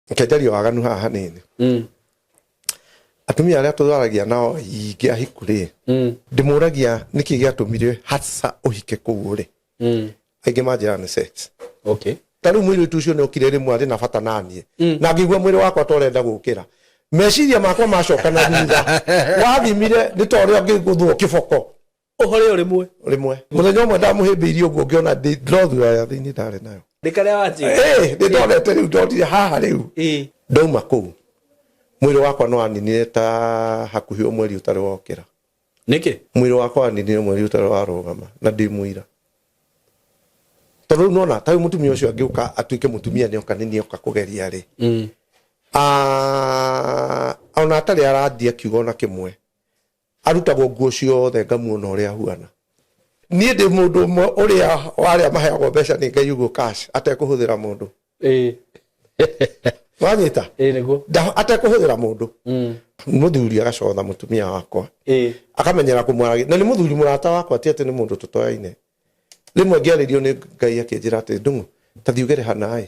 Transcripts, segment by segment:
Reke njarie waganu haha hanini. Atumia arĩa tũtharagia nao aingĩ ahiku rĩ, ndĩmũragia nĩkĩ gĩatũmire hasa ũhike kũu rĩ, aingĩ manjĩraga nĩ sex. Ta rĩu mũirĩtu ũcio nĩ okire rĩmwe arĩ na bata naniĩ, na ngĩigua mwĩrĩ wakwa ta ũrenda gũkĩra, meciria makwa macoka na thutha, wathimire nĩ ta ũrĩa ũngĩgũthwo kĩboko. Ũhore o rĩmwe. Rĩmwe mũthenya ũmwe ndamũhĩmbĩirie ũguo, ngĩona ndrothura ya thĩinĩ ndarĩ nayo. Nĩ karĩa wanjĩra. Ĩ, nĩ ndonete rĩu, ndonire haha rĩu. Ndauma kũu mwĩrĩ wakwa nĩ waninire ta hakuhĩ o mweri ũtarĩ wokĩra. Nĩkĩ? Mwĩrĩ wakwa waninire mweri ũtarĩ warũgama na ndĩ mũira, tondũ rĩu nona ta rĩu mũtumia ũcio angĩũka atuĩke mũtumia nĩoka nĩ nĩoka kũgeria rĩ, ah, ona atarĩ arandia kiugo ona kĩmwe, arutagwo nguo ciothe ngamuona ũrĩa ahuana. Niĩ ndĩ mũndũ ũmwe ũrĩa wa arĩa maheagwo mbeca nĩ Ngai ũguo cash atekũhũthĩra mũndũ. Wanyita? Ĩĩ nĩguo. Atekũhũthĩra mũndũ. Mũthuri agacotha mũtumia wakwa, akamenyera kũmwaragia, na nĩ mũthuri mũrata wakwa, ti atĩ nĩ mũndũ tũtoyaine. Rĩmwe ngĩarĩrio nĩ Ngai akĩnjĩra atĩ, "Ndung'u, ta thiĩ ũgere hana ĩ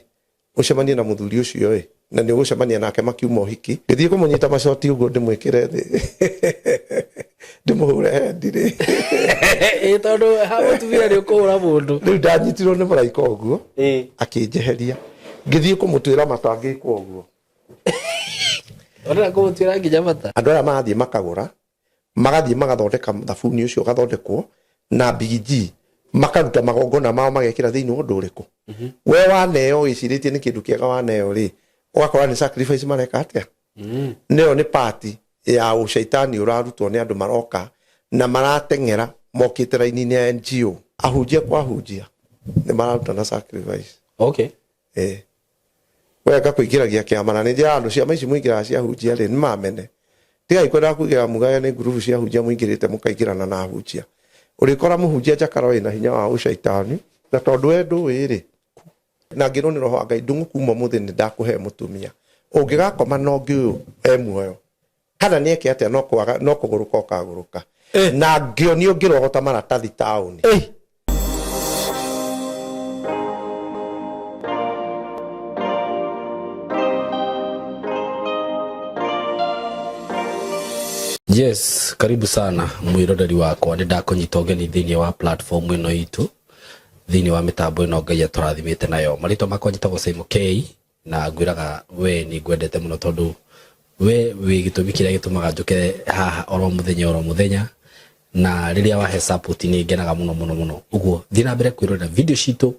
ũcemanie na mũthuri ũcio ĩ, na nĩ ũgũcemania nake makiuma ũhiki." Ngĩthiĩ kũmũnyita macoti ũguo ndĩmwĩkĩre thĩ, ndĩmũhũre hendi rĩ. Ĩĩ, tondũ ha mũtumia nĩ ũkũhũra mũndũ. Rĩu ndanyitirwo nĩ mũraika ũguo, akĩnjeheria, ngĩthiĩ kũmũtuĩra mata, ngĩkwo ũguo. Ũrenda kũmũtuĩra nginya mata? Andũ aya marathiĩ makagũra, magathiĩ magathondeka thabuni ũcio, ũgathondekwo na bigiji, makaruta magongona mao, magekĩra thĩinĩ wa ũndũ ũrĩkũ we waneo wĩcirĩtie nĩ kĩndũ kĩega waneo rĩ, ũgakora nĩ sacrifice mareka atĩa. Nĩyo nĩ pati ya ũcaitani ũrarutwo nĩ andũ maroka na marateng'era mokĩte raini-inĩ ya NGO. Ahunjia kwa ahunjia nĩ mararuta na sacrifice. Eh. Weka kũingĩragia kĩama, na nĩ njĩra andũ ciama ici mũingĩraga cia ahunjia rĩ, nĩ mamene. Tigai kwenda kũingĩra mugage nĩ ngurubu cia ahunjia mũingĩrĩte, mũkaingĩrana na ahunjia. Ũrĩkora mũhunjia njakara wĩna hinya wa ũcaitani, na tondũ we ndũĩ rĩ, na ngĩrwo nĩ roho wa Ngai, "Ndung'u, kuma ũmũthĩ nĩ ndakũhe mũtumia ũngĩgakoma na ũngĩ ũyũ e muoyo kana nĩ eke atĩa, no kwaga no kũgũrũka ũkagũrũka." Na ngĩonio ngĩrogota maratathi taũni. Yes, karibu sana mwiroreri wakwa, nĩ ndakũnyita ũgeni thĩinĩ wa platform ĩno itũ, thĩinĩ wa mĩtambo ĩno Ngai atũrathimĩte nayo. Marĩtwa makwa njĩtagwo Simon K, na ngwĩraga we nĩ ngwendete mũno tondũ we wĩ gĩtũmi kĩrĩa gĩtũmaga njũke haha oro mũthenya oro mũthenya, na rĩrĩa wahe support nĩ ngenaga mũno mũno mũno. Ũguo thiĩ na mbere kwĩrorera video citũ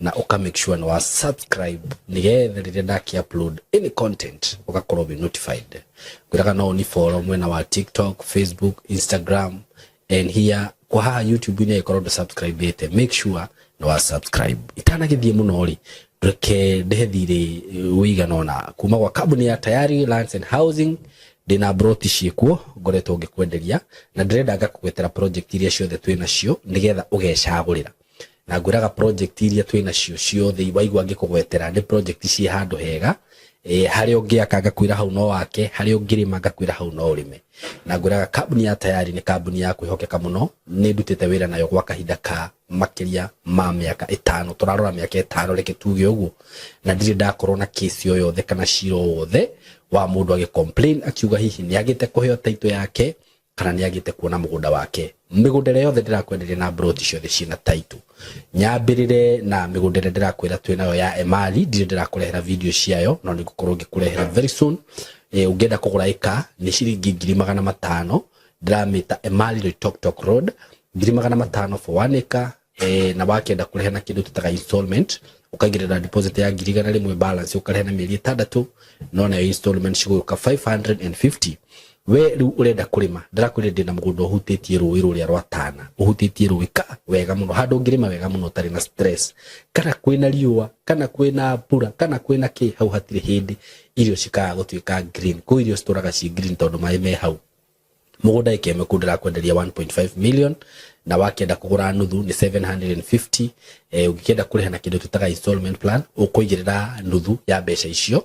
na ũka make sure nĩ wa subscribe, nĩgetha rĩrĩa ndaki upload any content ũgakorwo wĩ notified. Ngwĩraga no ũni follow mwena wa TikTok, Facebook, Instagram and here kwa haha YouTube-inĩ. Ĩkorwo ndũ subscribe ĩte, make sure nĩ wa subscribe. Itanagĩthiĩ mũno rĩ, reke ndĩhe thirĩ ũigana ũna kuma gwa kambuni ya Tayari Lands and Housing. Ndĩna broti ciĩkuo ngoretwo ngĩkwenderia, na ndĩrenda ngakũgwetera project iria ciothe twĩ nacio nĩgetha ũgecagũrĩra. Na ngwĩraga project iria twĩ nacio ciothe waigua ngĩkũgwetera nĩ project ciĩ handũ hega, harĩa ũngĩaka ngakwĩra hau no wake, harĩa ũngĩrĩma ngakwĩra hau no ũrĩme. Na ngwĩraga kambuni ya Tayari nĩ kambuni ya kwĩhokeka mũno, nĩ ndutĩte wĩra nayo gwa kahinda ka makĩria ma mĩaka 5, tũrarora mĩaka 5, reke tuge ũguo, na ndirĩ ndakorwo na kesi o yothe kana cira o wothe wa mũndũ agĩ complain akiuga hihi nĩ agĩte kũheo title yake kana nĩ agĩte kuona mũgũnda wake. Mĩgũnda ĩrĩa yothe ndĩrakwenderia na mburoti ciothe ciĩna title. Nyambĩrĩre na mĩgũnda ĩrĩa ndĩrakwĩra twĩ nayo ya Emali, ndirĩ ndĩrakũrehera video ciayo, no nĩ ngũkorwo ngĩkũrehera very soon. Ũngĩenda kũgũra ĩka nĩ ciringi 500,000, ndĩramĩta Emali Loitoktok Road, 500,000 for 1 acre. Na wakĩenda kũrĩha na kĩndũ tũtaga installment, ũkaigĩrĩra deposit ya 100,000, balance ũkarĩha na mĩeri 6, no nayo installment cigũka 550. We rĩu ũrenda kũrĩma, ndĩrakwĩrire ndĩna mũgũnda ũhutĩtie rũĩ rũrĩa rwa Tana, ũhutĩtie rũĩ ka wega mũno, handũ ũngĩrĩma wega mũno ũtarĩ na stress, kana kwĩna riũa, kana kwĩna mbura, kana kwĩna kĩ, hau hatirĩ hĩndĩ irio cikaga gũtuĩka green. Kũu irio citũraga ci green tondũ maĩ me hau. Mũgũnda ĩka ĩmwe kũu ndĩrakwenderia 1.5 million, na wakĩenda kũgũra nuthu nĩ 750. Ũngĩkĩenda kũrĩha na kĩndũ twĩtaga installment plan, ũkũigĩrĩra nuthu ya mbeca icio,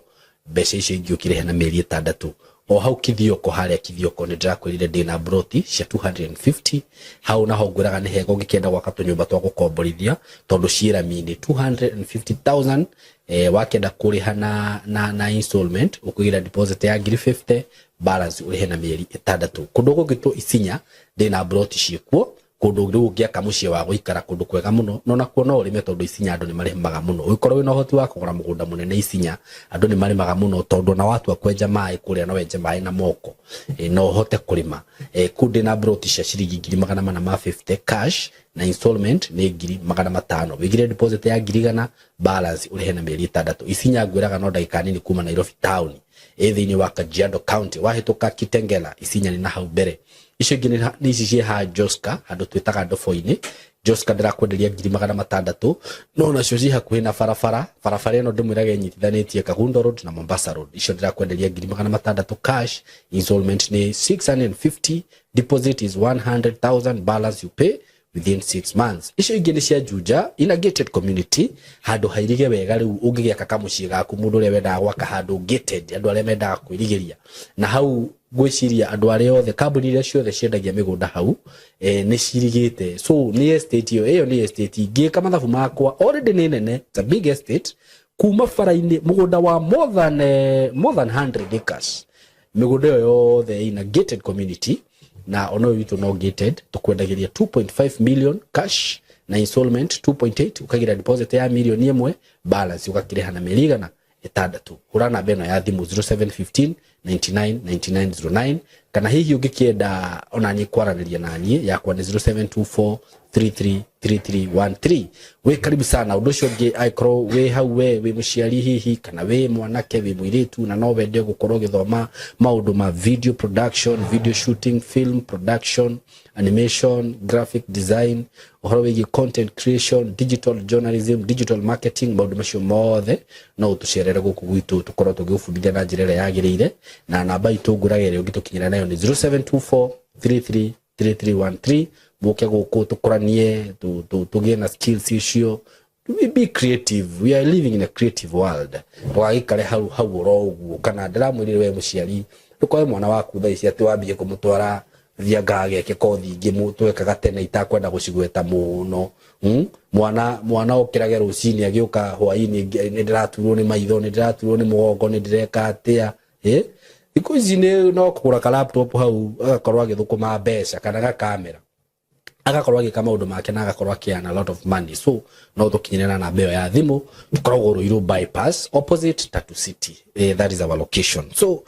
mbeca icio ingĩ ũkĩrĩha na mĩeri 6. O hau Kithioko, harĩa Kithioko nĩ ndĩrakwĩrire ndĩna broti cia 250 hau, naho ngwĩraga nĩ hega ũngĩkĩenda gwaka tũnyũmba twa gũkomborithia tondũ ciĩ rami-inĩ 250,000. Wakĩenda kũrĩha na installment, ũkũigĩra deposit ya ngiri 50, balance ũrĩhe na mĩeri 6. Kũndũ gũgĩtwo Isinya ndĩna broti ciĩkuo, kũndũ rĩu ũngĩaka mũciĩ wa gũikara, kũndũ kwega mũno, no nakuo no ũrĩme tondũ Isinya andũ nĩ marĩmaga mũno. Ũngĩkorwo wĩna ũhoti wa kũgũra mũgũnda mũnene Isinya, andũ nĩ marĩmaga mũno tondũ ona watua kwenja maĩ kũrĩa no wenje maĩ na moko, no ũhote kũrĩma. Kũu ndĩna broti cia ciringi ngiri magana mana ma 50 cash, na installment nĩ ngiri magana matano. Wĩigire deposit ya ngiri igana, balance ũrĩhe na mĩeri 6. Isinya ngwĩraga no ndagĩka nini kuma Nairobi town, ĩ thĩinĩ wa Kajiado County, wahĩtũka Kitengela, Isinya nĩ na hau mbere. Icio ingĩ nĩ ici ciĩ ha Joska, handũ twĩtaga Ndobo-inĩ. Joska ndĩrakwenderia ngiri magana matandatũ, no nacio ci hakuhĩ na barabara. Barabara ĩno ndĩmwĩraga ĩnyitithanĩtie Kagundo Road na Mombasa Road. Icio ndĩrakwenderia ngiri magana matandatũ cash, installment nĩ 650, deposit is 100,000, balance you pay within 6 months. Icio ingĩ nĩ cia Juja, in a gated community, handũ hairige wega. Rĩu ũngĩgĩaka kamũciĩ gaku, mũndũ ũrĩa wendaga gwaka handũ gated, andũ arĩa mendaga kwĩrigĩria na hau, ngwĩciria andũ arĩa othe, kambuni iria ciothe ciendagia mĩgũnda hau, nĩ cirigĩte. So nĩ estate ĩyo, ĩyo nĩ estate ngĩka mathabu makwa already nĩ nene. It's a big estate kuma bara-inĩ, mũgũnda wa more than 100 acres. Mĩgũnda ĩyo yothe ina gated community, na ona ũyũ witũ no gated. Tũkwendagĩria 2.5 million cash na installment 2.8, ũkagira deposit ya mirioni 1, balance ũgakĩrĩha na mĩeri 600. Hũra namba ĩno ya thimũ 0715 99 9909, kana hihi ũngĩkĩenda ona niĩ kwaranĩria na niĩ, yakwa nĩ 0724 333313. Wĩ karibu sana. Ũndũ ũcio ũngĩ, angĩkorwo wĩ hau we wĩ mũciari hihi, kana wĩ mwanake, wĩ mũirĩtu, na no wende gũkorwo ũgĩthoma maũndũ ma video production, video shooting, film production, animation, graphic design, ũhoro wĩgiĩ content creation, digital journalism, digital marketing, maũndũ macio mothe, no ũtũcerere gũkũ gwitũ tũkorwo tũgĩgũbundithia na njĩra ĩrĩa yagĩrĩire. Na namba itũ ngũraga ĩrĩa ũngĩtũkinyĩra nayo nĩ 0724 33 3313. Mũke gũkũ tũkũranie, tũgĩe na skills icio. We be creative, we are living in a creative world. Ndũgagĩikare hau hau oro ũguo. Kana ndĩramwĩrire we mũciari, ndũkoe mwana waku thaa ici atĩ wambie kũmũtwara thianga ageke kothi ingĩ twekaga tene itakwenda gũcigweta mũno. Mwana okĩrage rũcinĩ agĩũka hwainĩ, nĩ ndĩraturwo nĩ maitho, nĩ ndĩraturwo nĩ mũgongo, nĩ ndĩreka atĩa. Thikũ ici nĩ no kũgũra ka laptop hau, agakorwo agĩthũkũma mbeca, kana gakamera, agakorwo agĩka maũndũ make na agakorwo akĩearn a lot of money. So no tũkinyĩre na namba ĩyo ya thimũ. Tũkoragwo Ruiru Bypass, opposite Tatu City. That is our location. So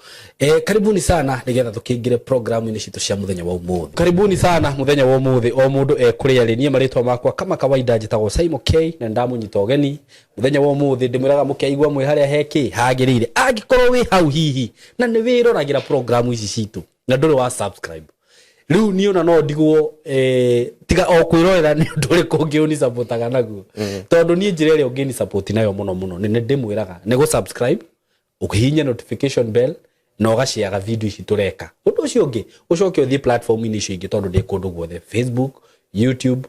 karibuni sana nigetha tũkĩingĩre programu-inĩ citũ cia mũthenya wa ũmũthĩ. Karibuni sana mũthenya wa ũmũthĩ, o mũndũ ekũrĩa rĩ. Niĩ marĩtwa makwa kama kawaida njĩtagwo Simon K, na ndamũnyita ũgeni mũthenya wa ũmũthĩ. Ndĩmwĩraga mũkeigua mwĩ harĩa hekĩ hagĩrĩire. Angĩkorwo wĩ hau hihi na nĩ wĩroragĩra programu ici citũ na ndũrĩ wa subscribe, rĩu niĩ ona no ndigwo, tiga o kwĩrorera, nĩ ũndũ ũrĩkũ ũngĩ ũnisapotaga naguo? Tondũ niĩ njĩra ĩrĩa ũngĩnisapoti nayo mũno mũno nĩ ndĩmwĩraga nĩ gũ-subscribe, ũkĩhihinya notification bell, na ũgaciaga video ici tũreka. Ũndũ ũcio ũngĩ, ũcoke ũthiĩ platform-inĩ icio ingĩ, tondũ ndĩ kũndũ guothe: Facebook, YouTube,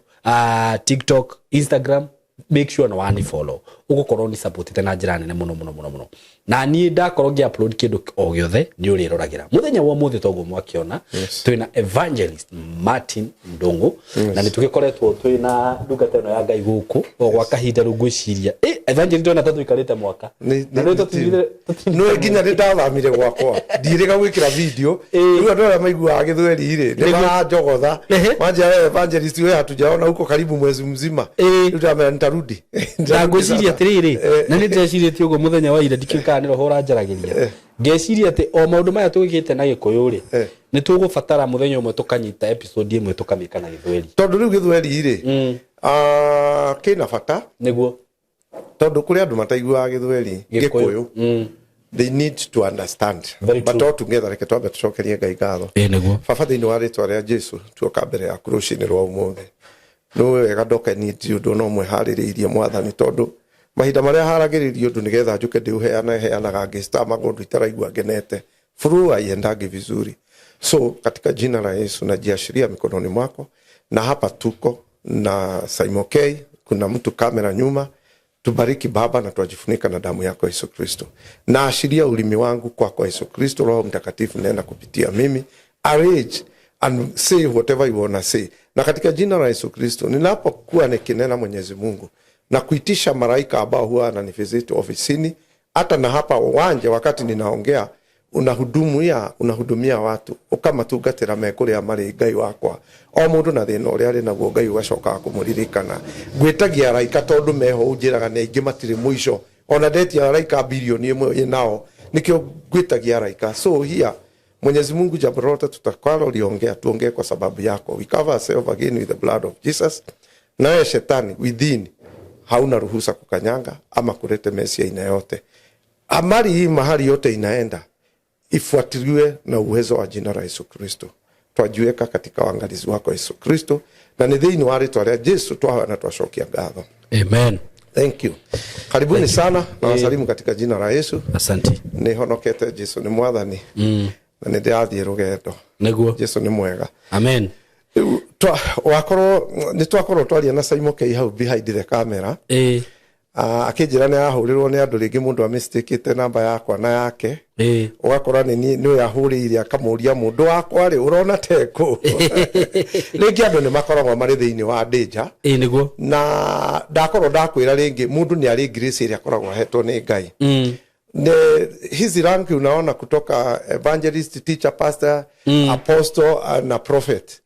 TikTok, Instagram. Make sure na wani follow, ũgũkorwo ni supportete na njĩra nene mũno mũno mũno mũno. Na niĩ ndakorwo ngĩ upload kĩndũ o gĩothe nĩ ũrĩroragĩra. Mũthenya wa ũmũthĩ, toguo mwakĩona, twĩna Evangelist Martin Ndung'u, na nĩ tũgĩkoretwo twĩna ndungata ĩno ya Ngai gũkũ o gwa kahinda. Rĩu ngwĩciria, Evangelist, ona ta tũikarĩte mwaka na nĩ tũtindire Nĩ nginya nĩ ndathamire gwakwa, ndiĩrĩga gwĩkĩra video. Rĩu andũ arĩa maiguaga gĩthweri rĩ, nĩ maranjogotha. Manjia, "Wewe Evangelist, wewe hatujaona huko karibu mwezi mzima." Rĩu ndamera nitarudi. Na ngwĩciria atĩrĩrĩ, na nĩ ndĩrecirĩtie ũguo mũthenya wa ira, ndikĩũĩ kana nĩ roho ũranjaragĩria, ngeciria atĩ o maũndũ maya twĩkĩte na Gĩkũyũ rĩ, nĩ tũgũbatara mũthenya ũmwe tũkanyita episode ĩmwe tũkamĩka na Gĩthweri. Tondũ rĩu gĩthweri rĩ, kĩna bata. Nĩguo. Tondũ kũrĩ andũ mataiguaga gĩthweri, Gĩkũyũ. They need to understand. Very But true. all together, reke twambe tũcokerie Ngai ngatho. Ĩ nĩguo. Baba, thĩinĩ wa rĩtwa rĩa Jesu, tuoka mbere yaku rũcinĩ rwa ũmũthĩ. Nĩ wega ndoka niĩ ndirĩ ũndũ ona ũmwe harĩrĩirie, Mwathani, tondũ mahinda marĩa haragĩrĩria ũndũ nĩgetha njũke ndĩũheane, heanaga ngĩstamaga ũndũ itaraigua ngenete, flow haiendangi vizuri. So katika jina la Yesu najiashiria mikononi mwako, na hapa tuko na Simon K, kuna mtu kamera nyuma. Tubariki Baba na twajifunika na damu yako Yesu Kristo. Naashiria ulimi wangu kwako kwa Yesu Kristo. Roho Mtakatifu nena kupitia mimi, arrange and say whatever you wanna say. Na katika jina la Yesu Kristo, ninapokuwa nikinena Mwenyezi Mungu na kuitisha malaika ambao huwa ananivisit ofisini hata na hapa uwanja wakati ninaongea unahudumia unahudumia watu ukamatungatĩra me kũrĩa marĩ Ngai wakwa o mũndũ na thĩna ũrĩa arĩ naguo Ngai ũgacoka kũmũririkana. Ngwĩtagia araika tondũ meho ũnjĩraga nĩ aingĩ matirĩ mũico, ona ndetia araika bilioni ĩmwe ĩ nao, nĩkĩo ngwĩtagia araika. So here Mwenyezi Mungu, jambo lolote tutakaloliongea tuongee kwa sababu yako. We cover ourselves again with the blood of Jesus. Nawe shetani within hauna ruhusa kukanyanga ama kulete mesi aina yote. Amali hii mahali yote inaenda ifuatiliwe na uwezo wa jina la Yesu Kristo. Twajiweka katika uangalizi wako Yesu Kristo, na nĩ thĩinĩ wa rĩtwa rĩa Jesu twahoya na twacokia ngatho. Amen. Thank you. Karibuni sana na wasalimu katika jina la Yesu. Asante. Nĩ honokete, Jesu nĩ mwathani na nĩ ndĩrathiĩ rũgendo. Niguo. Jesu nĩ mwega. Amen. Rĩu wakorwo nĩ twakorwo twaria na Simon K hau behind the camera. Akĩnjĩra nĩ ahũrĩrwo nĩ andũ rĩngĩ mũndũ amistakĩte namba yakwa na yake, ũgakora nĩ niĩ nĩ ũyũ ahũrĩire akamũria mũndũ wakwa rĩ ũrona tekũ. Rĩngĩ andũ nĩ makoragwo marĩ thĩinĩ wa danger. Niguo. Na ndakorwo ndakwĩra rĩngĩ mũndũ nĩ arĩ grace ĩrĩa akoragwo ahetwo nĩ Ngai. Ne, hizi ranki unaona kutoka evangelist, teacher, pastor, apostle na prophet.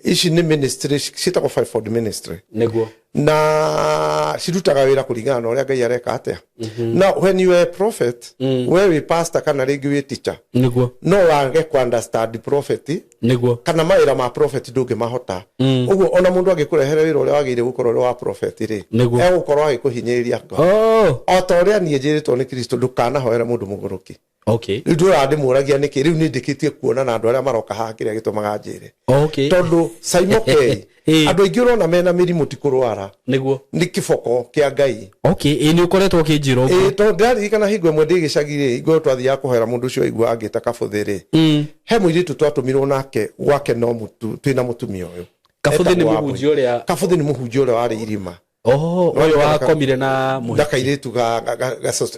Ici nĩ ministry ciĩtagwo fivefold ministry. Niguo. Na cirutaga wĩra kũringana na ũrĩa Ngai areka atĩa. Now when you are a prophet, we wĩ pastor kana rĩngĩ wĩ teacher, Niguo. no wage ku understand prophet Niguo. kana mawĩra ma prophet ndũngĩmahota. Ũguo ona mũndũ angĩkũrehere wĩra ũrĩa wagĩrĩire gũkorwo ũrĩ wa prophet rĩ, Nĩguo. egũkorwo agĩkũhinyĩrĩria ngoro. Oh. O ta ũrĩa niĩ njĩrĩtwo nĩ Kristo, ndũkanahoere mũndũ mũgũrũki. Okay. Rĩu ndũraga ndĩmũragia nĩkĩ, rĩu nĩ ndĩkĩtie kuona na andũ arĩa maroka haha kĩrĩa gĩtũmaga njĩre. Okay. Tondũ Simon K, andũ aingĩ ũrona mena mĩrimũ ti kũrwara, Niguo. nĩ kĩboko kĩa Ngai. Okay, nĩ ũkoretwo ũkĩnjĩra ũguo. Ĩĩ, tondũ ndĩraririkana hingo ĩmwe ndĩ gĩcagi rĩ, hingo ĩyo twathiaga kũhoera mũndũ ũcio aigua angĩta kabũthĩ rĩ, he mũirĩtu twatũmirwo nake gwake no mũtu, twĩna mũtumia ũyũ. Kabũthĩ nĩ Etagwo mũhunjia Wambui. ũrĩa Kabũthĩ nĩ mũhunjia ũrĩa warĩ irima. Oh, ũyũ wakomire na mũhiki. Na kairĩtu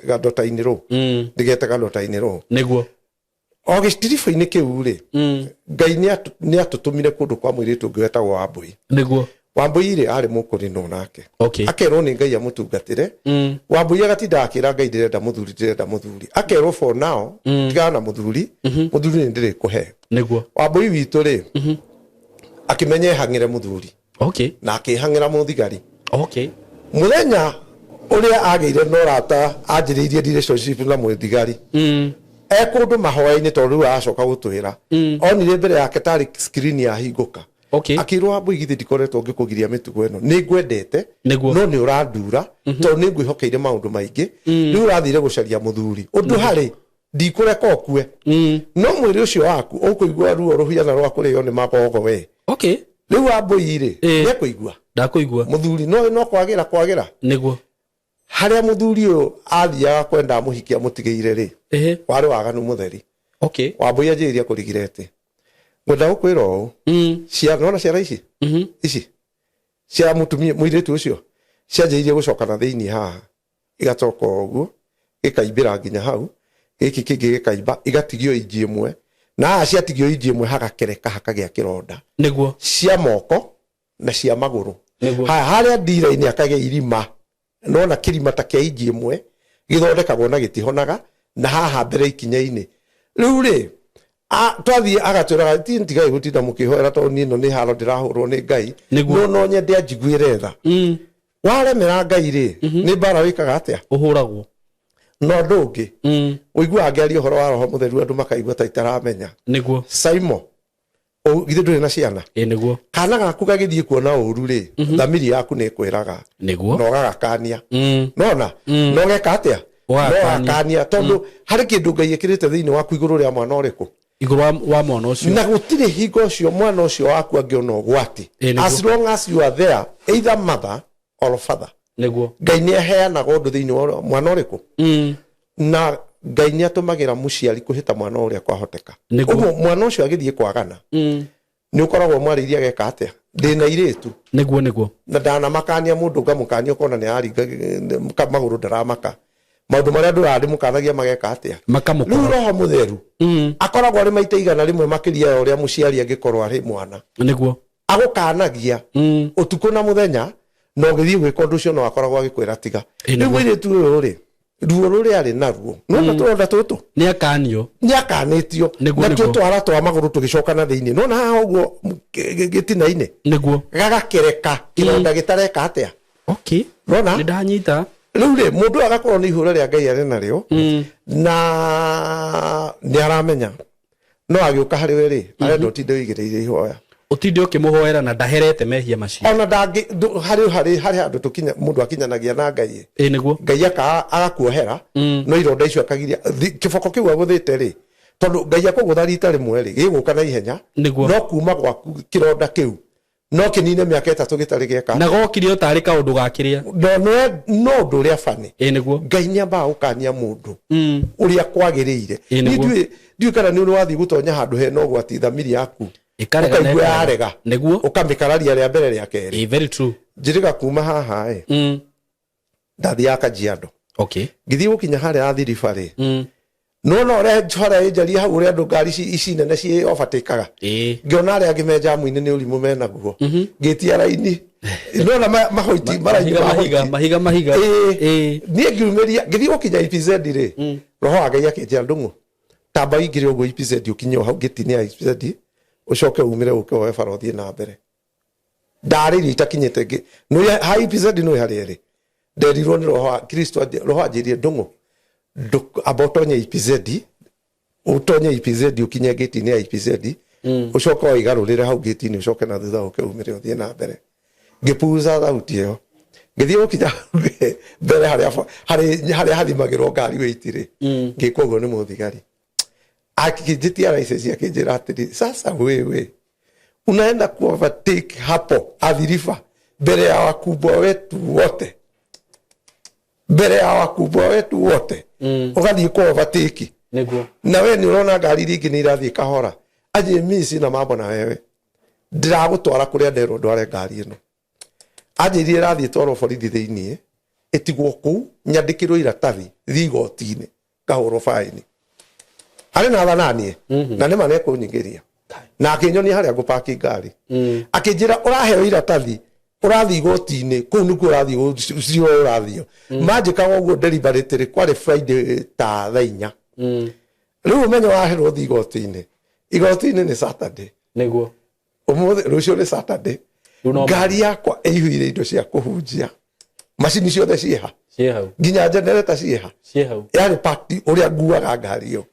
ga dota-inĩ rũu. Ndĩgete ga dota-inĩ rũu. Niguo. O gĩtiribũ-inĩ kĩu rĩ, Ngai nĩ atũtũmire kũndũ kwa mũirĩtu ũngĩ wetagwo Wambui. Niguo. Wambui rĩ arĩ mũkũrinũ nake. Okay. Akerwo nĩ Ngai amũtungatĩre. Wambui agatinda akĩra Ngai ndĩrenda mũthuri, ndĩrenda mũthuri. Akerwo for now, tigana na mũthuri, mũthuri nĩ ndĩrĩkũhe. Niguo. Wambui witũ rĩ, akĩmenya ehang'ĩre mũthuri. Okay. Na akĩhang'ĩra mũthigari. Okay. Mũthenya ũrĩa agĩire na ũrata anjĩrĩirie relationship na mũthigari. E kũndũ mahoya-inĩ tondũ rĩu aracoka gũtwĩra. Onire mbere yake tarĩ screen yahingũka. Okay. Akĩrwo Wambui githĩ ndikoretwo ngĩkũgiria mĩtugo ĩno, nĩ ngwendete Nĩguo. no nĩ ũrandura tondũ nĩ ngwĩhokeire maũndũ maingĩ. Rĩu ũrathire gũcaria mũthuri ũndũ harĩ ndikũreka ũkue, no mwĩrĩ ũcio waku ũkũigua ruo rũhiana rwa kũrĩo nĩ magogo we. Okay. Rĩu Wambui rĩ, nĩekũigua Ndakũigua. mũthuri no kwagĩra kwagĩra. Niguo. Harĩa mũthuri ũyũ athiaga kwenda amũhikia amũtigĩire rĩ, warĩ waganu mũtheri. Okay. Wambui anjĩrĩria kũrigirete. Ngwenda gũkwĩra ũũ, ciana nona ciana ici ici cia mũtumia mũirĩtu ũcio cianjĩrĩirie gũcoka na thĩinĩ haha, igacoka o ũguo gĩkaimbĩra nginya hau, gĩkĩ kĩngĩ gĩkaimba, igatigio inji ĩmwe, na haha ciatigio inji ĩmwe hagakereka hakagĩa kĩronda. Niguo. Cia moko na cia magũrũ. Niguo. Haya harĩa ndira-inĩ akagĩa irima, nona kĩrima ta kĩa inji ĩmwe gĩthondekagwo na gĩtihonaga, na haha mbere ikinya-inĩ. Rĩu rĩ, twathiĩ agatwĩraga ti ntigai gũtinda mũkĩhoera tondũ niĩ ĩno nĩ haro ndĩrahũrwo nĩ Ngai. Nĩguo. No no nyende anjiguĩre tha. Waremera Ngai rĩ, nĩ mbara wĩkaga atĩa? Ũhũragwo. No ũndũ ũngĩ, ũiguaga ngĩaria ũhoro wa Roho Mũtheru andũ makaigua ta itaramenya. Nĩguo. Simon, githĩ ndũrĩ na ciana? Ĩĩ nĩguo. Kana gaku gagĩthiĩ kuona ũru rĩ, thamiri yaku nĩ ĩkwĩraga. Nĩguo. Na ũgagakania. Nona? Na ũgeka atĩa? Ũgagakania. No ũgakania tondũ harĩ kĩndũ Ngai ĩkĩrĩte thĩinĩ waku igũrũ rĩa mwana ũrĩkũ? Igũrũ wa mwana ũcio. Na gũtirĩ hingo ũcio mwana ũcio waku angĩona ũgwati. Ĩĩ, nĩguo. As long as you are there, either mother or father. Nĩguo. Ngai nĩ aheanaga ũndũ thĩinĩ wa mwana ũrĩkũ? Na Ngai nĩ atũmagĩra mũciari kũhĩta mwana ũrĩa kwahoteka. Nĩguo. Ũguo mwana ũcio agĩthiĩ kwagana, nĩ ũkoragwo mwarĩirie ageka atĩa? Ndĩna irĩtu. Nĩguo, nĩguo. Na ndanamakania mũndũ, ngamũkania, ũkona nĩ araringa magũrũ, ndaramaka maũndũ marĩa andũ ndĩmũkanagia mageka atĩa? Rĩu Makamũkora. Roho Mũtheru akoragwo arĩ maita 100 makĩria ya ũrĩa mũciari angĩkorwo arĩ mwana. Agũkanagia ũtukũ na mũthenya, na ũgĩthiĩ gwĩka ũndũ ũcio no akoragwo agĩkwĩra tiga. Ĩ, Rĩu nĩguo. Mũirĩtu ũyũ rĩ, ruo rũrĩa arĩ naruo nona tũronda tũtũ. Nĩ akanio. Nĩ akanĩtio. Natuo twara twa magũrũ tũgĩcoka na thĩinĩ, nona haha ũguo gĩtina-inĩ. Gagakereka kĩronda gĩtareka atĩa. Nona. Nĩ ndanyita. Rĩu rĩ, mũndũ ũyũ agakorwo nĩ ihũra rĩa Ngai arĩ narĩo na nĩ aramenya, no agĩũka harĩ we rĩ, arenda ũtinde ũigĩrĩire ihoya. Ũtinde ũkĩmũhoera na ndaherete mehia macio. Ona ndangĩ harĩ handũ tũkinya mũndũ akinyanagia na Ngai. Ĩ, nĩguo. Ngai agakuohera, no ironda icio akagiria kĩboko kĩu agũthĩte rĩ, tondũ Ngai akũgũtha rita rĩmwe rĩ, gĩgũka na ihenya. No kuma gwaku kĩronda kĩu no kĩnine mĩaka 3 gĩtarĩ gĩeka. Na gokire o tarĩ kaũndũ ga kĩrĩa. No ũndũ ũrĩa bani, Ĩ, nĩguo. Ngai nĩ ambaga gũkania mũndũ ũrĩa kwagĩrĩire. Ĩ, Niĩ nĩguo. Ndiũĩ kana nĩ ũrĩ wathiĩ gũtonya handũ hena ũgwati, thamiri yaku Ĩkarega na ũkaigua ĩkarega. yarega. Ũkamĩkararia rĩa mbere, rĩa kerĩ. Ĩ, very true. Njĩrĩga kuma haha ĩ, ndathiaga Kajiado. Ngĩthiĩ gũkinya harĩa Athi River rĩ, nona ũrĩa bara ĩnjarie hau, ũrĩa andũ ngari ici nene ci overtakaga. Ngĩona arĩa angĩ me jamu-inĩ nĩ ũrimũ menaguo, ngĩtia raini, nona mahoiti maraini Mahiga, ma mahiga, hoiti. Mahiga, mahiga. Ĩĩ. Ĩ. Niĩ ngiumĩria ngĩthiĩ gũkinya EPZ rĩ, roho wa Ngai akĩnjĩra, "Ndũng'ũ, tamba ũingĩre ũguo EPZ, ũkinye o hau ngĩti-inĩ ya EPZ, ũcoke umĩre ũke woe bara ũthiĩ na mbere." Ndarĩirio itakinyĩte nĩ ha EPZ, nĩ harĩa ĩrĩ. Nderirwo nĩ roho wa Kristo, roho anjĩrire, "Ndũng'ũ, amba ũtonye EPZ, ũtonye EPZ, ũkinye ngĩti-inĩ ya EPZ, ũcoke wĩgarũrĩre hau ngĩti-inĩ, ũcoke na thutha, ũke umĩre ũthiĩ na mbere." Ngĩpuza thauti ĩyo, ngĩthiĩ gũkinya mbere harĩa harĩa hathimagĩrwo ngari wĩiti rĩ, ngĩkwo ũguo nĩ mũthigari, akĩnjĩtia license, akĩnjĩra atĩrĩ, "Sasa wewe unaenda ku overtake hapo Athi River mbele ya wakubwa wetu wote, mbele ya wakubwa wetu wote, ũgathiĩ ku overtake na we nĩ ũrona ngari iria ingĩ nĩ irathiĩ kahora." Anjĩ, "Mi sina mambo na wewe, ndĩragũtwara kũrĩa nderwo ndware ngari ĩno." Anjĩrire ĩrathiĩ twarwo borithi thĩiniĩ, ĩtigwo kũu, nyandĩkĩrwo iratathi, thiĩ igoti-inĩ ngahũrwo baĩni. Arĩ na thananie na nĩma nĩekũnyingĩria, na akĩnyonia harĩa ngũpaki ngari, akĩnjĩra, "Ũraheo iratathi, ũrathiĩ igoti-inĩ, kũu nĩkuo ũrathiĩ cira ũrathio." Manjĩkaga ũguo deliberately. Kwarĩ Friday ta thaa 4. Rĩu ũmenye waherwo thiĩ igoti-inĩ, igoti-inĩ nĩ Saturday. Ũmũthĩ, rũciũ nĩ Saturday. Rĩu no Ngari yakwa ĩihũire indo cia kũhunjia, macini ciothe ciĩha. Ciĩ hau. Nginya generator ciĩha. Ciĩ hau. Yarĩ pakti ũrĩa nguaga ngari ĩyo.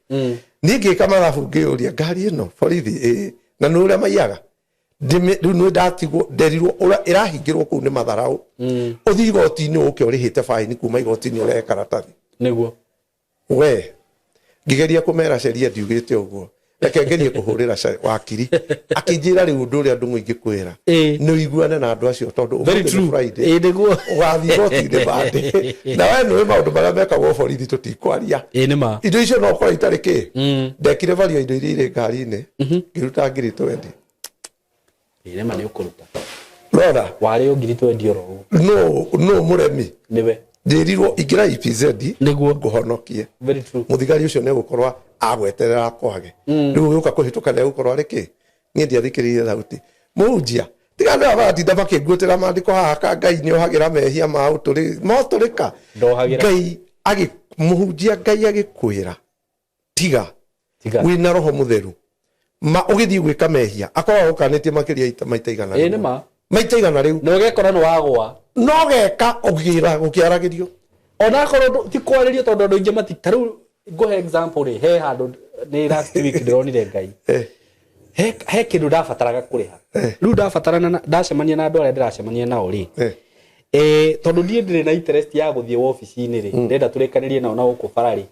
Niĩ ngĩka mathabu, ngĩyũria, ngari ĩno borithi ĩĩ na nĩ ũrĩa maiyaga. Rĩu nĩ ndatigwo, nderirwo ũrĩa ĩrahingĩrwo kũu nĩ matharaũ, ũthiĩ igoti-inĩ ũke ũrĩhĩte baini, kuma igoti-inĩ ũrehe karatathi. We ngĩgeria kũmera sheria ndiugĩte ũguo, reke ngerie kũhũrĩra wakiri. Akĩnjĩra, "Rĩu ũndũ ũrĩa ndũng'ũ ingĩkwĩra nĩ ũiguane na andũ acio, tondũ Very ũmũthĩ nĩ true. Friday, Ĩ, nĩguo. ũgathiĩ igoti-inĩ Monday, na we nĩũĩ maũndũ marĩa mekagwo borithi, tũtikwaria." Ĩ, nĩ ma. Indo icio no ũkorwo itarĩ kĩ. Ndekire vario indo iria irĩ ngari-inĩ, ngĩruta ngiri 20. Ĩ, nĩ ma, nĩ ũkũruta. Rora. Warĩ o ngiri 20 oro ũguo. No mũremi. Nĩwe. Njĩrirwo ingĩra EPZ ngũhonokie. Very true. Mũthigari ũcio nĩ egũkorwo agweterera kwage, rĩu ũgĩũka kũhĩtũka nĩ egũkorwo arĩ kĩ. Niĩ ndiathikĩrĩirie thauti mũhunjia, tiga andũ aya maratinda makĩnguĩtĩra maandĩko haha ka Ngai nĩ ohagĩra mehia ma ũtũrĩ motũrĩka. Ndohagĩra. Ngai agĩ mũhunjia, Ngai agĩkwĩra tiga. Tiga. Wĩna Roho Mũtheru ma ũgĩthiĩ gwĩka mehia akorwo agũkanĩtie makĩria maita igana Ĩ, rĩmwe. nĩ ma. Maita igana rĩu. Na ũgekora nĩ wagwa. No geka ũkĩra gũkĩaragĩrio. Onakorwo ti kwarĩrio, tondũ andũ aingĩ mati ta rĩu ngũhe example rĩ, he handũ nĩ last week ndĩronire Ngai. He kĩndũ ndabataraga kũrĩha. Rĩu ndabatarana ndacemania na andũ arĩa ndĩracemania nao rĩ, tondũ niĩ ndĩrĩ na interest ya gũthiĩ wobici-inĩ rĩ, ndĩrenda tũrĩkanĩrie nao na gũkũ bara rĩ,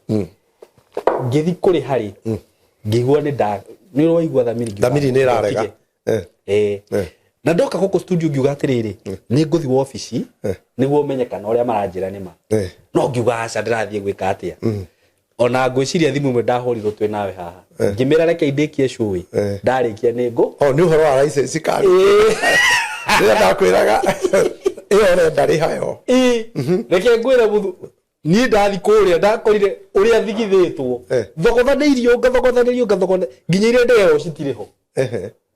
ngĩthi kũrĩha rĩ, ngĩigua nĩ nda nĩ ũraigua thamiri ngiuga, Thamiri nĩ ĩrarega. "Ndotige." Na ndoka gũkũ studio ngiuga atĩrĩrĩ, nĩ ngũthi wobici nĩguo menye kana ũrĩa maranjĩra nĩ ma. No ngiuga aca, ndĩrathiĩ gwĩka atĩa? Ona ngwĩciria thimũ ĩmwe ndahũrirwo twĩ nawe haha, ngĩmĩra reke indĩkie cũĩ, ndarĩkia nĩ ngũ. O nĩ ũhoro wa license card rĩrĩa ndakwĩraga ĩyo ũrenda rĩhayo. Ĩĩ, reke ngwĩre mũthu, niĩ ndathi kũrĩa ndakorire ũrĩa thigithĩtwo, thogothanĩirio, ngathogothanĩrio, ngathogotha nginya iria ndeo citirĩ ho.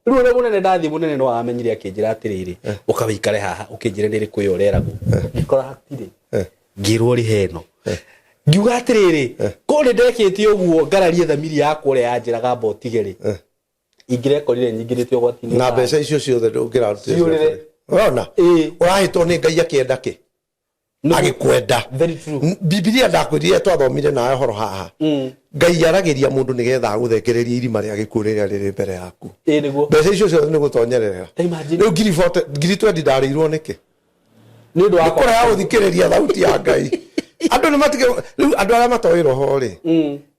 Rĩu ũrĩa mũnene ndathiĩ, mũnene no amenyire, akĩnjĩra atĩrĩrĩ, ũka wĩikare haha ũkĩnjĩre nĩ ĩrĩkũ ĩyo ũreragwo. Ngĩkora hatirĩ, ngĩrwo rĩhe ĩno. Ngiuga atĩrĩrĩ, ko nĩ ndekĩte ũguo ngararie thamiri yakwa ũrĩa yanjĩraga amba ũtige rĩ, ingĩrekorire nyingĩrĩte ũgwati-inĩ. Na mbeca icio ciothe ndũngĩrarutire. Ciũrĩre. Ũrona, ũrahĩtwo nĩ Ngai akĩenda kĩ agĩkwenda. Very true. Bibilia ndakwĩrire twathomire nawe horo haha, Ngai aragĩria mũndũ nĩgetha agũthengererie irima rĩa gĩkuũ rĩrĩa rĩrĩ mbere yaku. Ĩĩ nĩguo. Mbeca icio ciothe nĩ gũtonyerera. Ta imagine. Rĩu ngiri 40, ngiri 20 ndarĩirwo nĩkĩ? Nĩ ũndũ wa Kũrega gũthikĩrĩria thauti ya Ngai. Andũ nĩ matige rĩu, andũ arĩa matoĩ roho rĩ,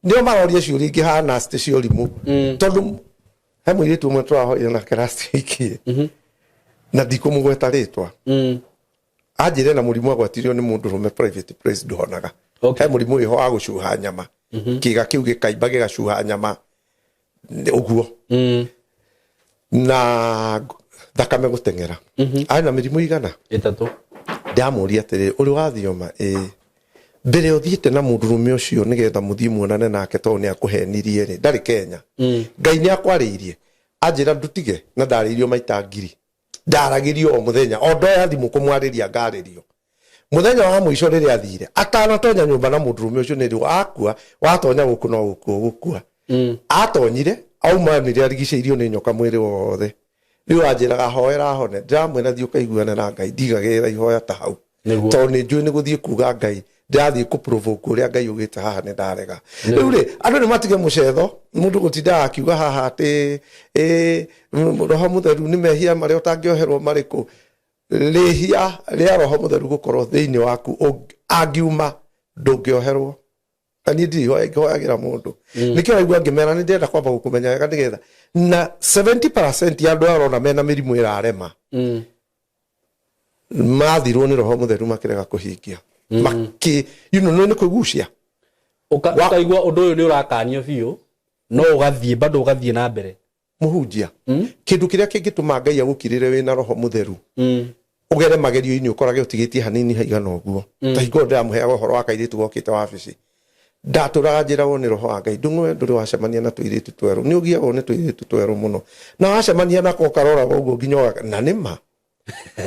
nĩo maroria ciũria ingĩ hana citĩ cia ũrimũ, tondũ he mũirĩtu ũmwe tũrahoire nake last week, na ndikũmũgweta rĩtwa, anjĩre na mũrimũ agwatirio nĩ mũndũ rũme private place ndũhonaga. He mũrimũ wĩho wa gũcuha nyama, kĩga kĩu gĩkaimba gĩgacuha nyama ũguo, na thakame gũteng'era, arĩ na mĩrimũ igana. 3. Ndamũria atĩrĩ, ũrĩ wathioma? Ĩĩ. Mbere ũthiĩte na mũndũrũme ũcio nĩgetha mũthiĩ muonane nake, tondũ nĩ akũhenirie rĩ, ndarĩ Kenya, Ngai nĩ akwarĩirie? Anjĩra ndutige, na ndarĩirio maita ngiri, ndaragĩrio o mũthenya, o ndoya thimũ kũmwarĩria ngarĩrio. Mũthenya wa mũico rĩrĩa athire atanatonya nyũmba na mũndũrũme ũcio, nĩ akua watonya gũkũ no gũkua gũkua. Atonyire aumanire arigicĩirio nĩ nyoka mwĩrĩ wothe. Rĩu anjĩraga hoera hone, ndĩramwĩra thiĩ ũkaiguane na Ngai, ndigagĩrĩra ihoya ta hau, tondũ nĩ njũĩ nĩ gũthiĩ kuga Ngai ndĩrathiĩ kũ provoke ũrĩa Ngai ugĩte haha nĩ ndarega. Rĩu rĩ, andũ nĩ matige mũcetho, mũndũ gũtindaga akiuga haha atĩ ĩ, roho mũtheru nĩ mehia marĩa ũtangĩoherwo marĩkũ. Rĩhia rĩa roho mũtheru gũkorwo thĩinĩ waku angiuma ndũngĩoherwo, na niĩ ndirĩ ihoya ingĩhoyagĩra mũndũ. Nĩkĩo raigua ngĩmera nĩ ndĩrenda kwamba gũkũmenya wega, nĩgetha na 70% ya andũ arĩa ũrona mena mĩrimũ ĩrarema, mathirwo nĩ roho mũtheru makĩrega kũhingia, makĩ nĩ kwĩgucia. Ũkaigua ũndũ ũyũ nĩ ũrakanio biũ, no ũgathiĩ bado, ũgathiĩ na mbere. Mũhunjia, kĩndũ kĩrĩa kĩngĩtũma Ngai agũkirĩre wĩna roho mũtheru, ũgere magerio-inĩ ũkorage ũtigĩtie hanini haigana ũguo, ta hingo ĩyo ndĩramũheaga ũhoro wa kairĩtu gokĩte wabici, ndatũraga njĩragwo nĩ roho wa Ngai, ndũng'we ndũrĩ wacemania na tũirĩtu twerũ, nĩ ũgiagwo nĩ tũirĩtu twerũ mũno, na wacemania nako ũkaroraga ũguo nginya na nĩ ma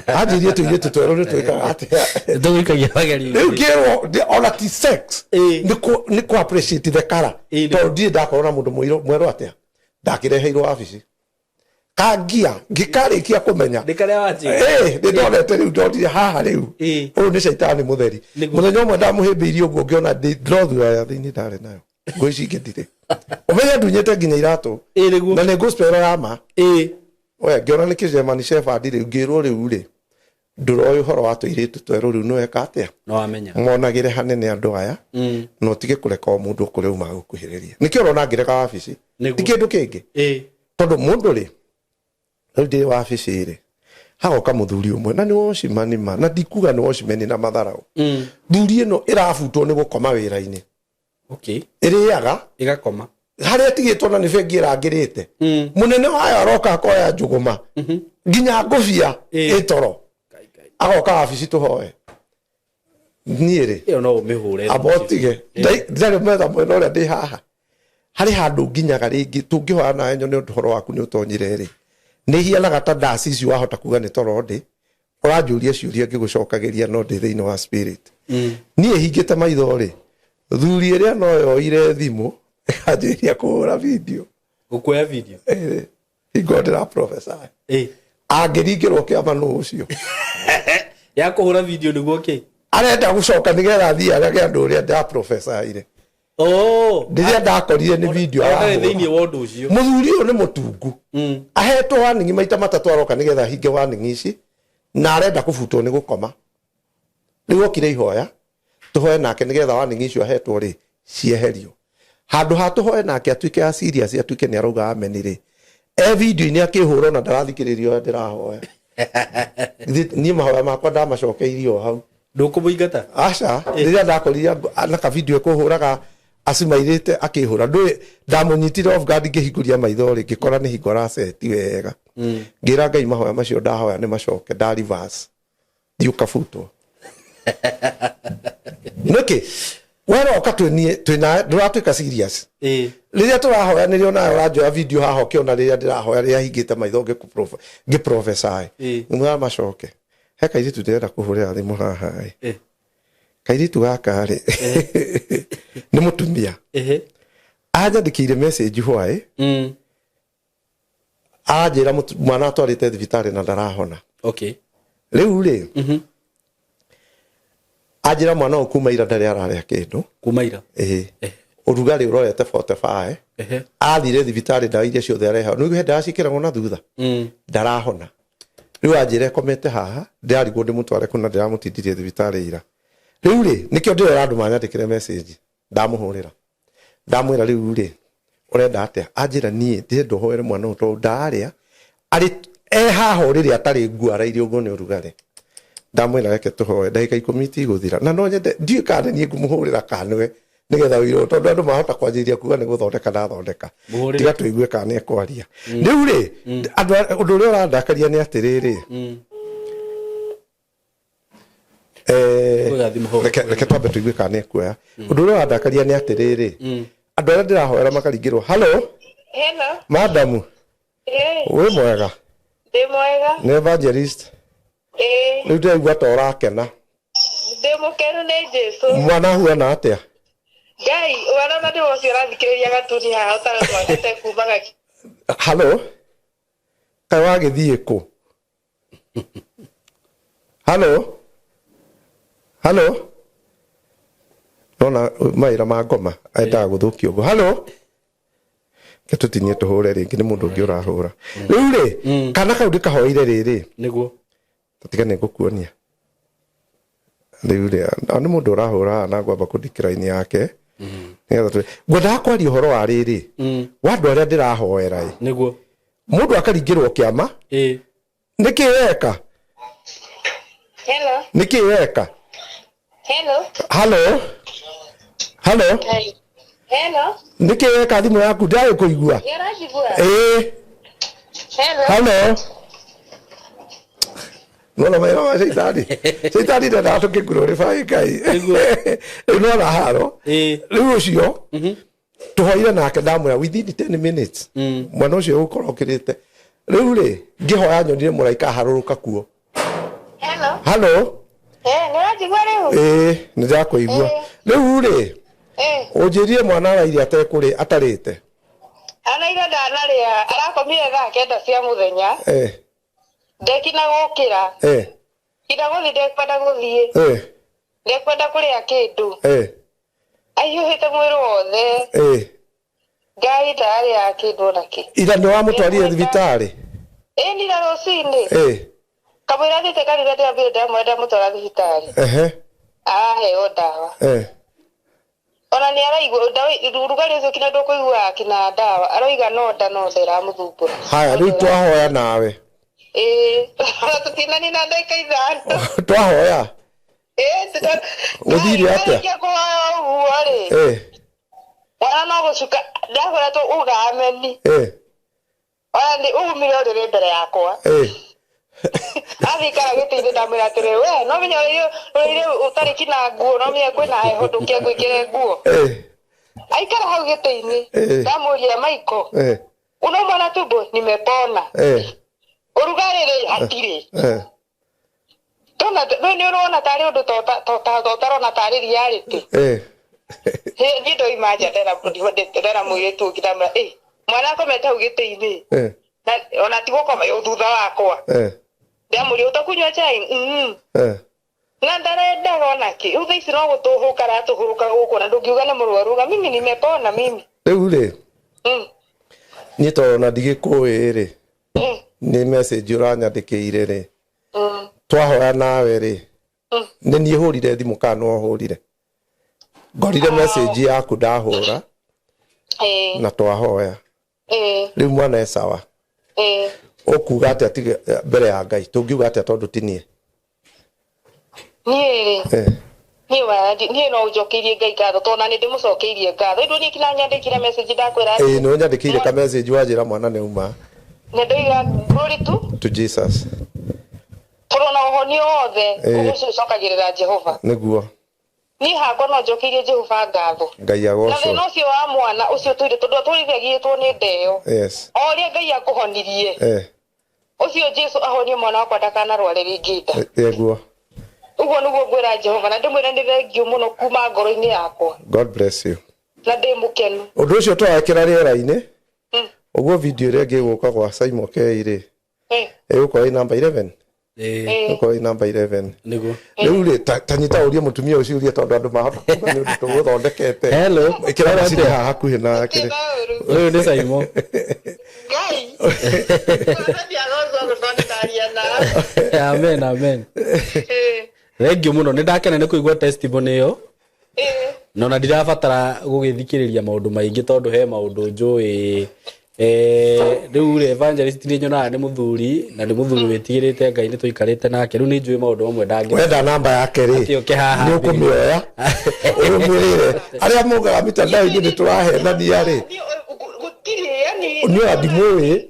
anjĩrie tũirĩtu twerũ nĩ twĩkaga atĩa? Tũgũikagia magerio. Rĩu ngĩrwo ona ti sex, nĩ kũ appreciate the color, tondũ ndirĩ ndakorwo na mũndũ mũirũ mwerũ atĩa ndakĩreheirwo wabici kangia ngĩkarĩkia kũmenya. Nĩ karĩa wanjĩra. Ĩĩ, nĩ ndonete rĩu, ndonire haha rĩu ũyũ nĩ caitani mũtheri. Mũthenya ũmwe ndamũhĩmbĩirie ũguo, ngĩona ndrothura ya thĩinĩ ndarĩ nayo, ngũ ici ingĩ ndirĩ ũmenye ndunyĩte nginya iratũ. Ĩĩ nĩguo. Na nĩ gospel ya ma. We ngĩona nĩ kĩgermany shepherd. Rĩu ngĩrwo rĩu rĩ, ndũroĩ ũhoro wa tũirĩtu twerũ, rĩu nĩweka atĩa? No wamenya. Monagĩre hanene andũ aya, na ũtige kũreka o mũndũ kũrĩa uma gũkuhĩrĩria. Nĩkĩo ũrona ngĩrega wabici, ti kĩndũ kĩngĩ, tondũ mũndũ rĩ, rĩu ndĩ wabici rĩ, hagoka mũthuri ũmwe na nĩ watchman ma, na ndikuga nĩ watchman na matharaũ. Thuri ĩno ĩrabutwo nĩ gũkoma wĩra-inĩ. Ĩrĩaga, ĩgakoma. Harĩa tigĩtwo na nĩ bengi ĩrangĩrĩte. Mũnene wayo aroka akoya njũgũma nginya ngũbia, ĩtoro, agoka wabici tũhoe. Niĩ rĩ, Ĩyo no ũmĩhũre. Amba ũtige, ndarĩ metha mwena ũrĩa ndĩ haha, harĩ handũ nginyaga rĩngĩ tũngĩhoya nawe nyone ũhoro waku nĩ ũtonyire rĩ, nĩ hianaga ta ndaci ici wahota kuga nĩ toro ndĩ ũranjũria ciũria ngĩgũcokagĩria, no ndĩ thĩinĩ wa spirit. Niĩ hingĩte maitho rĩ, thuri ĩrĩa no yoire thimũ ĩkanjĩrĩria kũhũra video. Gũkuoya video? Ĩĩ, hingo ndĩra prophesy. Angĩringĩrwo kĩama nũ ũcio? Ya kũhũra video nĩguo kĩ? Arenda gũcoka nĩgetha athiĩ arage andũ ũrĩa ndĩra prophesy-ire. Rĩrĩa ndakorire nĩ video Ndarĩ arahũra. thĩinĩ wa ũndũ ũcio. Mũthuri ũyũ nĩ mũtungu, ahetwo warning maita matatũ, aroka nĩgetha ahinge warning ici, na arenda kũbutwo nĩ gũkoma. Rĩu okire ihoya tũhoe nake nĩgetha warning icio ahetwo rĩ cieherio. Handũ ha tũhoe nake atuĩke a serious, atuĩke nĩ arauga amen rĩ, e video-inĩ akĩhũra, ona ndarathikĩrĩria ũrĩa ndĩrahoya. Niĩ mahoya makwa ndamacokeirie o hau. Ndũkũmũingata? Aca, rĩrĩa ndakorire na kavideo kũhũraga. Acimairĩte akĩhũra ndũĩ ndamũnyitire off guard ngĩhingũria maitho rĩ ngĩkora nĩ hingo araceti wega. Ngĩra Ngai mahoya macio ndahoya nĩ macoke nda reverse thiĩ ũkabutwo. Nĩkĩ weroka twĩniĩ twĩna ndũratuĩka serious. Rĩrĩa tũrahoya nĩrĩo nawe ũranjoya video haha ũkĩona rĩrĩa ndĩrahoya rĩrĩa hingĩte maitho ngĩprophesy. Ngĩmwĩra macoke. He kairĩtu ndĩrenda kũhũrĩra thimũ haha ĩ. Kairĩtu gaka rĩ nĩ mũtumia. Anyandĩkĩire message hwaĩ anjĩra mwana atwarĩte thibitarĩ na ndarahona. Rĩu rĩ anjĩra mwana ũyũ kuma ira ndarĩ ararĩa kĩndũ. Kuma ira. Ĩĩ. Ũrugarĩ ũrorete 45. Athire thibitarĩ ndawa iria ciothe areheo nĩguo he ndawa ciĩkĩragwo na thutha. Ndarahona. Rĩu anjĩra ĩkomete haha ndĩrarigwo ndĩmũtware kũ na ndĩramũtindirie thibitarĩ ira. Rĩu rĩ nĩkĩo ndĩrera andũ manyandĩkĩre message ndamũhũrĩra ndamwĩra rĩu rĩ ũrenda atĩa anjĩra niĩ ndĩrenda ũhoere mwana ũyũ tondũ ndarĩa arĩ e haha ũrĩrĩ atarĩ nguo araire ũguo nĩ ũrugarĩ. Ndamwĩra reke tũhoe ndagĩka 10 itigũthira na no nyende ndiũĩ kana nĩ niĩ ngũmũhũrĩra kana nĩwe nĩgetha ũirwo tondũ andũ mahota kwanjĩrĩria kuga nĩ gũthondeka ndathondeka. Tiga tũigue kana nĩ ekwaria. Rĩu rĩ andũ ũndũ ũrĩa ũrandakaria nĩ atĩrĩrĩ reke twambe tũigue kana nĩ ekuoya. Ũndũ ũrĩa ũrandakaria nĩ atĩrĩrĩ andũ arĩa ndĩrahoera makaringĩrwo hello. Hello. Madamu. Wĩ mwega? Ndĩ mwega. Nĩ evangelist. Rĩu ndĩraigua ta ũrakena. Ndĩ mũkenu nĩ Jesu. Mwana ahuana atĩa? Ngai, mwana na nĩwe ũcio ũrathikĩrĩria gatuni haha ũtarotwakĩte kuma gaki. Hello. Kaĩ wagĩthiĩ kũ? Hello. Hello. Nona mawĩra ma ngoma endaga gũthũkia ũguo. Hello. Tũtinie tũhũre rĩngĩ nĩ mũndũ ũngĩ ũrahũra. Rĩu rĩ kana kau ndĩkahoire rĩrĩ. Nĩguo. Tũtige nĩ ngũkuonia. Rĩu rĩ nĩ mũndũ ũrahũra na ngwamba kũndikĩra-inĩ yake. Ngwendaga kwaria ũhoro wa rĩrĩ wa andũ arĩa ndĩrahoera ĩ. Nĩguo. Mũndũ akaringĩrwo kĩama. Nĩkĩ weka? Hello. Nĩkĩ weka? Hello. Hello. Hello. Hello. Nĩkĩ weka thimũ yaku ndĩragĩkũigua? Nĩũranjigua? Ĩĩ. Hello. Hello. Nona mawĩra ma caitani. Caitani ndendaga tũkĩngurũrĩbaĩ Ngai. Rĩu nona haro. Rĩu ũcio tũhoire nake ndamwĩra within 10 minutes mwana ũcio ũgũkorwo ũkĩrĩte. Rĩu rĩ ngĩhoya nyonire mũraika aharũrũka kuo. Hello. Hello. Nĩũranjigua rĩu? Ĩĩ nĩndĩrakũigua. Rĩu rĩ ũnjĩrire mwana araire atekũrĩ atarĩte. Araire ndanarĩa arakomire thaa 9 cia mũthenya. Ndekina gũkĩra. Kina gũthiĩ ndekwenda gũthiĩ. Ndekwenda kũrĩa kĩndũ. Ahiũhĩte mwĩrĩ wothe. Ngai ndararĩa kĩndũ ona kĩ. Ira nĩ wamũtwarire thibitarĩ? Ĩĩ nira rũcinĩ. Kamũira thiĩte kanitha ndĩrambire ndamũtwara thibitarĩ. Araheo ndawa. Ona nĩ araigua ũrugarĩ ũcio kinya ndũkũiguaga kinya ndawa aroiga no nda no nda ĩramũthumbũra. Haya rĩu twahoya nawe. Ĩĩ tũtinanina ndagĩka 5. Twahoya. Ĩĩ Gũthire atĩa? Ndarĩkia kũhoya ũguo rĩ. Mwana no gũcuka ndakwĩra tu uga ameni. Ona nĩ umire ũrĩrĩ mbere yakwa. Athiĩ ikara gĩtĩ-inĩ ndamwĩra atĩrĩ we no menya ũrĩire ũtarĩ kinya nguo no menya kwĩna heho ndũke ngwĩkĩre nguo. Aikara hau gĩtĩ-inĩ ndamũria Michael unaumwa na tumbo nimepona. Ũrugarĩ rĩ hatirĩ. Tona nĩ ũrona tarĩ ũndũ ũtarona tarĩ reality. Niĩ ndoima nja ndera mũirĩtu ũngĩ ndamwĩra mwana akomete hau gĩtĩ-inĩ. Ona ti gũkoma thutha wakwa. Ndamũria ũtakunyua chai? Na ndarendaga ona kĩ. Rĩu thaa ici no gũtũhũka aratũhũrũka gũkũ na ndũngiuga nĩ mũrwaru uga mimi nimepona mimi. Rĩu rĩ niĩ tondũ ona ndigĩkũĩ rĩ nĩ message ũranyandĩkĩire rĩ twahoya nawe rĩ nĩ niĩ hũrire thimũ kana no hũrire? Ngorire message yaku ndahũra na twahoya. Rĩu mwana e sawa. Ũkuga atĩa tiga mbere ya Ngai? Tũngiuga atĩa tondũ ti niĩ? Niĩ rĩ Niĩ no njokeirie Ngai ngatho tondũ na nĩ ndĩmũcokeirie ngatho. Rĩu niĩ kinya nyandĩkire message ndakwĩra. Ĩĩ, nĩ ũnyandĩkĩire ka message wanjĩra mwana nĩ auma. Nĩ ndoiga glory to Jesus. Tondũ na ũhonio wothe ũcio ũcokagĩrĩra Jehova. Nĩguo. Niĩ hakwa no njokeirie Jehova ngatho. Ngai agocwo. Na thĩna ũcio wa mwana ũcio tũire tondũ atũrithiagĩtwo nĩ ndeo. Yes. O ũrĩa Ngai akũhonirie. Ũcio Jesu ahonie mwana wakwa ndakanarware rĩngĩ nda. Nĩguo. Ũguo nĩguo ngwĩra Jehova na ndĩmwĩre nĩ thengiũ mũno kuma ngoro-inĩ yakwa. God bless you. Na ndĩ mũkenu. Ũndũ ũcio tũrekĩra rĩera-inĩ. Ũguo video ĩrĩa ĩngĩ ĩgũka gwa Simon K rĩ. Ĩgũkorwo ĩ number 11. Ĩgũkorwo ĩ number 11. Nĩguo. Rĩu rĩ ta nyita ũrie mũtumia ũcio ũrie tondũ andũ mahota kuga nĩ ũndũ tũgũthondekete. Hello. Ĩkĩra macini haha hakuhĩ na kĩrĩ. Ũyũ nĩ Simon. Ngai. Amen, amen. Thengiũ mũno, nĩ ndakena nĩ kũigua testimony ĩyo. Na ona ndirabatara gũgĩthikĩrĩria maũndũ maingĩ tondũ he maũndũ njũĩ. Rĩu rĩ evangelist nĩ nyonaga nĩ mũthuri na nĩ mũthuri wĩtigĩrĩte Ngai, nĩ tũikarĩte nake, rĩu nĩ njũĩ maũndũ mamwe ndangĩ. Wenda namba yake rĩ, Atĩ ũke haha nĩ ũkũmĩoya ũrũmĩrĩre. Arĩa mugaga mitandao-inĩ nĩ tũrahenania rĩ, niĩ ona ndimũĩ.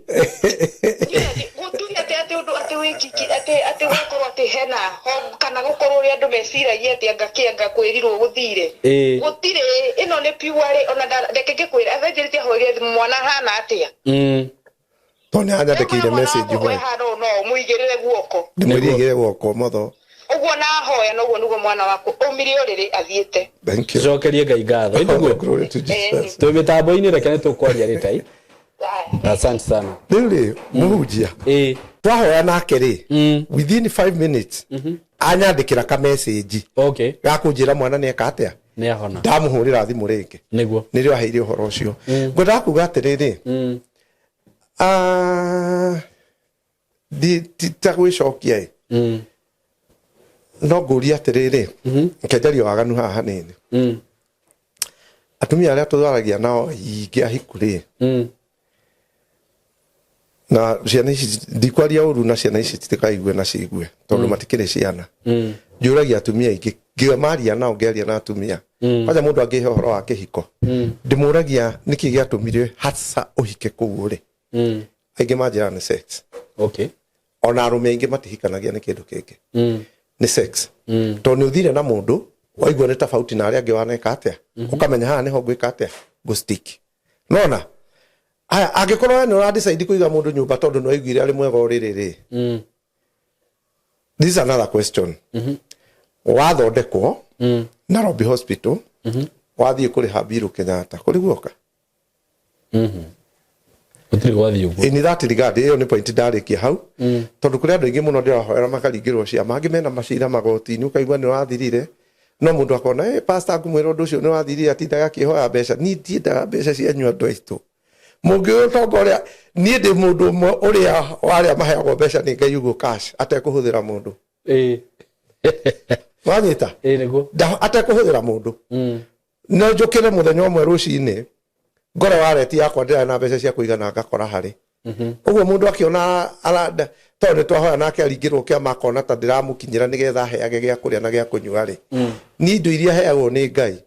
Gũtirĩ atĩ atĩ ũndũ atĩ wĩkiki atĩ atĩ gũkorwo atĩ hena kana gũkorwo ũrĩa andũ meciragia atĩ anga kĩanga kwĩrirwo gũthire. Gũtirĩ, ĩno nĩ pure ona reke ngĩkwĩre evangelist ahoire thimũ mwana hana atĩa. Tondũ nĩ anyandĩkĩire message hoe. Hana ũũ no ũmũigĩrĩre guoko. Ndĩmũigĩrĩre guoko motho. Ũguo na ahoya noguo nĩguo mwana waku ũmire ũrĩrĩ athiĩte. Thank you. Tucokerie Ngai ngatho. Ĩndĩ Glory to Jesus. Twĩ mĩtambo-inĩ reke nĩ tũkwaria rĩtai. Asante sana. Rĩu rĩ, mũhunjia. Twahoya nake rĩ, within 5 minutes anyandĩkĩra ka message. Okay. Ga kũnjĩra mwana nĩ eka atĩa? Nĩ ahona. Ndamũhũrĩra thimũ rĩngĩ. Nĩguo. Nĩrĩo aheire ũhoro ũcio. Ngwendaga kuga atĩrĩrĩ, ti ta gwĩcokia ĩ. No ngũrie atĩrĩrĩ, reke njarie waganu haha hanini. Atumia arĩa tũtharagia nao aingĩ ahiku rĩ, na ciana ici ndikwaria ũru na ciana ici citikaigue na ciigue tondũ matikĩrĩ ciana. Njũragia atumia aingĩ ngĩmaria nao ngĩaria na atumia. Kwanja mũndũ angĩhe ũhoro wa kĩhiko, ndĩmũragia nĩkĩ gĩatũmire hasa ũhike kũu ũrĩ. Aingĩ manjĩraga nĩ sex. Okay. Ona arũme aingĩ matihikanagia nĩ kĩndũ kĩngĩ. Nĩ sex. Tondũ nĩ ũthire na mũndũ waigua nĩ tofauti na arĩa angĩ waneka atĩa, ũkamenya haha nĩho ngwĩka atĩa, ngũ stick. Nona aya angĩkorwo we nĩ ũra decide kũiga mũndũ nyũmba tondũ nĩ waiguire arĩ mwega ũrĩrĩ rĩ, this is another question. Wathondekwo Nairobi Hospital, wathiĩ kũrĩha biru Kenyatta, kũrĩ guoka? Gũtirĩ gwathiĩ ũguo. In that regard, ĩyo nĩ point ndarĩkia hau. Tondũ kũrĩ andũ aingĩ mũno ndĩrahoera makaringĩrwo ciama, angĩ mena macira magoti-inĩ, ũkaigua nĩ wathirire. No mũndũ akona, pastor ngũmwĩra ũndũ ũcio nĩ wathirire, atindaga akĩhoya mbeca. Niĩ ndiendaga mbeca cianyu andũ aitũ. Mũngĩũĩ ũtonga ũrĩa, niĩ ndĩ mũndũ ũmwe ũrĩa wa arĩa maheagwo mbeca nĩ Ngai ũguo cash, atekũhũthĩra mũndũ. Wanyita? Nĩguo. Atekũhũthĩra mũndũ. No njũkĩre mũthenya ũmwe rũcinĩ, ngore wallet yakwa ndĩrarĩ na mbeca cia kũigana ngakora harĩ. Ũguo mũndũ akĩona aranda, tondũ nĩ twahoya nake aringĩrwo kĩama akona ta ndĩramũkinyĩra nĩgetha aheage gĩa kũrĩa na gĩa kũnyua rĩ. Niĩ indo iria heagwo nĩ Ngai.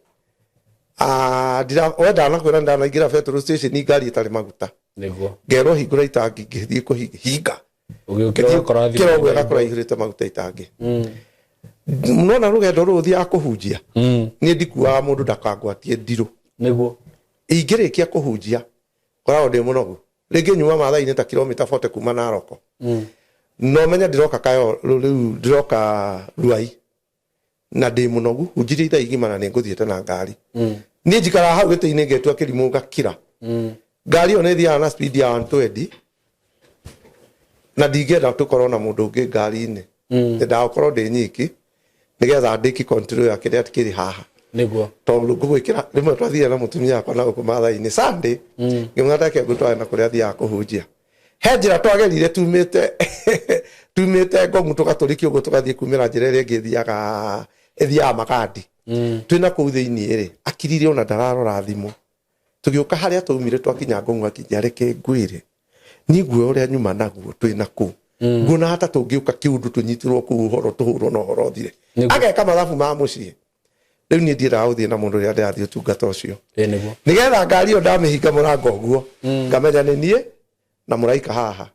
We ndanakwĩra ndanaingĩra petrol station ngari ĩtarĩ maguta. Nĩguo. Ngerwo hingũra itangi ngĩthiĩ kũhinga. Ũgĩũkĩra ũgakora thimũ. Kĩra ũguo ĩgakora ĩihũrĩte maguta itangi. Nona rũgendo rũrũ ũthiaga kũhunjia. Niĩ ndikuaga mũndũ ndakangwatie ndirũ. Nĩguo. Ingĩrĩkia kũhunjia, ngoragwo ndĩ mũnogu. Rĩngĩ nyuma Maathai-inĩ ta kilomita 40 kuma Naroko. No menye ndĩroka Kayo, rĩu ndĩroka Ruai. Na ndĩ mũnogu, hunjirie ithaa igima na nĩ ngũthiĩte na ngari. Niĩ njikaraga hau gĩtĩ-inĩ ngetua kĩrimũ ngakira. Ngari ĩyo nĩ ĩthiaga na speed ya 120. Na ndingĩenda tũkorwo na mũndũ ũngĩ ngari-inĩ. Nyendaga gũkorwo ndĩ nyiki nĩgetha ndĩki control ya kĩrĩa kĩrĩ haha. Nĩguo. Tondũ ngũgwĩkĩra rĩmwe twathire na mũtumia wakwa na gũkũ Maathai-inĩ Sunday, ngĩmwĩra ndeke ngũtware na kũrĩa athiaga kũhunjia. He njĩra twagerire tumĩte Ngong'u tũgatũrĩkia ũguo tũgathiĩ kumĩra njĩra ĩrĩa ĩngĩ ĩthiaga Magadi. Twĩna kũu thĩinĩ rĩ, akirire ona ndararora thimũ. Tũgĩũka harĩa twaumire twakinya Ngong'u akinya reke ngwĩre. Niĩ nguoya ũrĩa nyuma naguo twĩna kũu. Nguona hata tũngĩũka kĩũndũ tũnyitĩrwo kũu ũhoro tũhũrwo na ũhoro ũthire. Ageka mathabu ma mũciĩ. Rĩu niĩ ndiendaga gũthiĩ na mũndũ rĩrĩa ndĩrathiĩ ũtungata ũcio. Ĩĩ nĩguo. Nĩgetha ngari ĩyo ndamĩhinga mũrango ũguo, ngamenya nĩ niĩ na mũraika haha,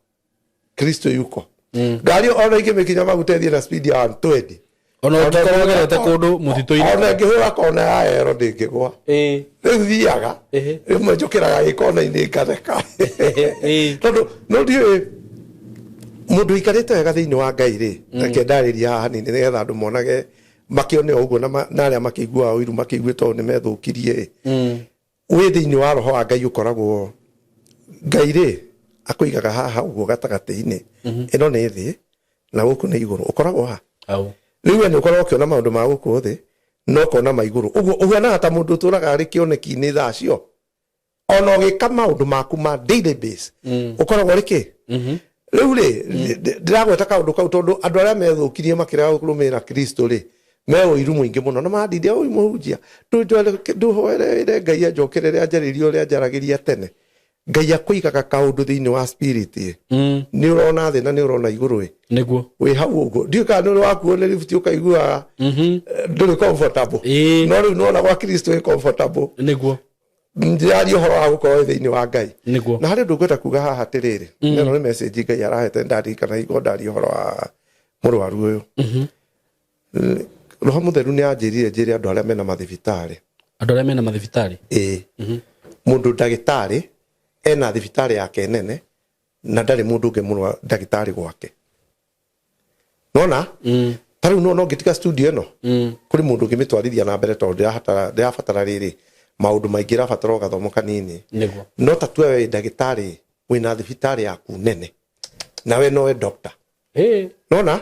Kristo yuko. Ngari ĩyo ona ingĩmĩkinya maguta ĩthiĩ na speed ya 120, Ona ũngĩkorwo ũgerete kũndũ mũtitũ-inĩ, ona ĩngĩhũra kona ya ero ndĩngĩgwa. Rĩu thiaga, rĩmwe njũkĩraga gĩkona-inĩ ngatheka, tondũ no ndiũĩ mũndũ ũikarĩte wega thĩinĩ wa Ngai rĩ. Reke ndarĩrie haha hanini nĩgetha andũ monage, makĩone o ũguo, na arĩa makĩiguaga ũiru makĩigue tondũ nĩ methũkirie ĩ. Wĩ thĩinĩ wa roho wa Ngai, ũkoragwo Ngai rĩ akũigaga haha ũguo gatagatĩ-inĩ. Ĩno nĩ thĩ na gũkũ nĩ igũrũ, ũkoragwo ha Au. Rĩu we nĩ ũkoragwo ũkĩona maũndũ ma gũkũ thĩ na ũkona ma igũrũ. Ũguo ũhuanaga ta mũndũ ũtũraga arĩ kĩoneki-inĩ thaa cio, ona ũgĩka maũndũ maku ma daily base, ũkoragwo ũrĩ kĩ. Rĩu rĩ, ndĩragweta kaũndũ kau tondũ andũ arĩa methũkirie makĩrega kũrũmĩrĩra Kristo rĩ, me ũiru mũingĩ mũno na mandindia ũi mũhunjia, ndũhoere Ngai anjokerere anjarĩrie ũrĩa njaragĩria tene. Ngai akũigaga kaũndũ thĩinĩ wa spirit ĩ, nĩ ũrona thĩ na nĩ ũrona igũrũ ĩ. Wĩ hau ũguo, ndiũĩ kana nĩ ũrĩ wakuo nĩ lift ũkaiguaga ndũrĩ comfortable. No rĩu nĩwona gwa Kristo wĩ comfortable. Ndĩraria ũhoro wa gũkorwo wĩ thĩinĩ wa Ngai. Na harĩ ũndũ ngwenda kuga haha atĩrĩrĩ, ĩno nĩ message Ngai arahete. Ndarikana hingo ndaria ũhoro wa mũrwaru ũyũ, Roho Mũtheru nĩ anjĩrire njĩre andũ arĩa mena mathibitarĩ. Andũ arĩa mena mathibitarĩ. Ĩĩ, mũndũ ndagĩtarĩ ena thibitarĩ yake nene na ndarĩ mũndũ ũngĩ mũrwa ndagĩtarĩ gwake. Nona ta rĩu nona ũngĩtiga studio ĩno, kũrĩ mũndũ ũngĩmĩtwarithia na mbere, tondũ ndĩrabatara rĩrĩ maũndũ maingĩ, ĩrabatara o gathomo kanini. No ta tuwe wĩ ndagĩtarĩ wĩna thibitarĩ yaku nene nawe nowe doctor. Nona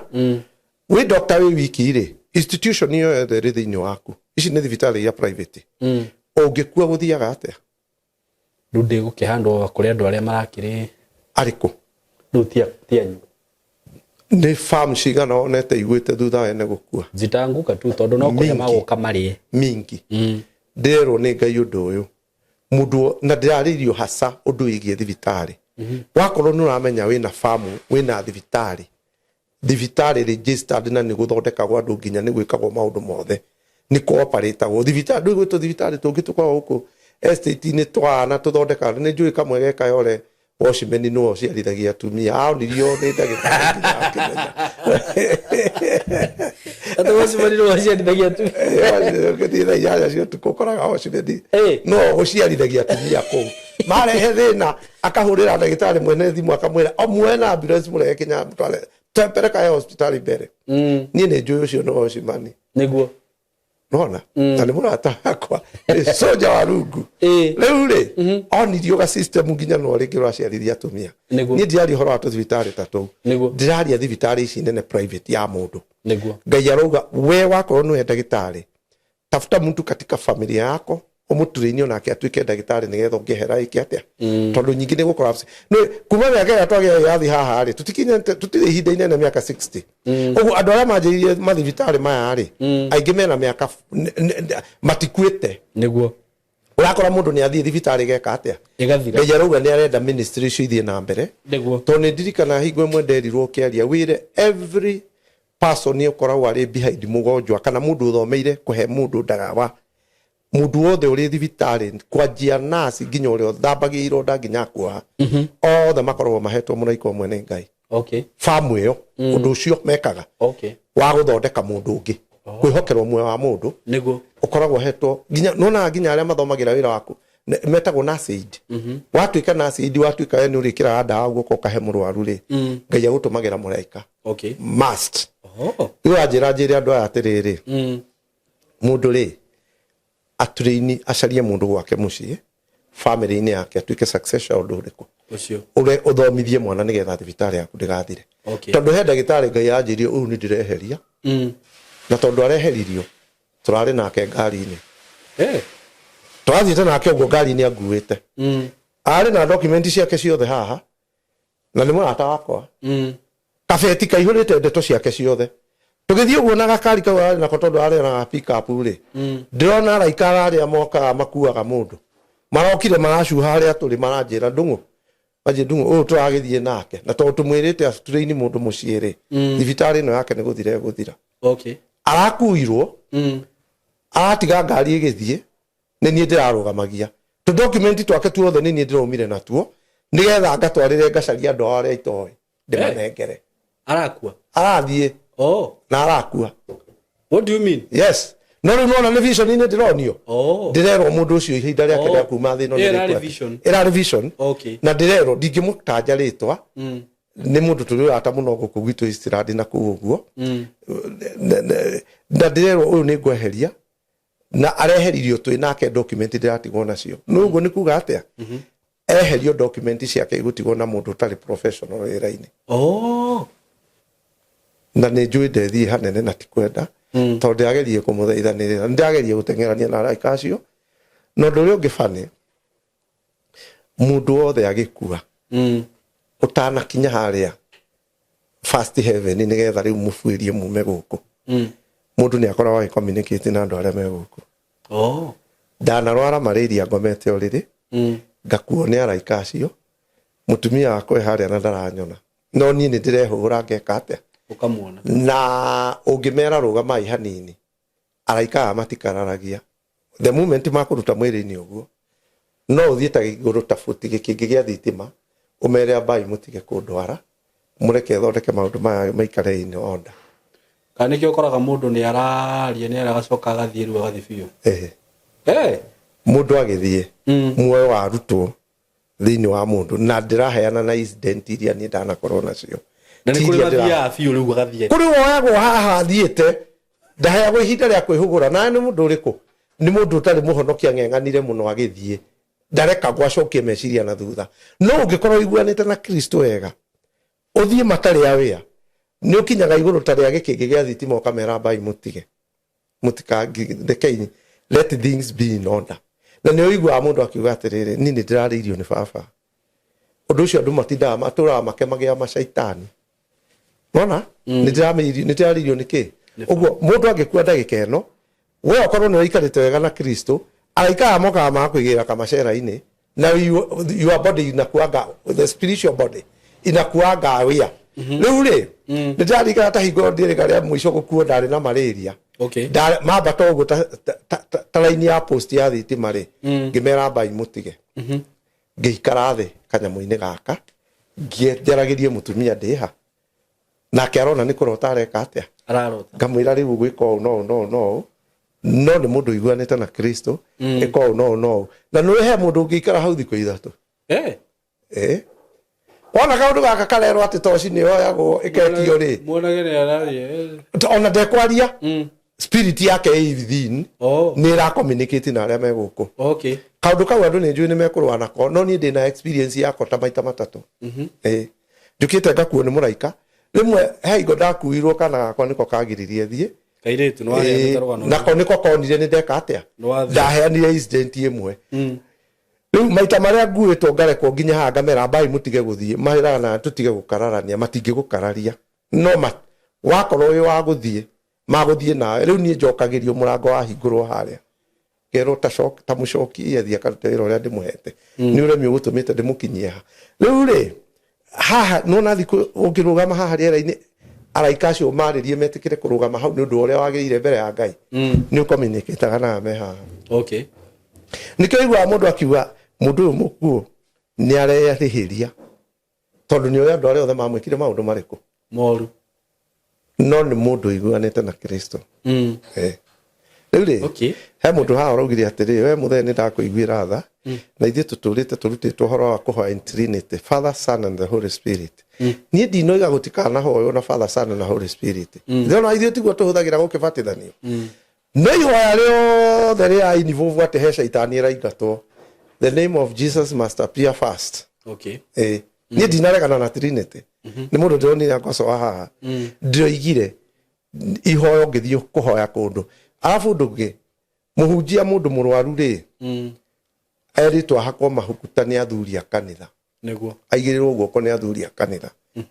wĩ doctor wĩ wiki rĩ, institution ĩyo yothe ĩrĩ thĩinĩ waku, ici nĩ thibitarĩ iria private, ũngĩkua gũthiaga atĩa? Rĩu ndĩgũkĩhandwo kũrĩ andũ arĩa marakĩrĩ Arĩkũ? Rĩu ti anyu. Nĩ farm cigana onete iguĩte thutha wene gũkua? Zitanguka tu, tondũ no kũrĩa Mingi. Magũka marĩe. Mingi. Ndĩrerwo nĩ Ngai ũndũ ũyũ mũndũ na ndĩrarĩirio hasa ũndũ wĩgiĩ thibitarĩ. Wakorwo nĩ ũramenya wĩna famu, wĩna thibitarĩ, thibitarĩ registered, na nĩ gũthondekagwo andũ nginya nĩ gwĩkagwo maũndũ mothe, nĩ kũoperatagwo thibitarĩ, ndũĩ gwĩtwo thibitarĩ tũngĩ tũkoragwo gũkũ estate-inĩ twana tũthondekaga. Nĩ njũĩ kamwe gekayore watchman nĩwe ũciarithagia atumia, aonirio nĩ ndagĩtarĩ nginya akĩmenya. Atĩ watchman nĩwe ũciarithagia tu? Ũgĩthiĩ thaa 8 cia ũtukũ ũkoraga watchman no ũciarithagia atumia kũu. Marehe thĩna, akahũrĩra ndagĩtarĩ mwene thimũ, akamwĩra o muoe na ambulance, mũrehe kinya mũtware pereka ya hospitali mbere. Niĩ nĩ njũĩ ũcio nĩ watchman. Nona na nĩ mũrata wakwa, nĩ soja wa rungu. Rĩu rĩ, onirio ga system nginya no rĩngĩ ũraciarithia atumia. Niĩ ndiraria ũhoro wa tũthibitarĩ ta tũu. Ndĩraria thibitarĩ ici nene private ya mũndũ. Ngai arauga we wakorwo nĩwe ndagĩtarĩ, tafuta mtu katika familia yako ũmũturĩinie onake atuĩke ndagĩtarĩ, nĩgetha ũngĩehera ĩke atĩa, tondũ nyingĩ nĩ gũkorwo nĩ kuma mĩaka ĩrĩa twagĩa wĩyathi haha rĩ, tũtikinyĩte, tũtirĩ ihinda inene, mĩaka 60 ũguo. Andũ arĩa manjĩrĩirie mathibitarĩ maya rĩ, aingĩ mena mĩaka matikuĩte. Ũrakora mũndũ nĩ athiĩ thibitarĩ geka atĩa? Ĩgathira. Ngai arauga nĩ arenda ministry icio ithiĩ na mbere. Tondũ nĩ ndirikana hingo ĩmwe nderirwo ũkĩaria wĩre every person ũkoragwo arĩ behind mũgonjwa kana mũndũ ũthomeire kũhe mũndũ ndawa, mũndũ wothe ũrĩ thibitarĩ, kwanjia nurse nginya ũrĩa ũthambagia ironda nginya akuoha, othe makoragwo mahetwo mũraika ũmwe nĩ Ngai. Famu ĩyo ũndũ ũcio mekaga wa gũthondeka mũndũ ũngĩ, kwĩhokerwo muoyo wa mũndũ, ũkoragwo hetwo nginya nonaga nginya arĩa mathomagĩra wĩra waku metagwo nurse aid. Watuĩka nurse aid, watuĩka we nĩ ũrĩkĩraga ndawa guoko ũkahe mũrwaru rĩ, Ngai agũtũmagĩra mũraika. Must. Rĩu anjĩra njĩre andũ aya atĩrĩrĩ, mũndũ rĩ atũrĩini acarie mũndũ gwake mũciĩ, family-inĩ yake, atuĩke successor ũndũ ũrĩkũ? Ũcio. Ũrĩa ũthomithie mwana nĩgetha thibitarĩ yaku ndĩgathire. Tondũ he ndagĩtarĩ Ngai anjĩrie ũyũ nĩ ndĩreheria, na tondũ areheririo tũrarĩ nake ngari-inĩ, tũrathiĩte nake ũguo ngari-inĩ anguĩte, arĩ na document ciake ciothe haha, na nĩ mũrata wakwa, kabeti kaihũrĩte ndeto ciake ciothe. Tũgĩthiĩ ũguo na gakari kau ararĩ nako, tondũ arĩ na pick up rĩ, ndĩrona araika arĩa mokaga makuaga mũndũ marokire maracuha harĩa tũrĩ, maranjĩra, "Ndung'u," manjĩ, "Ndung'u ũyũ tũragĩthiĩ nake, na tondũ tũmwĩrĩte atũrĩini mũndũ mũciĩ rĩ, thibitarĩ ĩno yake nĩ gũthira ĩgũthira." Arakuirwo. Aratiga ngari ĩgĩthiĩ, nĩ niĩ ndĩrarũgamagia tũ document twake tuothe, nĩ niĩ ndĩraumire natuo nĩgetha ngatwarĩre ngacaria andũ ao arĩa itoĩ ndĩmanengere. Arakua? Arathiĩ. Oh. Na arakua. What do you mean? Yes, no rĩu nona nĩ vision-inĩ ndĩronio. Oh. Ndĩrerwo mũndũ ũcio ihinda rĩake Oh. rĩa kuma thĩ ĩno Ĩyo nĩ ĩrarĩ rĩkũ atĩ. vision. Ĩrarĩ vision. Okay. Na ndĩrerwo ndingĩmũtanja rĩtwa, nĩ mũndũ tũrĩ ũrata mũno gũkũ gwitũ Eastland na kũu ũguo. Na ndĩrerwo ũyũ nĩ ngweheria na areheririo twĩ nake, document ndĩratigwo nacio. Nĩ ũguo nĩ kuga atĩa? Eherio, document ciake igũtigwo na mũndũ ũtarĩ professional wĩra-inĩ. Oh. Na nĩ njũĩ ndethiĩ hanene na tikwenda, tondũ ndĩragerie kũmũthaithanĩrĩra, nĩ ndĩragerie gũteng'erania na araika acio. Na ũndũ ũrĩa ũngĩ bani, mũndũ wothe agĩkua, ũtanakinya harĩa first heaven nĩgetha rĩu mũbuĩrie mume gũkũ, mũndũ nĩ akoragwo agĩcommunicate na andũ arĩa me gũkũ. Oh. Ndanarwara malaria ngomete ũrĩrĩ, ngakuo nĩ araika acio. Mũtumia wakwa e harĩa na ndaranyona, no niĩ nĩ ndĩrehũgũra ngeka atĩa? Ukamuona. Na ũngĩmera rũgamai hanini, araika aya matikararagia. The moment makũruta mwĩrĩ-inĩ ũguo, no ũthiĩ ta igũrũ ta buti gĩkĩngĩ gĩa thitima, ũmere ambai mũtige kũndwara, mũreke thondeke maũndũ maya maikare in order. Kana nĩkĩo ũkoraga mũndũ nĩ araria nĩ agacoka agathiĩ rĩu agathiĩ biũ? Ehe. Eh. Mũndũ agĩthiĩ, muoyo warutwo thĩinĩ wa mũndũ, na ndĩraheana na incident iria niĩ ndanakorwo nacio. Na nĩ Ti kũrĩ iria mathiaga biũ rĩu agathiĩ. Kũrĩ woyagwo haha athiĩte, ndaheagwo ihinda rĩa kwĩhũgũra. Nawe nĩ mũndũ ũrĩkũ? Nĩ mũndũ ũtarĩ mũhonokia, ng'eng'anire mũno agĩthiĩ, ndarekagwo acokie meciria na thutha. No ũngĩkorwo ũiguanĩte na Kristo wega, ũthiĩ matarĩ aware, nĩ ũkinyaga igũrũ ta rĩa gĩkĩngĩ gĩa thitima, ũkamera mbai mũtige, mũtikangĩrekei, let things be in order. Na nĩ ũiguaga mũndũ akiuga atĩrĩrĩ, niĩ nĩ ndĩrarĩirio nĩ baba. Ũndũ ũcio andũ matindaga matũraga makemagia macaitani nona nĩ ndĩrarĩirio nĩ kĩ ũguo. Mũndũ angĩkua ndagĩka ĩno, we okorwo nĩ ũikarĩte wega na Kristo, araika aya mokaga magakwĩgĩra kamacera-inĩ na your body inakuanga, the spiritual body inakuanga aware. Rĩu rĩ, nĩ ndĩraririkana ta hingo ndĩrĩga rĩa mũico gũkuo, ndarĩ na malaria. Mambata ũguo ta raini ya post ya thitima rĩ, ngĩmera mbai mũtige, ngĩikara thĩ kanyamũ-inĩ gaka, ngĩnjaragĩrie mũtumia ndĩha nake, arona nĩ kũrota areka atĩa. Ararota. Ngamwĩra rĩu gwĩka ũũ no ũũ no ũũ no ũũ, no nĩ mũndũ ũiguanĩte na Kristo, ĩka ũũ no ũũ no ũũ. Na nĩ he mũndũ ũngĩikara hau thikũ 3. Eh. Eh, wona kaũndũ gaka karerwo atĩ toci nĩ yoyagwo ĩketio rĩ, Muonage nĩ araria. Eh. Ona ndekwaria, spirit yake ĩ within, nĩ ĩra communicate na arĩa me gũkũ. Kaũndũ kau andũ nĩ njũĩ nĩ mekũrũa nako, no niĩ ndĩna experience yako ta maita matatũ. Ĩ njũkĩte ngakuo nĩ mũraika rĩmwe. He hingo ndakuirwo, kana gakwa nĩko kagiririe thiĩ. Kairĩtu nĩ waheanĩte rũgano. Nako nĩko konire nĩ ndeka atĩa. Nĩ wathiĩ. Ndaheanire incident ĩmwe. Rĩu maita marĩa nguĩtwo ngarekwo nginya haha, ngamera mbai mũtige gũthiĩ, mahĩraga na tũtige gũkararania, matingĩgũkararia, no ma wakorwo wĩ wa gũthiĩ magũthiĩ nawe. Rĩu niĩ njokagĩrio mũrango wahingũrwo harĩa, ngerwo ta mũcoki athiĩ akarute wĩra ũrĩa ndĩmũhete, nĩ ũremi ũgũtũmĩte ndĩmũkinyie ha. Rĩu rĩ, haha nona thikũ ũngĩrũgama haha rĩera-inĩ, araika acio marĩrie metĩkĩre kũrũgama hau nĩ ũndũ wa ũrĩa wagĩrĩire mbere ya Ngai, nĩ ũcommunicataga na me haha. Nĩkĩo iguaga mũndũ akiuga mũndũ ũyũ mũkuũ nĩ arerĩhĩria, tondũ nĩ ũrĩa andũ arĩa othe mamwĩkire maũndũ marĩkũ. Moru. No nĩ mũndũ ũiguanĩte na Kristo. Eh. Rĩu rĩ, he mũndũ haha ũraugire atĩrĩ, we mũthee nĩ ndakũiguĩra tha, na ithuĩ tũtũrĩte tũrutĩtwo ũhoro wa kũhoya in Trinity, Father, Son and the Holy Spirit. Niĩ ndinoiga gũtikanahoywo na Father, Son and Holy Spirit. Ndĩrona ithuĩ tiguo tũhũthagĩra gũkĩbatithanio, no ihoya rĩothe rĩa involve atĩ he caitani ĩraingatwo, the name of Jesus must appear first. Ĩ niĩ ndinaregana na Trinity. Nĩ mũndũ ndĩronire ngocoa haha, ndĩroigire ihoyo ngĩthiĩ kũhoya kũndũ, arabu ũndũ ũngĩ, mũhunjia mũndũ mũrwaru rĩ, erĩtwo ahakwo mahukuta nĩ athuri a kanitha. Aigĩrĩrwo guoko nĩ athuri a kanitha,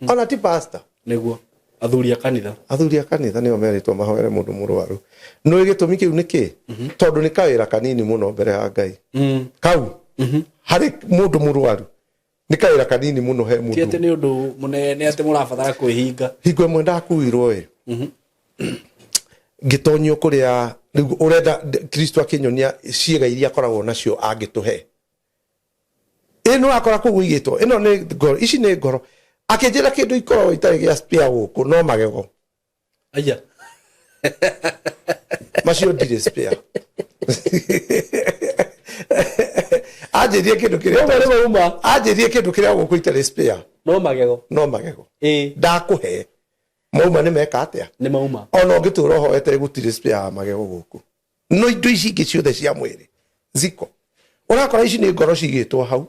ona ti pastor. Nĩguo, athuri a kanitha. Athuri a kanitha nĩo merĩtwo mahoere mũndũ mũrwaru. Nĩ gĩtũmi kĩu nĩ kĩ? Tondũ nĩ kawĩra kanini mũno mbere ya Ngai kau. Harĩ mũndũ mũrwaru nĩ kawĩra kanini mũno he Ti mũndũ. Atĩ nĩ ũndũ mũnene atĩ mũrabatara kwĩhinga. Hingo ĩmwe ndakuirwo ĩ, ngĩtonyio kũrĩa Rĩu ũrenda Kristo akĩnyonia ciĩga iria akoragwo nacio angĩtũhe. Ĩ nĩ wakora kũu ũigĩtwo ĩno nĩ ngoro, ici nĩ ngoro. Akĩnjĩra kĩndũ ikoragwo itarĩ gĩa spare gũkũ no magego. Aya. Macio ndirĩ spare. Anjĩrie kĩndũ kĩrĩa Nĩ mauma. Anjĩrie kĩndũ kĩrĩa gũkũ itarĩ spare. No magego. No magego. Ĩĩ. Ndakũhe. Mauma nĩ meka atĩa? Nĩ mauma. Ona ũngĩtũra ũhoete gũtirĩ spare ya magego gũkũ. No indo ici ingĩ ciothe cia mwĩrĩ ziko. Ũrakora ici nĩ ngoro cigĩtwo hau,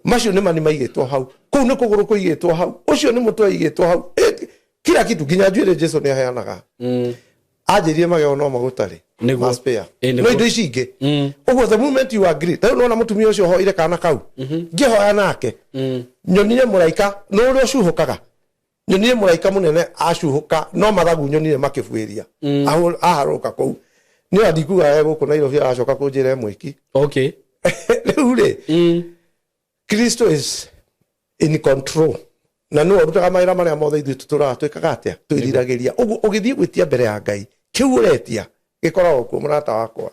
macio nĩ mani maigĩtwo hau, kũu nĩ kũgũrũ kũigĩtwo hau, ũcio nĩ mũtwe ũigĩtwo hau. Kila kitu nginya njuĩrĩ Jesu nĩ aheanaga. Anjĩrire magego no magũtarĩ. Nĩguo. Ma spare. Nĩguo. No indo ici ingĩ. Ũguo the moment you agree, ta rĩu nĩwona mũtumia ũcio ũhoire kana kau. Ngĩhoya nake. Nyonire mũraika, nĩ ũrĩa ũcuhũkaga. Nyonire mũraika mũnene acuhũka, no mathagu nyonire makĩbuĩria. Aharũka kũu. Nĩ ona ndikuga e gũkũ Nairobi aracoka kũnjĩra e mwĩki. Okay. Rĩu rĩ, Kristo is in control. Na nĩwe ũrutaga mawĩra marĩa mothe ithuĩ tũtũraga twĩkaga atĩa? Twĩriragĩria. Ũguo ũgĩthiĩ gwĩtia mbere ya Ngai, kĩu ũretia gĩkoragwo kuo mũrata wakwa.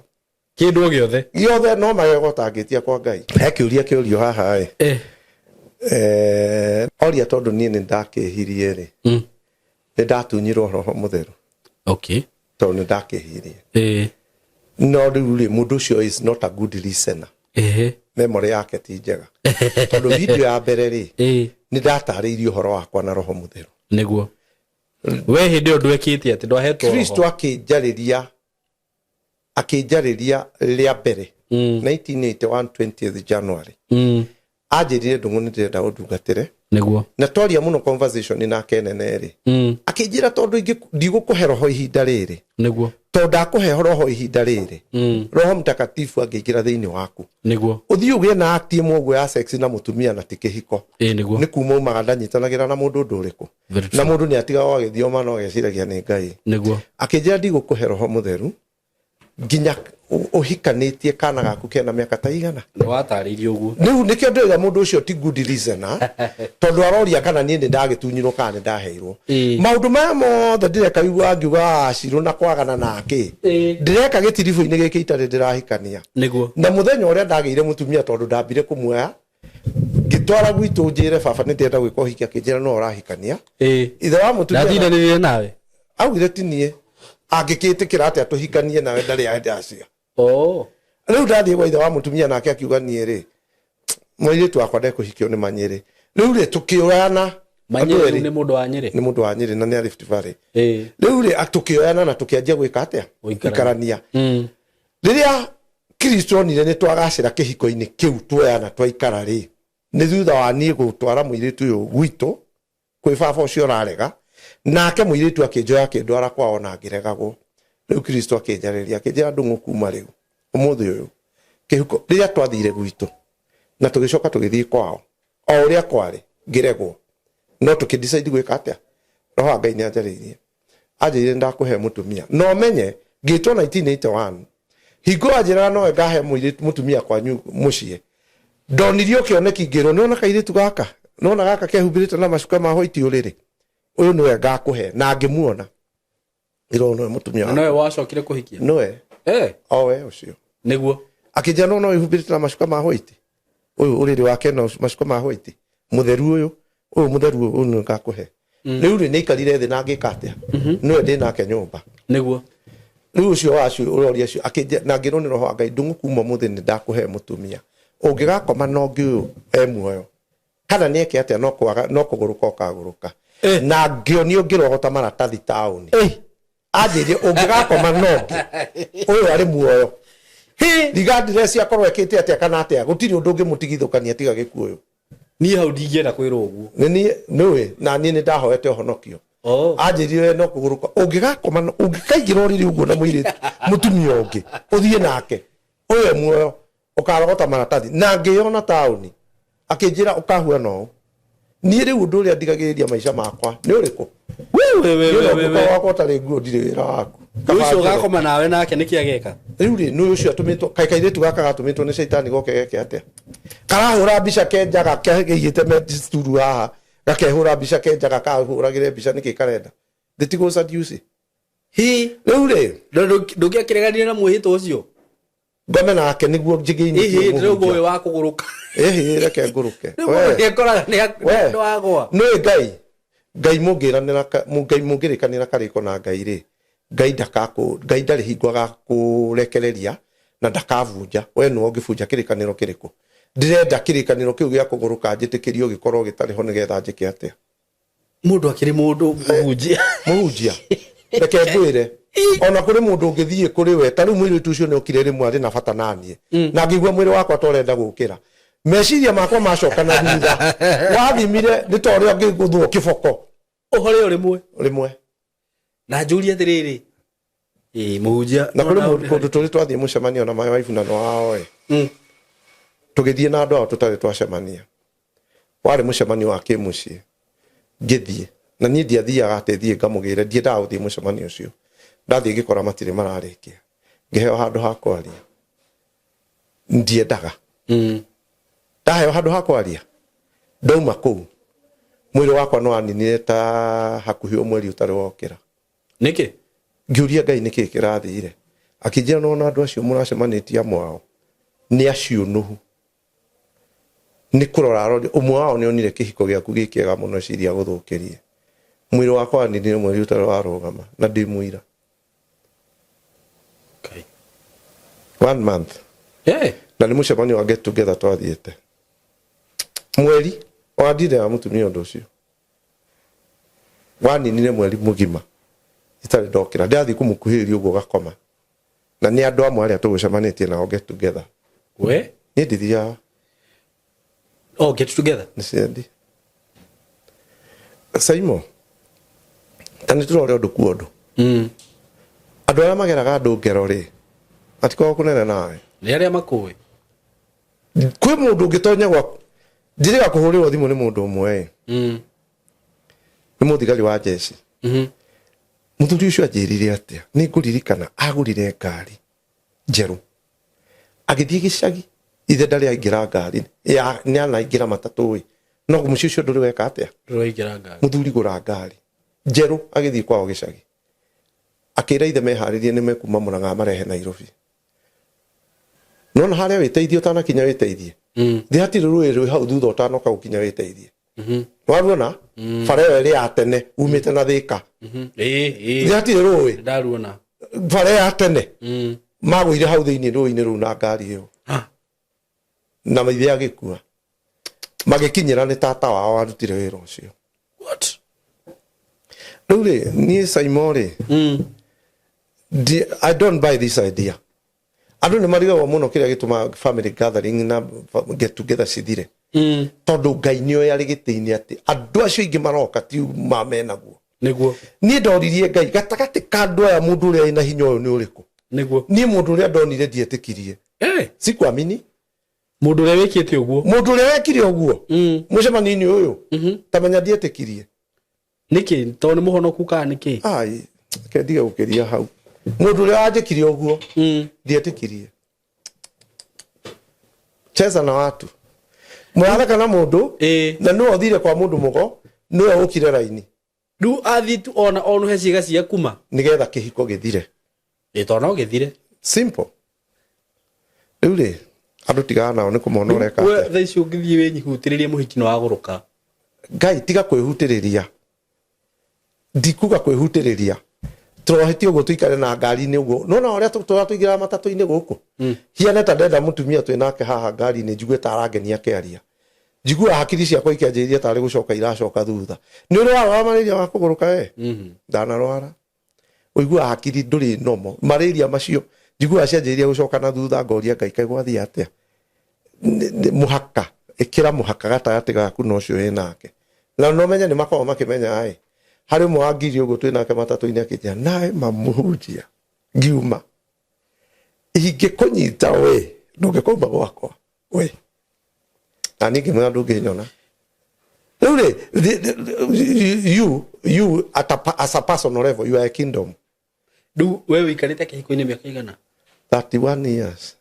Kĩndũ o gĩothe. Gĩothe no magego ũtangĩtia kwa Ngai. He kĩũria kĩũrio haha ĩ. Oria tondũ niĩ nĩ ndakĩhirie rĩ. Nĩ ndatunyirwo Roho Mũtheru. Okay. Tondũ nĩ ndakĩhirie. No rĩu rĩ, mũndũ ũcio is not a good listener. Memory yake ti njega. Tondũ video ya mbere rĩ, nĩ ndatarĩirie ũhoro wakwa na Roho Mũtheru. Nĩguo. We hĩndĩ ĩyo ndwekĩte atĩ ndwahetwo roho. Kristo akĩnjarĩria rĩa mbere 1981 20th January. Anjĩrire Ndung'u nĩ ndĩrenda ũndungatĩre. Nĩguo. Na twaria mũno conversation nake nene rĩ. Akĩnjĩra tondũ ndigũkũhe roho ihinda rĩrĩ. Nĩguo. Tondũ ndakũhe roho ihinda rĩrĩ. Roho Mtakatifu angĩingĩra thĩinĩ waku. Nĩguo. Ũthiĩ ũgĩe na act ĩmwe ũguo ya sex na mũtumia na ti kĩhiko. Nĩguo. Nĩ kuma umaga ndanyitanagĩra na mũndũ ũndũ ũrĩkũ. Very Na true. mũndũ nĩ atigagwo agĩthioma no ageciragia nĩ Ngai. Nĩguo. Akĩnjĩra ndigũkũhe roho mũtheru nginya ũhikanĩtie kana gaku kena mĩaka ta igana. Nĩ watarĩirie ũguo. Rĩu nĩkĩo ndĩroiga mũndũ ũcio ti good listener, tondũ aroria kana niĩ nĩ ndagĩtunyirwo kana nĩ ndaheirwo. Maũndũ maya mothe ndĩreka igua ngiuga acirwo na kwagana nake. Ndĩreka gĩtiribũ-inĩ gĩkĩ itarĩ ndĩrahikania. Nĩguo. Na mũthenya ũrĩa ndagĩire mũtumia tondũ ndambire kũmuoya, ngĩtwara gwitũ njĩre baba nĩ ndĩrenda gwĩka ũhiki, akĩnjĩra no ũrahikania. Ithe wa mũtumia Ndatindanĩrire nawe. Augire ti niĩ. Angĩkĩtĩkĩra atĩa tũhikanie nawe ndarĩ ahĩndĩ acio. Rĩu ndathiĩ gwa ithe wa mũtumia nake akiuga niĩ rĩ, mũirĩtu wakwa ndekũhikio nĩ Manyĩrĩ. Rĩu rĩ tũkĩoyana. Manyĩrĩ Andũ erĩ. nĩ mũndũ wa Nyĩrĩ? Nĩ mũndũ wa Nyĩrĩ na nĩ a Rift Valley. Rĩu rĩ tũkĩoyana na tũkĩanjia gwĩka atĩa? Gũikarania. Gũikarania. Rĩrĩa Kristo onire nĩ twagacĩra kĩhiko-inĩ kĩu tuoyana twaikara rĩ, nĩ thutha wa niĩ gũtwara mũirĩtu ũyũ gwitũ kwĩ baba ũcio ũrarega, nake mũirĩtu akĩnjoya akĩndwara kwao na ngĩregagwo. Rĩu Kristo akĩnjarĩria akĩnjĩra Ndung'u kuma rĩu ũmũthĩ ũyũ kĩhuko rĩrĩa twathire gwitũ na tũgĩcoka tũgĩthiĩ kwao o ũrĩa kwarĩ ngĩregwo, no tũkĩdecide gwĩka atĩa? Roho wa Ngai nĩ anjarĩirie anjĩrire ndakũhe mũtumia no menye ngĩtwo 1981 hingo anjĩraga nowe ngahe mũirĩtu mũtumia kwanyu mũciĩ. Ndonirio kĩoneki ngĩrwo nĩwona kairĩtu gaka, nĩwona gaka kehumbĩrĩte na macuka ma white ũrĩrĩ, ũyũ nĩwe ngakũhe, na ngĩmuona ngĩrwo nĩwe mũtumia Na nowe wacokire kũhikia? Nĩwe. O we ũcio. Nĩguo. Akĩnjĩra no wĩhumbĩrĩte na macuka ma white, ũyũ ũrĩrĩ wake na macuka ma white, mũtheru ũyũ, ũyũ mũtheru ũyũ, ũyũ nĩwe ngakũhe. Rĩu rĩ nĩaikarire thĩ na ngĩka atĩa? Nĩwe ndĩ nake nyũmba. Nĩguo. Rĩu ũcio wacio ũroria acio akĩnjĩra na ngĩrwo nĩ roho wa Ngai Ndung'u kuma ũmũthĩ nĩ ndakũhe mũtumia ũngĩgakoma na ũngĩ ũyũ e muoyo kana nĩ eke atĩa no kwaga no kũgũrũka ũkagũrũka. Na ngĩonio ngĩrogota maratathi taũni. Anjĩrire ũngĩgakoma na ũngĩ ũyũ arĩ muoyo. Regardless akorwo ekĩte atĩa kana atĩa gũtirĩ ũndũ ũngĩmũtigithũkania tiga gĩkuũ ũyũ. Niĩ hau ndingĩenda kwĩrwo ũguo. Nĩ niĩ nĩũĩ na niĩ nĩ ndahoete ũhonokio. Anjĩrire we no kũgũrũka ũngĩgakoma na ũngĩkaingĩra ũrĩrĩ ũguo na mũirĩtu mũtumia ũngĩ ũthiĩ nake ũyũ e muoyo ũkarogota maratathi na ngĩyona taũni akĩnjĩra ũkahuana ũũ. Niĩ rĩu ũndũ ũrĩa ndigagĩrĩria maica makwa nĩ ũrĩkũ? We, Niĩ ona we, we. ũngĩkorwo wakwa ũtarĩ nguo ndirĩ wĩra waku. Nĩ ũcio ũgakoma nawe nake nĩkĩ ageka? Rĩu rĩ, nĩ ũcio atũmĩtwo, kaĩ kairĩtu gaka gatũmĩtwo nĩ caitani goke geke atĩa? Karahũra mbica ke njaga keigĩte mecituru haha, gakehũra mbica ke njaga kahũragĩre mbica nĩkĩ karenda? Ndĩtigũcaduce. Hi. Rĩu rĩ, Ndũngĩakĩreganire na mwĩhĩtwa ũcio. Ngome nake nĩguo njĩgĩinĩ. Ĩhĩ, ndĩrauga ũyũ wa kũgũrũka. Ĩhĩ, reke ngũrũke. Rĩu mũndũ nĩekoraga We. nĩwagwa. Nĩ Ngai, Ngai mũngĩranĩra, Ngai mũngĩrĩkanĩra karĩko na Ngai rĩ, Ngai ndakakũ, Ngai ndarĩ hingo agakũrekereria na ndakabunja. We nĩwe ũngĩbunja kĩrĩkanĩro kĩrĩkũ? Ndĩrenda kĩrĩkanĩro kĩu gĩa kũgũrũka njĩtĩkĩrio gĩkorwo gĩtarĩ ho nĩgetha njĩke atĩa? Mũndũ akĩrĩ mũndũ mũhunjia. Mũhunjia, reke ngwĩre, ona kũrĩ mũndũ ũngĩthiĩ kũrĩ we, ta rĩu mũirĩtu ũcio nĩ okire rĩmwe arĩ na bata naniĩ, na ngĩigua mwĩrĩ wakwa ta ũrenda gũkĩra, meciria makwa macoka na thutha, wathimire nĩ ta ũrĩa ngĩgũthwo kĩboko. Ũhore o rĩmwe. Rĩmwe. Na njũrie atĩrĩrĩ, ĩ mũhunjia, na kũrĩ mũndũ kũndũ tũrĩ twathiĩ mũcemanio na my wife na wao ĩ, tũgĩthiĩ na andũ ao tũtarĩ twacemania, warĩ mũcemanio wa kĩmũciĩ, ngĩthiĩ na niĩ ndiathiaga atĩ thiĩ ngamũgĩre, ndiendaga gũthiĩ mũcemanio ũcio. Ndathiĩ ngĩkora matirĩ mararĩkia, ngĩheo handũ ha kwaria, ndiendaga. Ndaheo handũ ha kwaria, ndauma kũu mwĩrĩ wakwa nĩ waninire ta hakuhĩ o mweri ũtarĩ wokĩra. Nĩkĩ? Ngĩũria Ngai nĩkĩ kĩrathire, akĩnjĩra nona andũ acio mũracemanĩtie amwe ao nĩ aciũnũhu, nĩ kũrora arori ũmwe wao nĩ onire kĩhiko gĩaku gĩ kĩega mũno, ciria gũthũkĩrie. Mwĩrĩ wakwa waninire mweri ũtarĩ warũgama, na ndĩ mũira. One month. Na nĩ mũcemanio wa get together twathiĩte mweri wandire wa mũtumia, ũndũ ũcio waninire mweri mũgima itarĩ ndokĩra, ndĩrathiĩ kũmũkuhĩrĩria ũguo gakoma, na nĩ andũ amwe arĩa tũgũcemanĩtie nao get together. We. Niĩ ndithiaga. Oh, get together. Nĩ ciendi Saimo, ta nĩ tũrore ũndũ ku ũndũ. Andũ arĩa mageraga andũ ngero rĩ, matikoragwo kũnene nawe. Nĩ arĩa makũĩ. Kwĩ mũndũ ũngĩtonya gwaku, njĩrĩga kũhũrĩrwo thimũ nĩ mũndũ ũmwe ĩ, nĩ mũthigari wa jeshi. Mũthuri ũcio anjĩrire atĩa, nĩ ngũririkana agũrire ngari njerũ, agĩthiĩ gĩcagi, ithe ndarĩ aingĩra ngari ya nĩ anaingĩra matatũ ĩ, no mũciĩ ũcio ndũrĩ weka atĩa. Ndũraingĩra ngari. Mũthuri gũra ngari njerũ, agĩthiĩ kwao gĩcagi, akĩra ithe meharĩrie nĩ mekuma Mũrang'a marehe Nairobi. Nona harĩa wĩteithie ũtanakinya wĩteithie, thĩ hatirĩ rũĩ rwĩ hau thutha ũtanoka gũkinya wĩteithie. Waruona bara ĩyo ĩrĩ ya tene umĩte na Thĩka? Ĩĩ, ĩĩ. Thĩ hatirĩ rũĩ? Ndaruona. Bara ya tene magũire hau thĩinĩ rũĩ-inĩ rũu na ngari ĩyo, na ithe agĩkua, magĩkinyĩra nĩ tata wao warutire wĩra ũcio. What? Rĩu rĩ, niĩ Saimo rĩ, I don't buy this idea. Andũ nĩ marigagwo mũno kĩrĩa gĩtũmaga family gathering na get together cithire, tondũ Ngai nĩ oĩ arĩ gĩtĩ-inĩ atĩ andũ acio aingĩ maroka ti ma menaguo. Niĩ ndoririe Ngai, gatagatĩ ka andũ aya mũndũ ũrĩa wĩna hinya ũyũ nĩ ũrĩkũ? Niĩ mũndũ ũrĩa ndonire ndietĩkirie. Sikuamini. Mũndũ ũrĩa wĩkĩte ũguo. Mũndũ ũrĩa wekire ũguo mũcemanio-inĩ ũyũ, ta menya ndietĩkirie. Nĩkĩ? Tondũ nĩ mũhonoku kana nĩkĩ? Ai, reke ndige gũkĩria hau. Mũndũ ũrĩa wanjĩkire ũguo ndietĩkirie. Cheza na watu, mũratheka na mũndũ, na nĩwe ũthire kwa mũndũ mũgo, nĩwe ũkire raini. Rĩu athiĩ tu ona onuhe ciĩga ciaku ma. Nĩgetha kĩhiko gĩthire. Ĩ, tondũ no gĩthire. Simple. Rĩu rĩ, andũ tigana nao, nĩ kũmona ũreka We atĩa. Thaa ici ũngĩthiĩ wĩnyihutĩrĩrie mũhiki nĩ wagũrũka. Ngai, tiga kwĩhutĩrĩria, ndikuga kwĩhutĩrĩria, tũrohetie ũguo tũikare na ngari-inĩ ũguo, nona ũrĩa tũratũingĩra matatũ-inĩ gũkũ, hiane ta ndenda mũtumia twĩ nake haha ngari-inĩ, njigue ta arangenia akĩaria, njiguaga hakiri ciakwa ikĩanjĩrĩria tarĩ gũcoka iracoka thutha. Nĩ ũrĩ warwara malaria wa kũgũrũka? We ndanarwara, ũiguaga hakiri ndũrĩ nomo, malaria macio njiguaga cianjĩrĩria gũcoka na thutha, ngoria Ngai, kaĩ gwathiĩ atĩa? Mũhaka ĩkĩra mũhaka gatagatĩ gaku na ũcio wĩ nake, na no menye nĩ makoragwo makĩmenya. Ĩ harĩ ũmwe wa ngiri ũguo twĩ nake matatũ-inĩ, akĩnjĩra nawe mamũhunjia ngiuma ingĩkũnyita we ndũngĩkauma gwakwa we, na niĩ ngĩmwĩra ndũngĩnyona. Rĩu rĩ, you as a personal level, you are a kingdom. Rĩu we ũikarĩte kĩhiko-inĩ mĩaka igana? 31 years.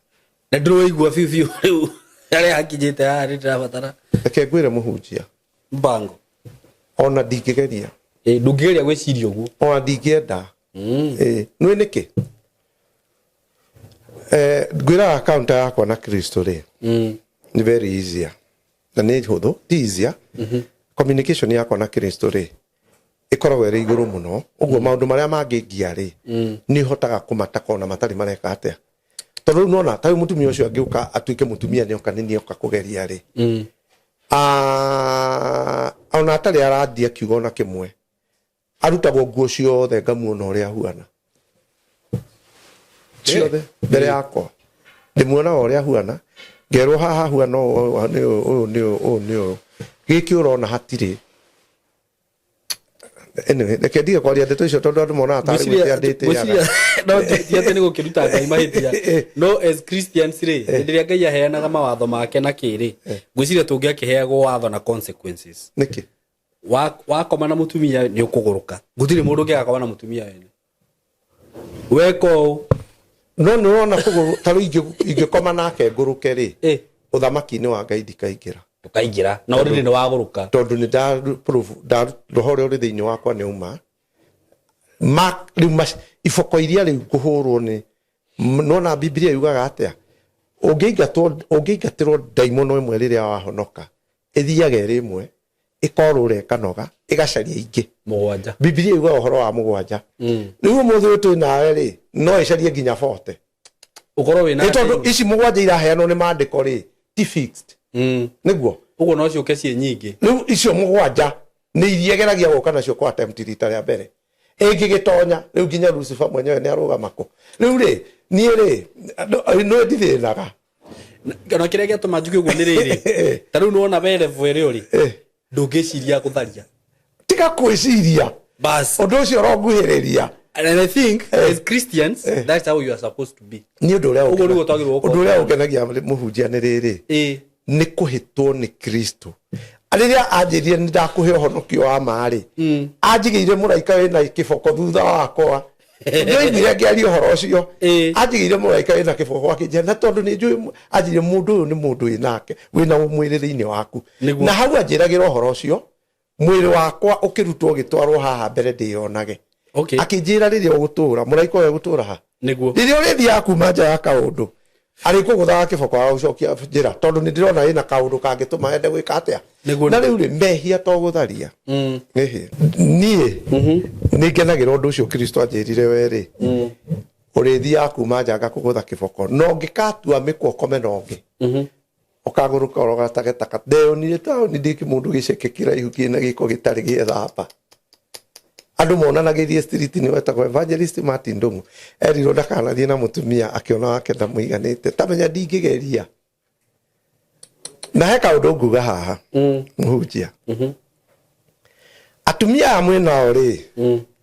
Na ndũraigua biũ biũ rĩu harĩa hakinyĩte haha nĩ ndĩrabatara Reke ngwĩre mũhunjia, mbango. Ona ndingĩgeria. Ĩ, ndũngĩgeria gwĩciria ũguo. Ona ndingĩenda. Nĩ nĩkĩ ngwĩraga counter yakwa na Kristo rĩ nĩ very easier na nĩ hũthũ ti easier. Communication yakwa na Kristo rĩ ĩkoragwo ĩrĩ igũrũ mũno ũguo maũndũ marĩa mangĩngia rĩ nĩ hotaga kũmataka ona matarĩ mareka atĩa tondũ rĩu nona ta rĩu mũtumia ũcio angĩũka atuĩke mũtumia nĩoka nĩ nĩoka kũgeria rĩ ona atarĩ arandia kiugo ona kĩmwe arutagwo nguo ciothe ngamuona ũrĩa ahuana ciothe mbere yakwa ndĩmuonaga ũrĩa ahuana ngerwo haha huana ũũ nĩ ũyũ ũyũ nĩ ũyũ ũyũ nĩ ũyũ gĩkĩ ũrona hatirĩ. Anyway, reke ndige kwaria ndeto icio tondũ andũ monaga tarĩ gwĩtĩa ndĩtĩaga. No ti atĩ nĩ gũkĩruta Ngai mahĩtia, no as Christians rĩ, hĩndĩ ĩrĩa Ngai aheanaga mawatho make na kĩrĩ, ngwĩciria tũngĩakĩheagwo watho na consequences. Nĩkĩ? Wakoma na mũtumia nĩ ũkũgũrũka, gũtirĩ mũndũ ũngĩ agakoma na mũtumia wene weka ũũ. No nĩ ũrona kũgũrũ ta rĩu ingĩkoma nake ngũrũke rĩ, ũthamaki-inĩ wa Ngai ndikaingĩra. Ndũkaingĩra na already nĩ wagũrũka. Tondũ nĩ nda prove nda roho ũrĩa ũrĩ thĩinĩ wakwa nĩ uma ma rĩu iboko iria rĩu ngũhũrwo nĩ nona Biblia yugaga atĩa ũngĩingatwo ũngĩingatĩrwo ndaimono ĩmwe rĩrĩa wahonoka ĩthiaga ĩrĩ ĩmwe ĩkorũra ĩkanoga ĩgacaria ingĩ mũgwanja. Biblia yugaga ũhoro wa mũgwanja. Rĩu ũmũthĩ ũyũ twĩ nawe rĩ no ĩcarie nginya 40 ũkorwo wĩna tondũ ici mũgwanja iraheanwo nĩ maandĩko rĩ ti fixed. Nĩguo ũguo no ciũke ciĩ nyingĩ. Rĩu icio mũgwanja nĩ iria egeragia gũka nacio kwa attempt rita rĩa mbere ĩngĩgĩtonya rĩu nginya Lucifer mwenyewe nĩ arũgama kũ rĩu rĩ niĩ rĩ no ndithĩnaga. Ona kĩrĩa gĩatũma njuge ũguo nĩ rĩrĩ, ta rĩu nĩwona we level ĩrĩa ũrĩ ndũngĩciria gũtharia. Tiga kwĩciria. Bas ũndũ ũcio ũronguhĩrĩria. And I think as Christians that's how you are supposed to be. Nĩ ũndũ ũrĩa ũguo nĩguo twagĩrĩirwo gũkorwo ũndũ ũrĩa ũkenagia mũhunjia nĩ rĩrĩ nĩ kũhĩtwo nĩ Kristo rĩrĩa anjĩrire nĩ ndakũhe ũhonokio wa ma rĩ anjigĩire mũraika wĩna kĩboko thutha wakwa ndoigire ngĩaria ũhoro ũcio anjigĩire mũraika wĩna kĩboko akĩnjĩra na tondũ nĩ njũĩ anjĩrire mũndũ ũyũ nĩ mũndũ wĩnake wĩna mwĩrĩ thĩinĩ waku na hau anjĩragĩra ũhoro ũcio mwĩrĩ wakwa ũkĩrutwo ũgĩtwarwo haha mbere ndĩyonage. Akĩnjĩra rĩrĩa ũgũtũra mũraika ũyũ egũtũra ha nĩguo rĩrĩa ũrĩthiaga kuma nja ya kaũndũ arĩkũgũthaga kĩboko agagũcokia njĩra tondũ nĩ ndĩrona ĩna kaũndũ kangĩtũma ende gwĩka atĩa. Na rĩu rĩ mehia to gũtharia. Niĩ nĩ ngenagĩra ũndũ ũcio Kristo anjĩrire we rĩ ũrĩthiaga kuma nja ngakũgũtha kĩboko no ngĩkatua mĩkwa ũkome na ũngĩ ũkagũrũka ũrogatage taka ndeyonire taũni ndĩ kĩmũndũ gĩceke kĩraihu kĩna gĩko gĩtarĩ gĩethamba. Andũ monanagĩrie street nĩ wetagwo Evangelist Martin Ndung'u erirwo ndakanathiĩ na mũtumia akĩona wake ndamũiganĩte tamenya ndingĩgeria na he kaũndũ nguga haha mũhunjia atumia aya mwĩnao rĩ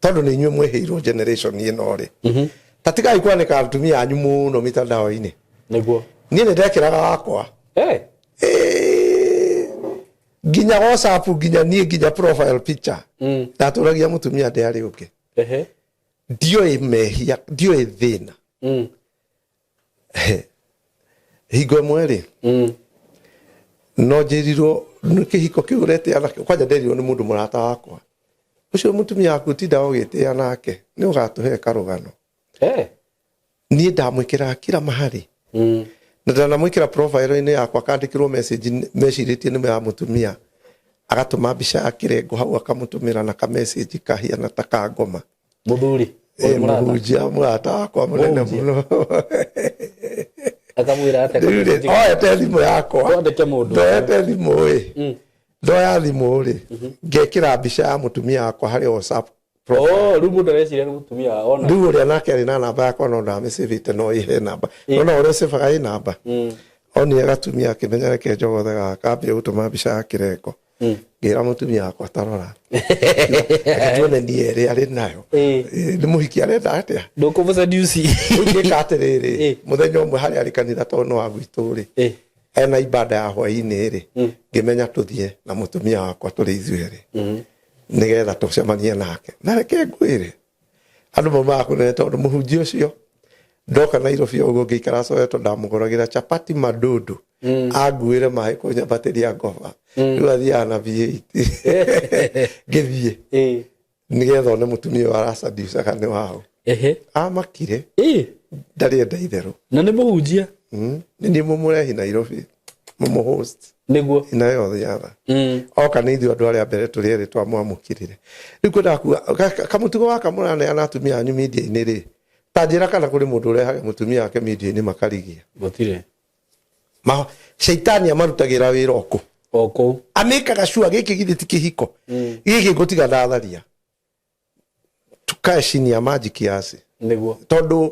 tondũ nĩ inyuĩ mwĩhĩirwo generation ĩno rĩ ta tigai kwanĩka atumia anyu mũno mitandao-inĩ. Nĩguo niĩ nĩ ndekĩraga wakwa nginya WhatsApp nginya niĩ nginya profile picture ndatũragia mũtumia ndĩarĩ ũngĩ. Ndioĩ mehia ndioĩ thĩna. Hingo ĩmwe rĩ no njĩrirwo nĩ kĩhiko kĩu ũretĩa nakĩo kwanja nderirwo nĩ mũndũ mũrata wakwa ũcio mũtumia waku tinda ũgĩtĩa nake nĩ ũgatũhe karũgano. Niĩ ndamwĩkĩraga kila mahali na ndanamwĩkĩra profile-inĩ yakwa akandĩkĩrwo message mecirĩtie nĩ ya mũtumia agatũma mbica ya kĩrengo hau akamũtũmĩra na ka message kahiana ta ka ngoma. Mũthuri mũhunjia mũrata wakwa mũnene mũno akamwĩra atĩa? Rĩu rĩ oete thimũ yakwa Twandĩke mũndũ. Ndoete thimũ ĩ ndoya thimũ rĩ ngekĩra mbica ya mũtumia wakwa harĩ WhatsApp. Oh, rĩu mũndũ areciria nĩ mũtumia ona. Rĩu ũrĩa nake arĩ na namba yakwa no ndamĩcĩvĩte no ĩhe namba nona ũrĩa ũcĩvaga ĩ namba onire gatumia akĩmenya reke njogothe gaka kambia gũtũma mbica ya kĩrengo ngĩra mũtumia wakwa tarora reke tuone niĩ ĩrĩa arĩ nayo. Nĩ mũhiki arenda atĩa? Ndũkũmũseduce. Rĩu ngĩka atĩrĩrĩ mũthenya ũmwe harĩa arĩ kanitha tondũ nĩ wa gwitũ rĩ ena ibada ya hwaĩ-inĩ rĩ ngĩmenya tũthiĩ na mũtumia wakwa tũrĩ ithuĩ erĩ nĩgetha tũcemanie nake na reke ngwĩre andũ maumaga kũnene tondũ mũhunjia ũcio ndoka Nairobi ũguo ngĩikara Soweto ndamũgũragĩra chapati madudu anguĩre maĩ kũnyambatĩria ngoba rĩu athiaga na V8 ngĩthiĩ. Nĩgetha one mũtumia ũyũ aracaducaga nĩ waũ. Ehe. Amakire. Ĩ. Ndarĩ enda itherũ. Na nĩ mũhunjia. Nĩ niĩ mũmũrehi Nairobi, mũmũhost. Nĩguo. Nayo thiatha. Oka nĩ ithuĩ andũ arĩa mbere tũrĩ erĩ twamwamũkĩrire. Rĩu kwendaga kuga kamũtugo gaka mũraneana atumia anyu media-inĩ rĩ, ta njĩra kana kũrĩ mũndũ ũrehage mũtumia wake media-inĩ makarigia. Gũtirĩ. Ma shaitani amarutagĩra wĩra o kũ? O kũu. Amĩkaga sure gĩkĩ githĩ ti kĩhiko. Gĩkĩ ngũtiga ndatharia. Tukae chini ya maji kiasi. Nĩguo. Tondũ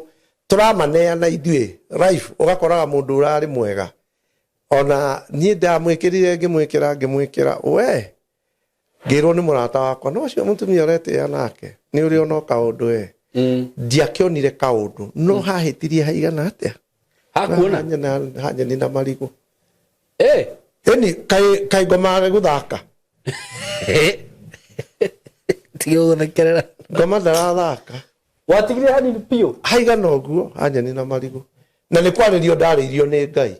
tũramaneana ithuĩ life, ũgakoraga mũndũ ũrarĩ mwega. Ona niĩ ndamwĩkĩrire ngĩmwĩkĩra ngĩmwĩkĩra we ngĩrwo nĩ mũrata wakwa no ũcio mũtumia ũretĩĩa nake nĩ ũrĩ ona kaũndũ we. Ndiakĩonire kaũndũ no hahĩtirie haigana atĩa? Hakuona? Hanyeni na marigũ. Eh. Ĩni kaĩ ngoma gũthaka. Tiga gũthekerera. Ngoma ndarathaka. Watigire hanini biũ? Haigana ũguo hanyeni na marigũ. Na nĩ kwarĩrio ndarĩirio nĩ Ngai.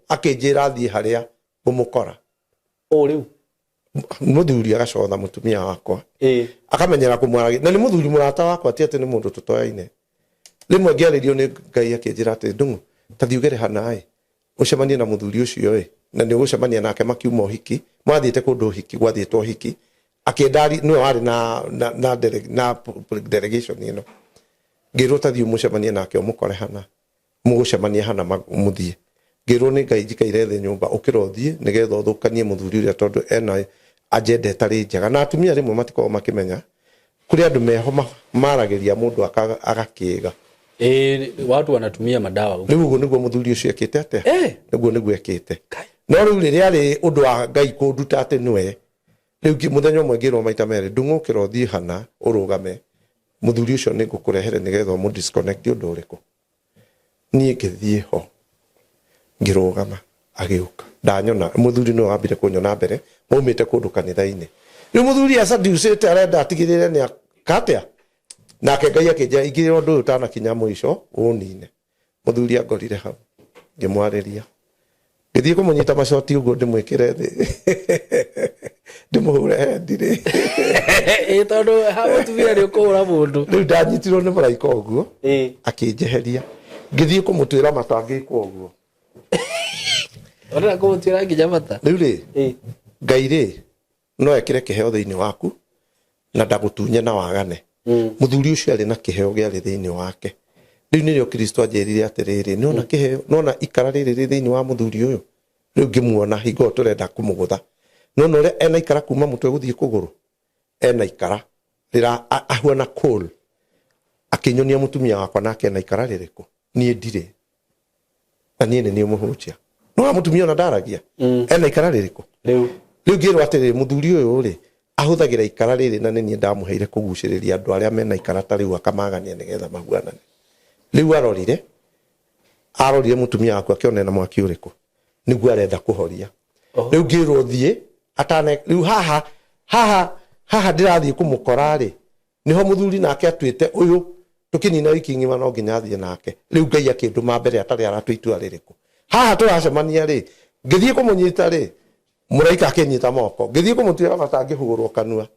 Akĩnjĩra thiĩ harĩa ngũmũkora. O rĩu? Mũthuri agacotha mũtumia wakwa. Akamenyera kũmwaragia. Na nĩ mũthuri mũrata wakwa, ti atĩ nĩ mũndũ tũtoyaine. Rĩmwe ngĩarĩrio nĩ Ngai akĩnjĩra atĩ Ndung'u, ta thiĩ ũgere hana ĩ, ũcemanie na mũthuri ũcio ĩ, na nĩ ũgũcemania nake makiuma ũhiki, mathiĩte kũndũ ũhiki, gwathiĩtwo ũhiki, akĩenda nĩwe warĩ na delegation ĩno. Ngĩrwo ta thiĩ ũmũcemanie nake ũmũkore hana, mũgũcemania hana mũthiĩ. Ngĩrwo nĩ Ngai njikaire thĩ nyũmba, ũkĩra ũthiĩ nĩgetha ũthũkanie mũthuri ũrĩa tondũ ena agenda ĩtarĩ njega. Na atumia rĩmwe matikoragwo makĩmenya, kũrĩ andũ meho maragĩria mũndũ agakĩga. Watu wanatumia madawa huko. Rĩu ũguo nĩguo mũthuri ũcio ekĩte atĩa? Nĩguo nĩguo ekĩte. No rĩu rĩrĩa arĩ ũndũ wa Ngai kũnduta atĩ nĩwe, rĩu mũthenya ũmwe ngĩrwo maita merĩ, Ndung'u ũkĩra ũthiĩ hana ũrũgame, mũthuri ũcio nĩ ngũkũrehere nĩgetha ũmũ disconnect ũndũ ũrĩkũ. Niĩ ngĩthiĩ ho, ngĩrũgama, agĩũka. Ndanyona, mũthuri nĩwe wambire kũnyona mbere, maumĩte kũndũ kanitha-inĩ. Rĩu mũthuri acaducĩte arenda atigĩrĩre nĩ atĩa? Nake Ngai akĩnjĩra, ingĩrĩra ũndũ ũyũ ũtanakinya mũico, ũnine. Mũthuri angorire hau, ngĩmwarĩria. Ngĩthiĩ kũmũnyita macoti ũguo ndĩmwĩkĩre thĩ. Ndĩmũhũre hendi rĩ. Ĩ, tondũ ha mũtumia nĩ ũkũhũra mũndũ. Rĩu ndanyitirwo nĩ mũraika ũguo, akĩnjeheria. Ngĩthiĩ kũmũtuĩra mata ngĩkwo ũguo. Ũrenda kũmũtuĩra nginya mata? Rĩu rĩ, Ngai rĩ, no ekĩre kĩheo thĩinĩ waku na ndagũtunye na wagane. Mũthuri ũcio arĩ na kĩheo gĩarĩ thĩinĩ wake. Rĩu nĩrĩo Kristo anjĩrire atĩrĩrĩ, nĩona kĩheo, nĩona ikara rĩrĩ rĩ thĩinĩ wa mũthuri ũyũ. Rĩu ngĩmuona hingo ĩyo tũrenda kũmũgũtha. Nĩona ũrĩa ena ikara kuma mũtwe gũthiĩ kũgũrũ? Ena ikara rĩra ahuana coal. Akĩnyonia mũtumia wakwa nake ena ikara rĩrĩkũ? Niĩ ndirĩ. Na niĩ nĩ niĩ mũhunjia. No mũtumia ona ndaragia. Ena ikara rĩrĩkũ? Rĩu. Rĩu ngĩrwo atĩrĩrĩ, mũthuri ũyũ rĩ, ahũthagĩra ikara rĩrĩ na nĩ niĩ ndamũheire kũgucĩrĩria andũ arĩa mena ikara ta rĩu akamagania nĩgetha mahuanane. Rĩu arorire mũtumia waku akĩona ena mwaki ũrĩkũ? Nĩguo arenda kũhoria. Rĩu ngĩrwo thiĩ, atane, rĩu haha, haha, haha ndĩrathiĩ kũmũkora rĩ, nĩho mũthuri nake atuĩte ũyũ, tũkĩnina wiki ng'ima no nginya athiĩ nake. Rĩu Ngai akĩndũma mbere atarĩ aratua itua rĩrĩkũ. Haha tũracemania rĩ, ngĩthiĩ kũmũnyita rĩ, mũraika akĩnyita moko. Ngĩthiĩ kũmũtuĩra mata ngĩhũrwo kanua.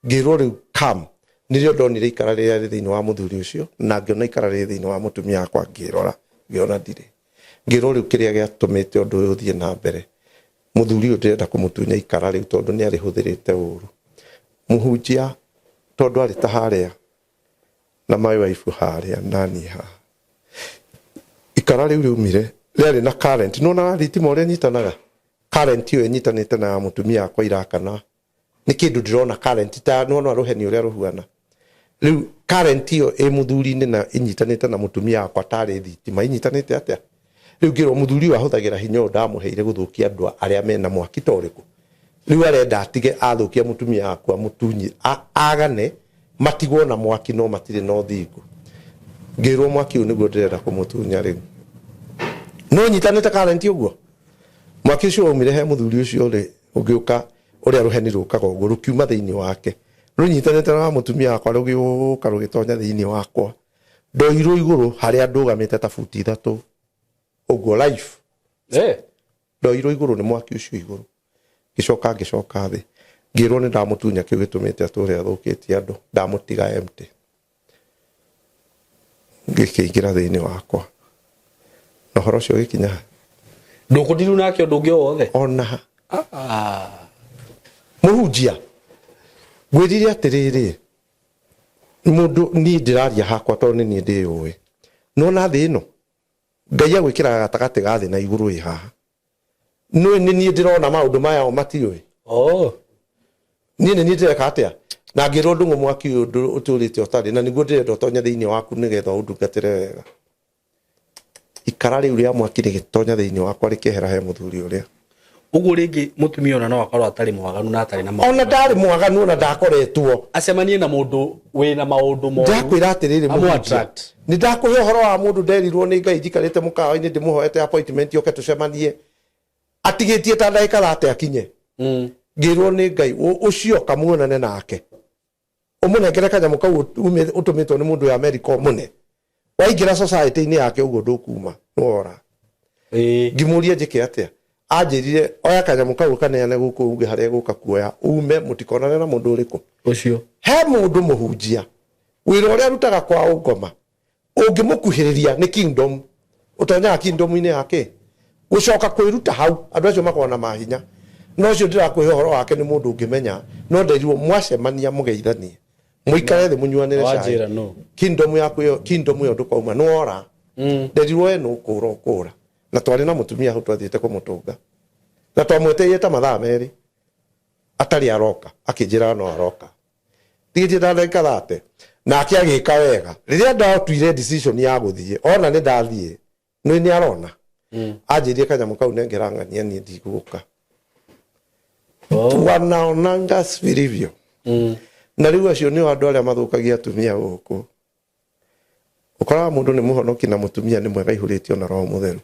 Ngĩrwo rĩu come. Nĩrĩo ndonire ikara rĩrĩa rĩ thĩinĩ wa mũthuri ũcio, na ngĩona ikara rĩrĩ thĩinĩ wa mũtumia wakwa, ngĩrora, ngĩona ndirĩ. Ngĩrwo rĩu kĩrĩa gĩatũmĩte ũndũ ũyũ ũthiĩ na mbere. Mũthuri ũyũ ndĩrenda kũmũtunya ikara rĩu tondũ nĩ arĩhũthĩrĩte ũru. Mũhunjia tondũ arĩ ta harĩa na my wife harĩa na niĩ haha. Ikara rĩu rĩumire rĩarĩ na current. Nĩwonaga thitima ũrĩa ĩnyitanaga? Current ĩyo ĩnyitanĩte na ya mũtumia wakwa irakana. Nĩ kĩndũ ndĩrona current ta nĩwona rũheni ũrĩa rũhuana. Rĩu current ĩyo ĩ mũthuri-inĩ na ĩnyitanĩte na mũtumia wakwa tarĩ thitima ĩnyitanĩte atĩa? Rĩu ngĩrwo mũthuri ũyũ ahũthagĩra hinya ũyũ ndamũheire gũthũkia andũ arĩa mena mwaki ta ũrĩkũ. Rĩu arenda atige athũkia mũtumia wakwa mũtunyi, agane matigwo na mwaki no matirĩ na ũthingu. Ngĩrwo mwaki ũyũ nĩguo ndĩrenda kũmũtunya rĩu. No nyitanĩte current ũguo. Mwaki ũcio waumire he mũthuri ũcio rĩ, ũgĩũka ũrĩa rũheni rũkaga ũguo rũkiuma thĩinĩ wake. Rũnyitanĩte na mũtumia wakwa rũgĩũka rũgĩtonya thĩinĩ wakwa. Ndoirwo igũrũ harĩa ndũgamĩte ta buti ithatũ ũguo life. Ndoirwo igũrũ nĩ mwaki ũcio igũrũ. Ngĩcoka ngĩcoka thĩ. Ngĩrwo nĩ ndamũtunya kĩu gĩtũmĩte atũre athũkĩtie andũ, ndamũtiga empty. Gĩkĩingĩra thĩinĩ wakwa na ũhoro ũcio ũgĩkinya ha? Ndũkũndiru nake ũndũ ũngĩ o wothe? Ona ha. Mũhunjia, ngwĩrire atĩrĩrĩ, mũndũ niĩ ndĩraria hakwa tondũ nĩ niĩ ndĩyũĩ. Nĩwona thĩ ĩno Ngai agwĩkĩraga gatagatĩ ga thĩ na igũrũ ĩ haha. Nĩũĩ nĩ niĩ ndĩrona maũndũ maya o matiũĩ. Oh. Niĩ nĩ niĩ ndĩreka atĩa? Na ngĩrwo ndũng'ũ mwaki ũyũ ũtũrĩte ũtarĩ na nĩguo ndĩrenda ũtonye thĩinĩ waku nĩgetha ũndungatĩre wega. Ikara rĩu rĩa mwaki rĩgĩtonya thĩinĩ wakwa rĩkĩehera he mũthuri ũrĩa. Ũguo rĩngĩ mũtumia ona no akorwo atarĩ mwaganu na atarĩ na maũndũ. Ona ndarĩ mwaganu ona ndakoretwo. Acemanie na mũndũ wĩna maũndũ moru. Ndakwĩra atĩrĩrĩ mũhunjia, nĩ ndakũhe ũhoro wa mũndũ nderirwo nĩ Ngai njikarĩte mũkawa-inĩ ndĩmũhoete appointment oke tũcemanie atigĩtie ta ndagĩka thate akinye. Ngĩrwo nĩ Ngai ũcio kamuonane nake. Ũmũnengere kanyamũ kau ũtũmĩtwo nĩ mũndũ ya America ũmũne. Waingĩra society-inĩ yake ũguo ndũkuma, nĩwora. Ngĩmũria njĩke atĩa? Anjĩrire oya kanyamũ kau ũkaneane gũkũ uge harĩa gũka kuoya ume mũtikonane na mũndũ ũrĩkũ. Ũcio. He mũndũ mũhunjia wĩra ũrĩa arutaga kwa ũngoma ũngĩmũkuhĩrĩria nĩ kingdom ũtonyaga kingdom-inĩ yake gũcoka kwĩruta hau andũ acio makoragwo na mahinya no ũcio ndĩrakũhe ũhoro wake nĩ mũndũ ũngĩmenya no nderirwo mwacemania mũgeithanie mũikare thĩ mũnyuanĩre cai Wanjĩra no. Kingdom yaku ĩyo kingdom ĩyo ndũkauma nĩwora. Nderirwo we nũkũra ũkũra na twarĩ na mũtumia hau twathiĩte kũmũtũnga na twamwetereire ta mathaa merĩ atarĩ aroka akĩnjĩra no aroka tigĩtie ta ndagĩka thate nake agĩka wega rĩrĩa ndatuire decision ya gũthiĩ ona nĩ ndathiĩ nĩ nĩ arona. Anjĩrire kanyamũ kau nengera ng'ania niĩ ndigũka. Wanaonanga vilivyo. Na rĩu acio nĩo andũ arĩa mathũkagia atumia gũkũ. Ũkoraga mũndũ nĩ mũhonoki na mũtumia nĩ mwega aihũrĩtio na roho mũtheru.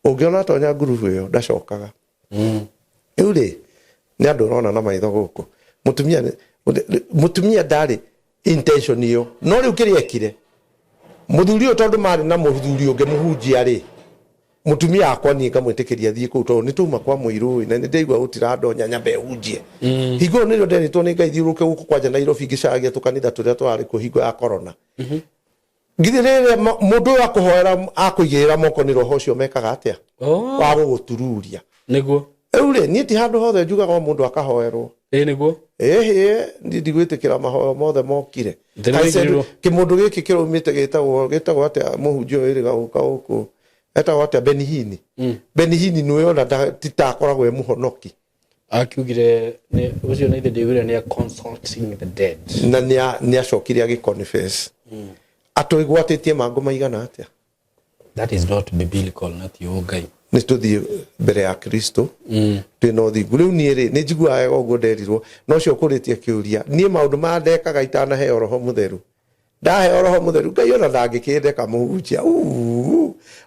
Ũngĩona atonya ngurubu ĩyo ndacokaga. Rĩu rĩ nĩ andũ ũrona na maitho gũkũ. Mũtumia mũtumia ndarĩ intention ĩyo. No rĩu kĩrĩa ekire mũthuri ũyũ tondũ marĩ na mũthuri ũngĩ mũhunjia rĩ mũtumia akwa niĩ ngamwĩtĩkĩria thiĩ kũu tondũ nĩ twauma kwa mũirũ na nĩ ndaigua gũtirandonya nyambe hunjie. Hingo ĩyo nĩrĩo nderĩtwo nĩ Ngai thiũrũke gũkũ kwanja Nairobi ngĩcaragia tũkanitha tũrĩa tũrarĩ kuo hingo ya corona. Githĩ rĩrĩa mũndũ ũyũ akũhoera akũigĩrĩra moko nĩ roho ũcio mekaga atĩa? Wa gũgũtururia. Nĩguo. Rĩu rĩ niĩ ti handũ hothe njugaga o mũndũ akahoerwo. Ĩĩ nĩguo. Ĩhĩ niĩ ndigwĩtĩkĩra mahoyo mothe mokire. Kĩmũndũ gĩkĩ kĩraumĩte gĩtagwo gĩtagwo atĩa mũhunjia ũyũ wĩrĩga gũka gũkũ etagwo atĩa Benihini. Benihini nĩwe ona ti ta akoragwo e mũhonoki. Akiugire nĩ ũcio nĩ ithe ndĩguire nĩ consulting the dead. Na nĩ acokire agĩ confess. Atwĩgwatĩtie mangũ maigana atĩa? That is not biblical na ti ũngai. Nĩ tũthiĩ mbere ya Kristo twĩna ũthingu. Rĩu niĩ rĩ nĩ njiguaga wega ũguo nderirwo na ũcio ũkũrĩtie kĩũria niĩ maũndũ maya ndekaga itanaheo roho mũtheru. Ndaheo roho mũtheru Ngai ona ndangĩkĩndeka mũhunjia.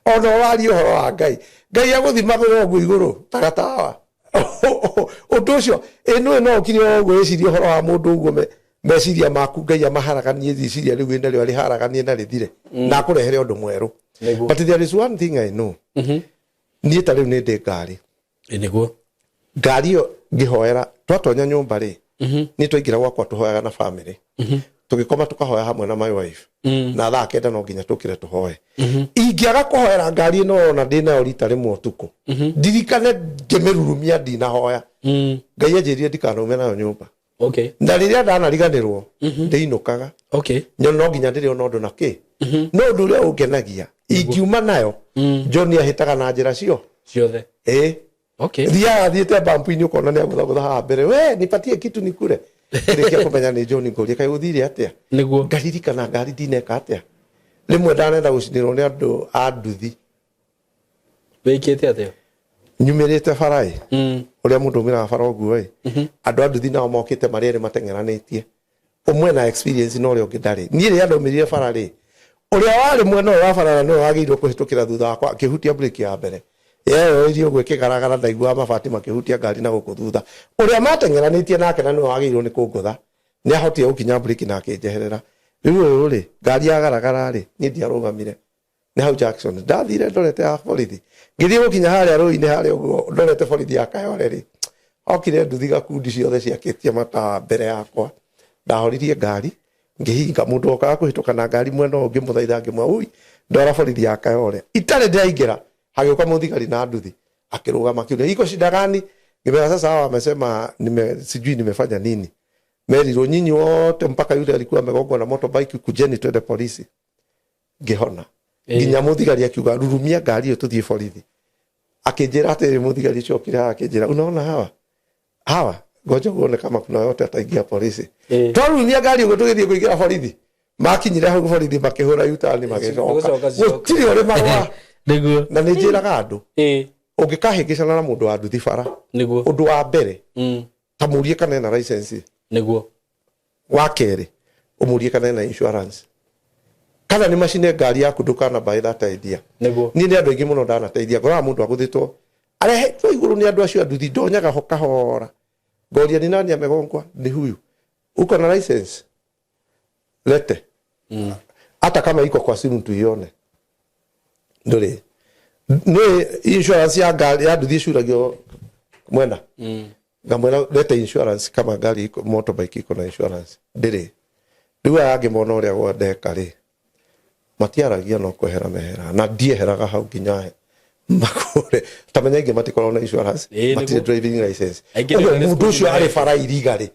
Ona ũraria ũhoro wa Ngai. Ngai agũthimagĩra ũguo igũrũ ta gatawa. Ũndũ ũcio ĩ nĩwe no ũkire o ũguo wĩcirie ũhoro wa mũndũ ũguo meciria maku Ngai amaharaganie rĩciria rĩu wĩnarĩo arĩharaganie na rĩthire na akũrehere ũndũ mwerũ. But there is one thing I know. Niĩ ta rĩu nĩ ndĩ ngari. Nĩguo. Ngari ĩyo ngĩhoera twatonya nyũmba rĩ niĩ twaingĩra gwakwa tũhoyaga na family. Tũgĩkoma tũkahoya hamwe na my wife. Na thaa kenda no nginya tũkĩre tũhoe. Ingĩaga kũhoera ngari ĩno ona ndĩ nayo rita rĩmwe ũtukũ ndirikane ngĩmĩrurumia ndinahoya. Ngai anjĩrire ndikanaume nayo nyũmba. Na rĩrĩa ndanariganĩrwo ndĩinũkaga. Nyone no nginya ndĩrĩona ũndũ na kĩ. No ũndũ ũrĩa ũngenagia ingiuma nayo John ahĩtaga na njĩra cio ciothe. Ĩĩ. Thiaga thiĩte bampu-inĩ ũkona nĩ agũthagũtha haha mbere we nipatie kitu nikure. Rĩkia kũmenya nĩ John ngũria kaĩ gũthire atĩa? Nĩguo. Ngaririkana ngari ndineka atĩa. Rĩmwe ndanenda gũcinĩrwo nĩ andũ a nduthi. Wĩkĩte atĩa? Nyumĩrĩte bara ĩ ũrĩa mũndũ aumĩraga bara ũguo ĩ andũ a nduthi nao mokĩte marĩ erĩ mateng'eranĩtie ũmwe na experience na ũrĩa ũngĩ ndarĩ. Niĩ rĩrĩa ndaumĩrire bara rĩ ũrĩa warĩ mwena ũyũ wa bara na nĩwe wagĩrĩirwo kũhĩtũkĩra thutha wakwa akĩhutia breki ya mbere yeyoirie ũguo ĩkĩgaragara ndaiguaga mabati makĩhutia ngari na gũkũ thutha. Ũrĩa mateng'eranĩtie nake na nĩwe wagĩrĩirwo nĩ kũngũtha nĩ ahotire gũkinya breki na akĩnjeherera. Rĩu ũyũ rĩ ngari yagaragara rĩ niĩ ndiarũgamire nĩ hau Jackson ndathire ndorete ya borithi ngĩthiĩ gũkinya harĩa rũĩ-inĩ harĩa ũguo ndorete borithi ya Kayole rĩ Okire nduthi gakundi ciothe ciakĩtie matawa mbere yakwa. Ndahoririe ngari ngĩhinga mũndũ okaga kũhĩtũka na ngari mwena ũyũ ngĩmũthaitha ngĩmwĩra ui ndwara borithi ya Kayole. Itarĩ ndĩraingĩra hagĩũka mũthigari na nduthi akĩrũgama akiuga iko shida gani? Ngĩmera sasa hawa wamesema nime, sijui nimefanya nini. Merirwo nyinyi wote mpaka yule alikuwa amegongwa na motorbike kujeni twende polisi. Ngĩhona. Nginya mũthigari akiuga rurumia ngari ĩyo tũthiĩ borithi. Akĩnjĩra atĩrĩ mũthigari ũcio okire haha akĩnjĩra unaona hawa hawa ngoja uone kama kuna yote ataingia polisi. Twarurumia ngari ũguo tũgĩthiĩ kũingĩra borithi. Makinyire hau borithi makĩhũra yutani magĩcoka. Gũcoka cicoka. Gũtirĩ ũrĩ marũa. Nĩguo. Na nĩ njĩraga andũ ũngĩkahĩngĩcana na mũndũ wa nduthi bara Nĩguo. ũndũ wa mbere ta mũrie kana ena license. Nĩguo. Wa kerĩ ũmũrie kana ena insurance. Kana nĩ macine ngari yaku ndũkana buy that idea. Nĩguo. Niĩ nĩ andũ aingĩ mũno ndanateithia ngoraga mũndũ agũthĩtwo arehetwo igũrũ nĩ andũ acio a nduthi ndonyaga ho kahora ngoria ni nani amegongwa ni huyu uko na license lete hata kama iko kwa simu tuione ndũrĩ nĩ insurance ya ngari ya nduthi ĩcuragio mwena ngamwĩra lete insurance kama ngari iko motorbike iko na insurance ndĩrĩ rĩu aya angĩ mona ũrĩa gwandeka rĩ matiaragia no kwehera mehera na ndieheraga hau nginya makũre tamenya aingĩ matikoragwo na insurance Ĩĩ, matirĩ nĩguo. driving license Aingĩ ũguo nĩ mũndũ ũcio arĩ bara iriga rĩ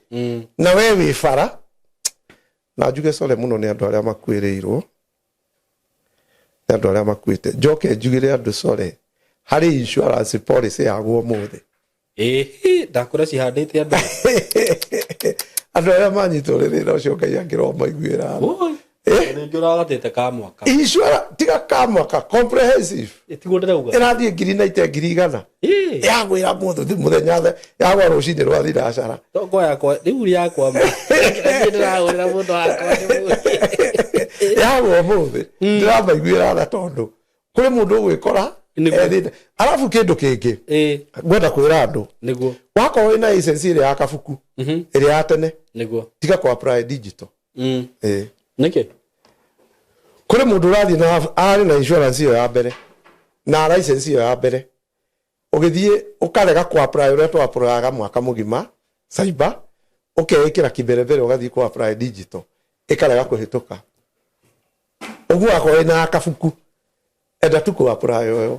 na we wĩ bara na njuge sore mũno nĩ andũ arĩa makuĩrĩirwo nĩ andũ arĩa makuĩte njoke njugĩre andũ sore harĩ insurance policy yagwo ũmũthĩ Ndakũra cihandĩte andũ. Andũ arĩa manyitwo nĩ thĩna ũcio Ngai angĩromaiguĩra tha. Oi. Rĩngĩ ũragatĩte ka mwaka. Insurance tiga ka mwaka comprehensive Tiguo ndĩrauga. ĩrathiĩ ngiri na ite ngiri igana yagwĩra mũthĩ mũthenya the yagwa rũcinĩ rwa thinacara Tongo yakwa rĩu yakwa ma. Niĩ ndĩrahũrĩra mũndũ wakwa nĩ yagwa ũmũthĩ ndĩramaiguĩra tha tondũ kũrĩ mũndũ ũgwĩkora Nĩguo. ethĩte arabu kĩndũ kĩngĩ ngwenda kwĩra andũ Nĩguo. wakorwo wĩna license ĩrĩa ya kabuku ĩrĩa ya tene Nĩguo. tiga kũ apply digital. Nĩkĩ? Kũrĩ mũndũ ũrathiĩ na arĩ na insurance ĩyo ya mbere na license ĩyo ya mbere ũgĩthiĩ ũkarega kũ apply ũrĩa tũ applyaga mwaka mũgima cyber ũkeĩkĩra kĩmberembere ũgathiĩ kũ apply digital ĩkarega kũhĩtũka ũguo akorwo ĩna kabuku enda tu kũ apply ũyũ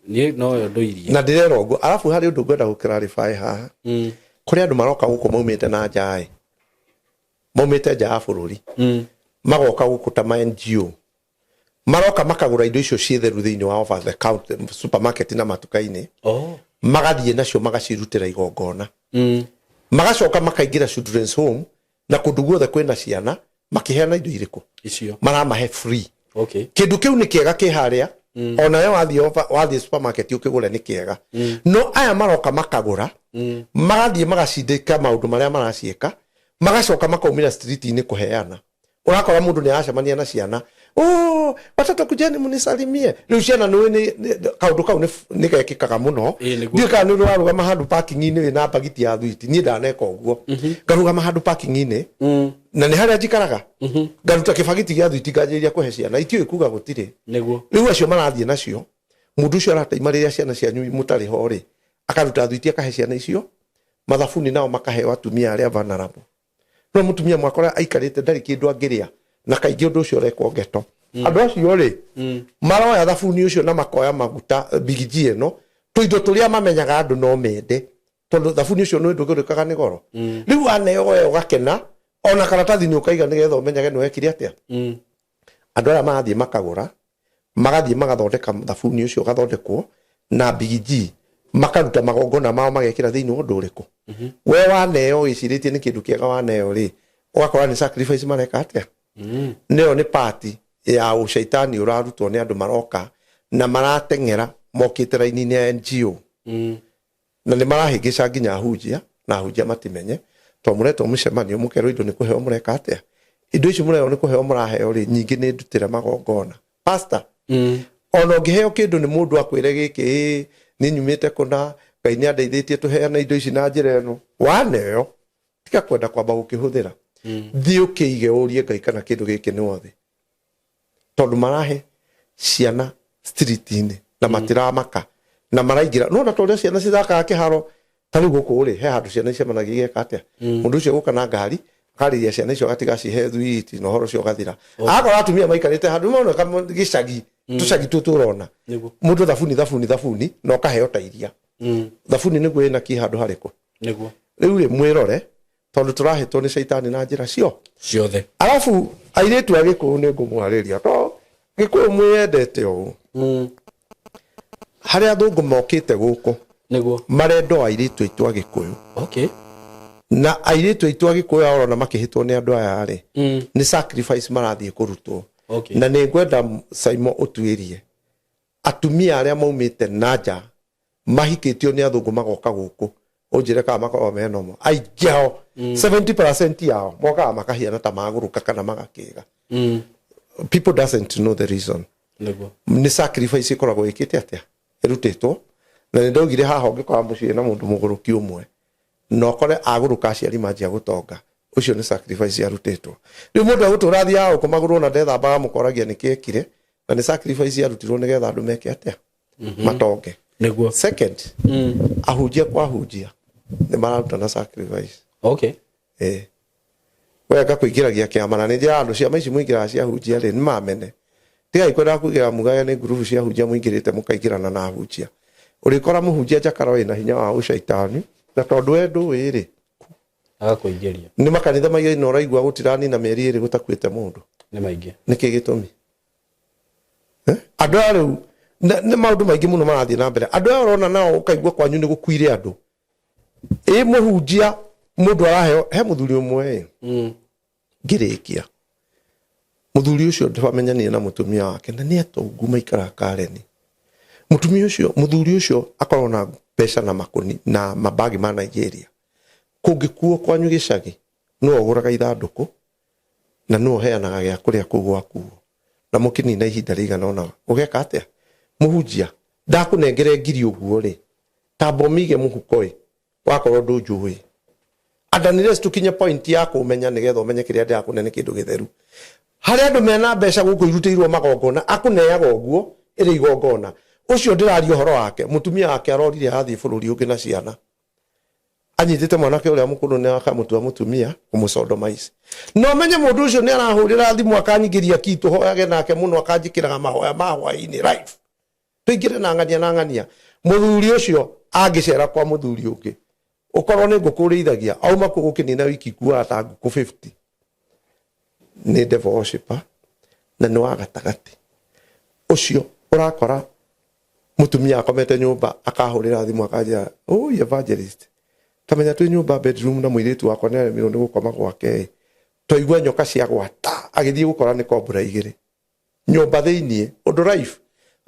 Niĩ noyo ndũirie. Na ndĩrera ũguo arabu harĩ ũndũ ngwenda gũ clarify haha kũrĩ andũ maroka gũkũ maumĩte na nja ĩ maumĩte nja ya bũrũri magoka gũkũ ta ma NGO maroka makagũra indo icio ciĩ theru thĩinĩ wa over the counter supermarket na matuka-inĩ magathiĩ nacio magacirutĩra igongona magacoka makaingĩra children's home na kũndũ guothe kwĩna ciana makĩheana indo irĩkũ Icio. maramahe free. Okay. Kĩndũ kĩu nĩ kĩega kĩ harĩa onawe wathiĩ supermarket ũkĩgũre nĩ kĩega no aya maroka makagũra magathiĩ magacindĩka maũndũ marĩa maraciĩka magacoka makaumĩra street-inĩ kũheana ũrakora mũndũ nĩ aracemania na ciana oh watoto kujeni mnisalimie rĩu ciana nĩ kaũndũ kau nĩ gekĩkaga mũno ndiũĩ kana nĩ ũrarũgama handũ parking-inĩ wĩna mbagiti ya thwiti niĩ ndaneka ũguo ngarũgama handũ parking-inĩ na nĩ harĩa njikaraga ngaruta kĩbagiti gĩa thwiti nganjĩrĩria kũhe ciana itiũĩ kuga gũtirĩ Nĩguo. Rĩu acio marathiĩ nacio mũndũ ũcio arataima rĩrĩa ciana cianyu mũtarĩ ho rĩ akaruta thwiti akahe ciana icio mathabuni nao makaheo atumia arĩa vulnerable no mũtumia mwakora aikarĩte ndarĩ kĩndũ angĩrĩa na kaingĩ ũndũ ũcio ũrekwo ngeto andũ acio rĩ maroya thabuni ũcio na makoya maguta bigiji ĩno tũindo tũrĩa mamenyaga andũ no mende tondũ thabuni ũcio nĩ ndũgũrĩkaga nĩ goro rĩu aneo we ũgakena ona karatathi nĩ ũkaiga nĩgetha ũmenyage nĩ wekire atĩa andũ arĩa marathiĩ makagũra magathiĩ magathondeka thabuni ũcio ũgathondekwo na bigiji makaruta magongona mao magekĩra thĩinĩ wa ũndũ ũrĩkũ we waneo wĩcirĩtie nĩ kĩndũ kĩega waneo rĩ ũgakora nĩ sacrifice mareka atĩa nĩyo nĩ pati ya ũcaitani ũrarutwo nĩ andũ maroka na marateng'era mokĩte raini-inĩ ya NGO na nĩ marahĩngĩca nginya ahunjia na ahunjia matimenye tondũ mũretwo mũcemanio mũkerwo indo nĩ kũheo mũreka atĩa indo icio mũrerwo nĩ kũheo mũraheo rĩ nyingĩ nĩ ndutĩre magongona pastor ona ũngĩheo kĩndũ nĩ mũndũ akwĩre gĩkĩ ĩ nĩ nyumĩte kũna Ngai nĩ andeithĩtie tũheane indo ici na njĩra ĩno waneo tiga kwenda kwamba gũkĩhũthĩra thiĩ ũkĩige ũrie Ngai kana kĩndũ gĩkĩ nĩ wothe tondũ marahe ciana street-inĩ na matiramaka na maraingĩra nona ta ũrĩa ciana cithakaga kĩharo Ta rĩu gũkũ rĩ, he handũ ciana icemanagia igeka atĩa? Mũndũ ũcio gũka na ngari akarĩria ciana icio agatigacihe thwiti na ũhoro ũcio ũgathira. Akorwo atumia maikarĩte handũ moneka gĩcagi, tũcagi tũtũ ũrona mũndũ thabuni thabuni thabuni na ũkaheo ta iria. Thabuni nĩguo ĩna kĩ handũ harĩkũ? Nĩguo. Rĩu rĩ, mwĩrore, tondũ tũrahĩtwo nĩ caitani na njĩra cio ciothe. Arabu airĩtu a Gĩkũyũ nĩ ngũmwarĩria to Gĩkũyũ mwĩyendete ũũ. Harĩa athũngũ mokĩte gũkũ Nĩguo. Marenda o airĩtu aitũ a Gĩkũyũ. Na airĩtu aitũ a Gĩkũyũ aya ũrona makĩhĩtwo nĩ andũ aya rĩ, nĩ sacrifice marathiĩ kũrutwo. Na nĩ ngwenda Saimo ũtuĩrie atumia arĩa maumĩte na nja mahikĩtio nĩ athũngũ magoka gũkũ, ũnjĩre kana makoragwo me normal. Aingĩ ao, 70% yao mokaga makahiana ta magũrũka kana magakĩga. People doesn't know the reason. Nĩguo. Nĩ sacrifice ĩkoragwo ĩkĩte atĩa, ĩrutĩtwo. Na nĩ ndaugire haha, ũngĩkora mũciĩ na mũndũ mũgũrũki ũmwe na ũkore agũrũka aciari manjia gũtonga, ũcio nĩ sacrifice yarutĩtwo. Rĩu mũndũ agũtũra athiaga gũkũ magũrũ ona ndethambaga, mũkoragia nĩkĩ ekire, na nĩ sacrifice yarutirwo nĩgetha andũ meke atĩa? Matonge. Nĩguo. Second, ahunjia kwa ahunjia nĩ mararuta na sacrifice. Eh, we ngakũingĩragia kĩama na nĩ njĩra andũ ciama ici mũingĩraga cia hunjia rĩ, nĩ mamene. Tigai kwendaga kũingĩra mugage nĩ ngurubu cia hunjia mũingĩrĩte mũkaingĩrana na hunjia. Ũrĩkora mũhunjia njakara wĩna hinya wa ũcaitani, na tondũ we ndũĩ rĩ, Agakũingĩria. Nĩ makanitha maigana ũraigua gũtiranina mĩeri 2 gũtakuĩte mũndũ? Nĩ maingĩ. Nĩkĩ gĩtũmi? Eh? Andũ aya rĩu nĩ maũndũ maingĩ mũno marathiĩ na mbere. Andũ aya ũrona nao ũkaigua kwanyu nĩ gũkuire andũ, ĩ mũhunjia mũndũ araheo. He mũthuri ũmwe ĩ, ngĩrĩkia, mũthuri ũcio twamenyanire na mũtumia wake na nĩ atongu, maikaraga Kareni. Mũtumia ũcio, mũthuri ũcio akoragwo na mbeca na makũni na mabagi ma Nigeria. Kũngĩkuo kwanyu gĩcagi, nĩwe ũgũraga ithandũkũ na nĩwe ũheanaga gĩa kũrĩa kũu gwakuo, na mũkĩnina ihinda rĩigana ũna ũgeka atĩa? Mũhunjia, ndakũnengere ngiri ũguo rĩ, tamba ũmĩige mũhuko ĩ, wakorwo ndũnjũĩ andanires tũkinye point ya kũmenya nĩgetha ũmenye kĩrĩa ndĩrakũne nĩ kĩndũ gĩtheru. Harĩ andũ mena mbeca gũkũ irutĩirwo magongona, akũneaga ũguo ĩrĩ igongona. Ũcio ndĩraria ũhoro wake, mũtumia wake arorire athiĩ bũrũri ũngĩ na ciana, anyitĩte mwanake ũrĩa mũkũrũ nĩ akamũtua mũtumia kũmũcondomaici. Na ũmenye mũndũ ũcio nĩ arahũrĩra thimũ akanyingĩria ki tũhoyage nake mũno, akanjĩkĩraga mahoya ma hwaĩ-inĩ live, tũingĩre na ng'ania na ng'ania. Mũthuri ũcio angĩcera kwa mũthuri ũngĩ, ũkorwo nĩ ngũkũ ũrĩithagia, auma kũu gũkĩnina wiki ikuaga ta ngũkũ 50. Nĩ devil worshipper na nĩ wa gatagatĩ ũcio. Ũrakora mũtumia akomete nyũmba, akahũrĩra thimũ akanjĩra, "Oi evangelist, tamenya twĩ nyũmba bedroom na mũirĩtu wakwa nĩ aremirwo nĩ gũkoma gwake ĩ, twaigua nyoka cia gwata." Agĩthiĩ gũkora nĩ cobra igĩrĩ nyũmba thĩiniĩ. Ũndũ life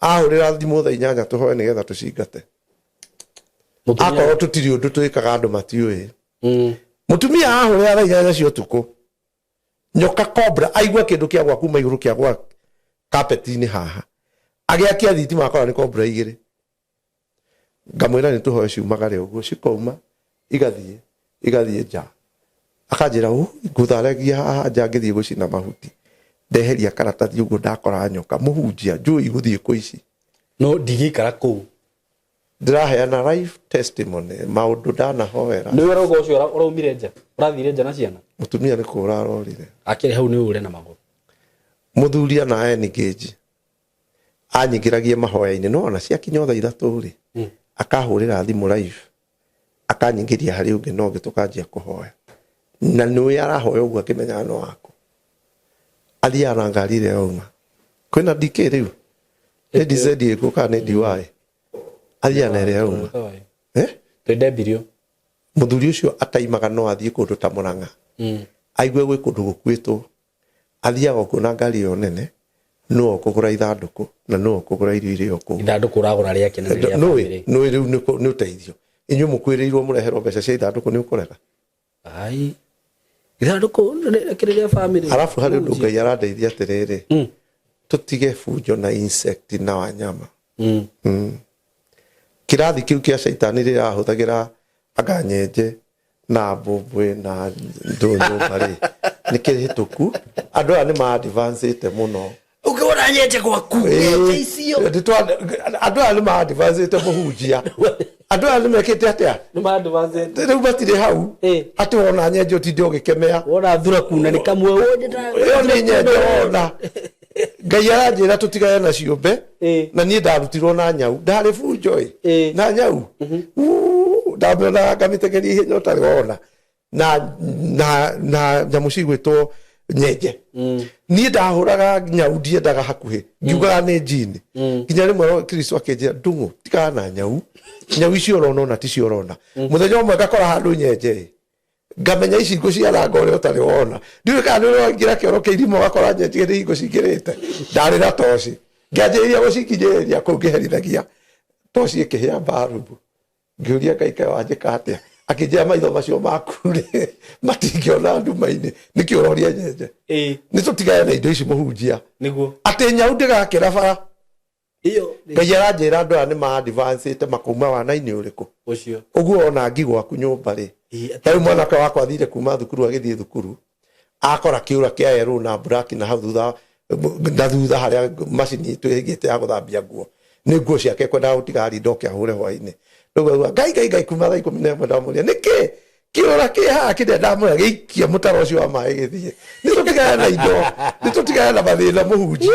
ahũrĩra thimũ thaa 8 tũhoe nĩgetha tũcingate. Akorwo tũtirĩ ũndũ twĩkaga andũ matiũĩ. Mũtumia ahũrĩra thaa 8 cia ũtukũ, nyoka cobra, aigua kĩndũ kĩagwa kuma igũrũ, kĩagwa kapeti-inĩ haha, agĩakia thitima akora nĩ cobra igĩrĩ. Ngamwĩra nĩ tũhoe ciumagare ũguo, cikouma igathiĩ igathiĩ nja. Akanjĩra, "Ũ ngũtharagia haha nja ngĩthiĩ gũcina mahuti, ndeheria karatathi ũguo ndakora nyoka. Mũhunjia, njũĩ igũthiĩ kũ ici?" No ndingĩikara kũu. Ndĩraheana live testimony, maũndũ ndanahoera. Nĩ ũrauga ũcio ũraumire nja, ũrathire nja na ciana? Mũtumia nĩ kũra arorire. Akĩrĩ hau nĩ ũre na magũrũ. Mũthuri ana engage anyingĩragie mahoya-inĩ, no ona ciakinya o thaa 3 rĩ, akahũrĩra thimũ live akanyingĩria harĩ ũngĩ na ũngĩ, tũkanjia kũhoya. Na nĩũĩ arahoya ũguo akĩmenyaga no waku. Athiaga na ngari ĩrĩa yauma kwĩna DK rĩu nĩ DZ ĩkũ kana nĩ DY, athiaga na ĩrĩa yauma, eh? Twĩndembirio. Mũthuri ũcio ataimaga no athiĩ kũndũ ta Mũrang'a, aigue gwĩ kũndũ gũkuĩtwo, athiaga okuo na ngari ĩyo nene, nĩwe ũkũgũra ithandũkũ na nĩwe ũkũgũra irio iria kũu. Ithandũkũ ũragũra rĩake na nĩ rĩa nũĩ bamĩrĩ. Nũĩ rĩu nĩ ũteithio. Inyuĩ mũkwĩrĩirwo mũreherwo mbeca cia ithandũkũ, nĩ ũkũrega? Ai, ithandũkũ rĩkĩrĩ rĩa bamĩrĩ. Arabu harĩ ũndũ Ngai arandeithia atĩrĩrĩ, tũtige bunjo na insect na wanyama. Kĩrathi kĩu kĩa caitani rĩrĩa ahũthagĩra anga nyenje na mbũmbũĩ na ndũ nyũmba rĩ, nĩ kĩhĩtũku. Andũ aya nĩ ma advance mũno. Ũkĩona nyenje gwaku, nyenje icio. Andũ aya nĩ ma advance. Mũhunjia, Andũ aya nĩmekĩte atĩa? Nĩ ma advance. Rĩu matirĩ hau. Atĩ wona nyenje ũtinde ũgĩkemea. Wona thura kuna nĩ kamwe. Ĩyo nĩ nyenje wona. Ngai aranjĩra tũtigane na ciũmbe. Na niĩ ndarutirwo na nyau. Ndarĩ bunjo ĩ. Na nyau. Ndamĩonaga ngamĩtengeria ihenya ũtarĩ wona. Na na na nyamũ cigwĩtwo nyenje. Niĩ ndahũraga nyau ndiendaga hakuhĩ. Ngiugaga nĩ njini. Nginya rĩmwe Kristo akĩnjĩra ndung'u tigana na nyau. Nyau icio ũrona ona ticio ũrona. Mũthenya ũmwe ngakora handũ nyenje ĩ. Ngamenya ici ngũciaranga ũrĩa ũtarĩ wona. Ndiũĩ kana nĩ ũrĩ waingĩra kĩoro kĩa irima ũgakora nyenje nĩ hingo cingĩrĩte. Ndarĩ na toci. Ngĩanjĩrĩria gũcikinyĩrĩria kũu ngĩherithagia. Toci ĩkĩhĩa mbarubu. Ngĩũria Ngai kaĩ wanjĩka atĩa? Akĩnjĩra maitho macio maku rĩ matingĩona nduma-inĩ. Nĩkĩ ũroria nyenje? Nĩ tũtigane na indo ici mũhunjia. Nĩguo. Atĩ nyau ndĩgakĩra bara. Ngai aranjĩra andũ aya nĩ ma advance makauma wana-inĩ ũrĩkũ? Ũcio. Ũguo ona ngi gwaku nyũmba rĩ. Ta rĩu mwanake wakwa athire kuma thukuru agĩthiĩ thukuru akora kĩũra kĩa yellow na black na hau thutha na thutha harĩa macini ĩtwĩgĩte ya gũthambia nguo. Nĩ nguo ciake kwendaga gũtiga arinda oke ahũre hwainĩ. Rĩu auga Ngai Ngai Ngai kuma thaa 11 ndamũria nĩkĩ kĩũra kĩ haha kĩrĩa ndamwĩra gĩikie mũtaro ũcio wa maĩ gĩthiĩ. Nĩ tũtigane na indo, nĩ tũtigane na mathĩna mũhunjia.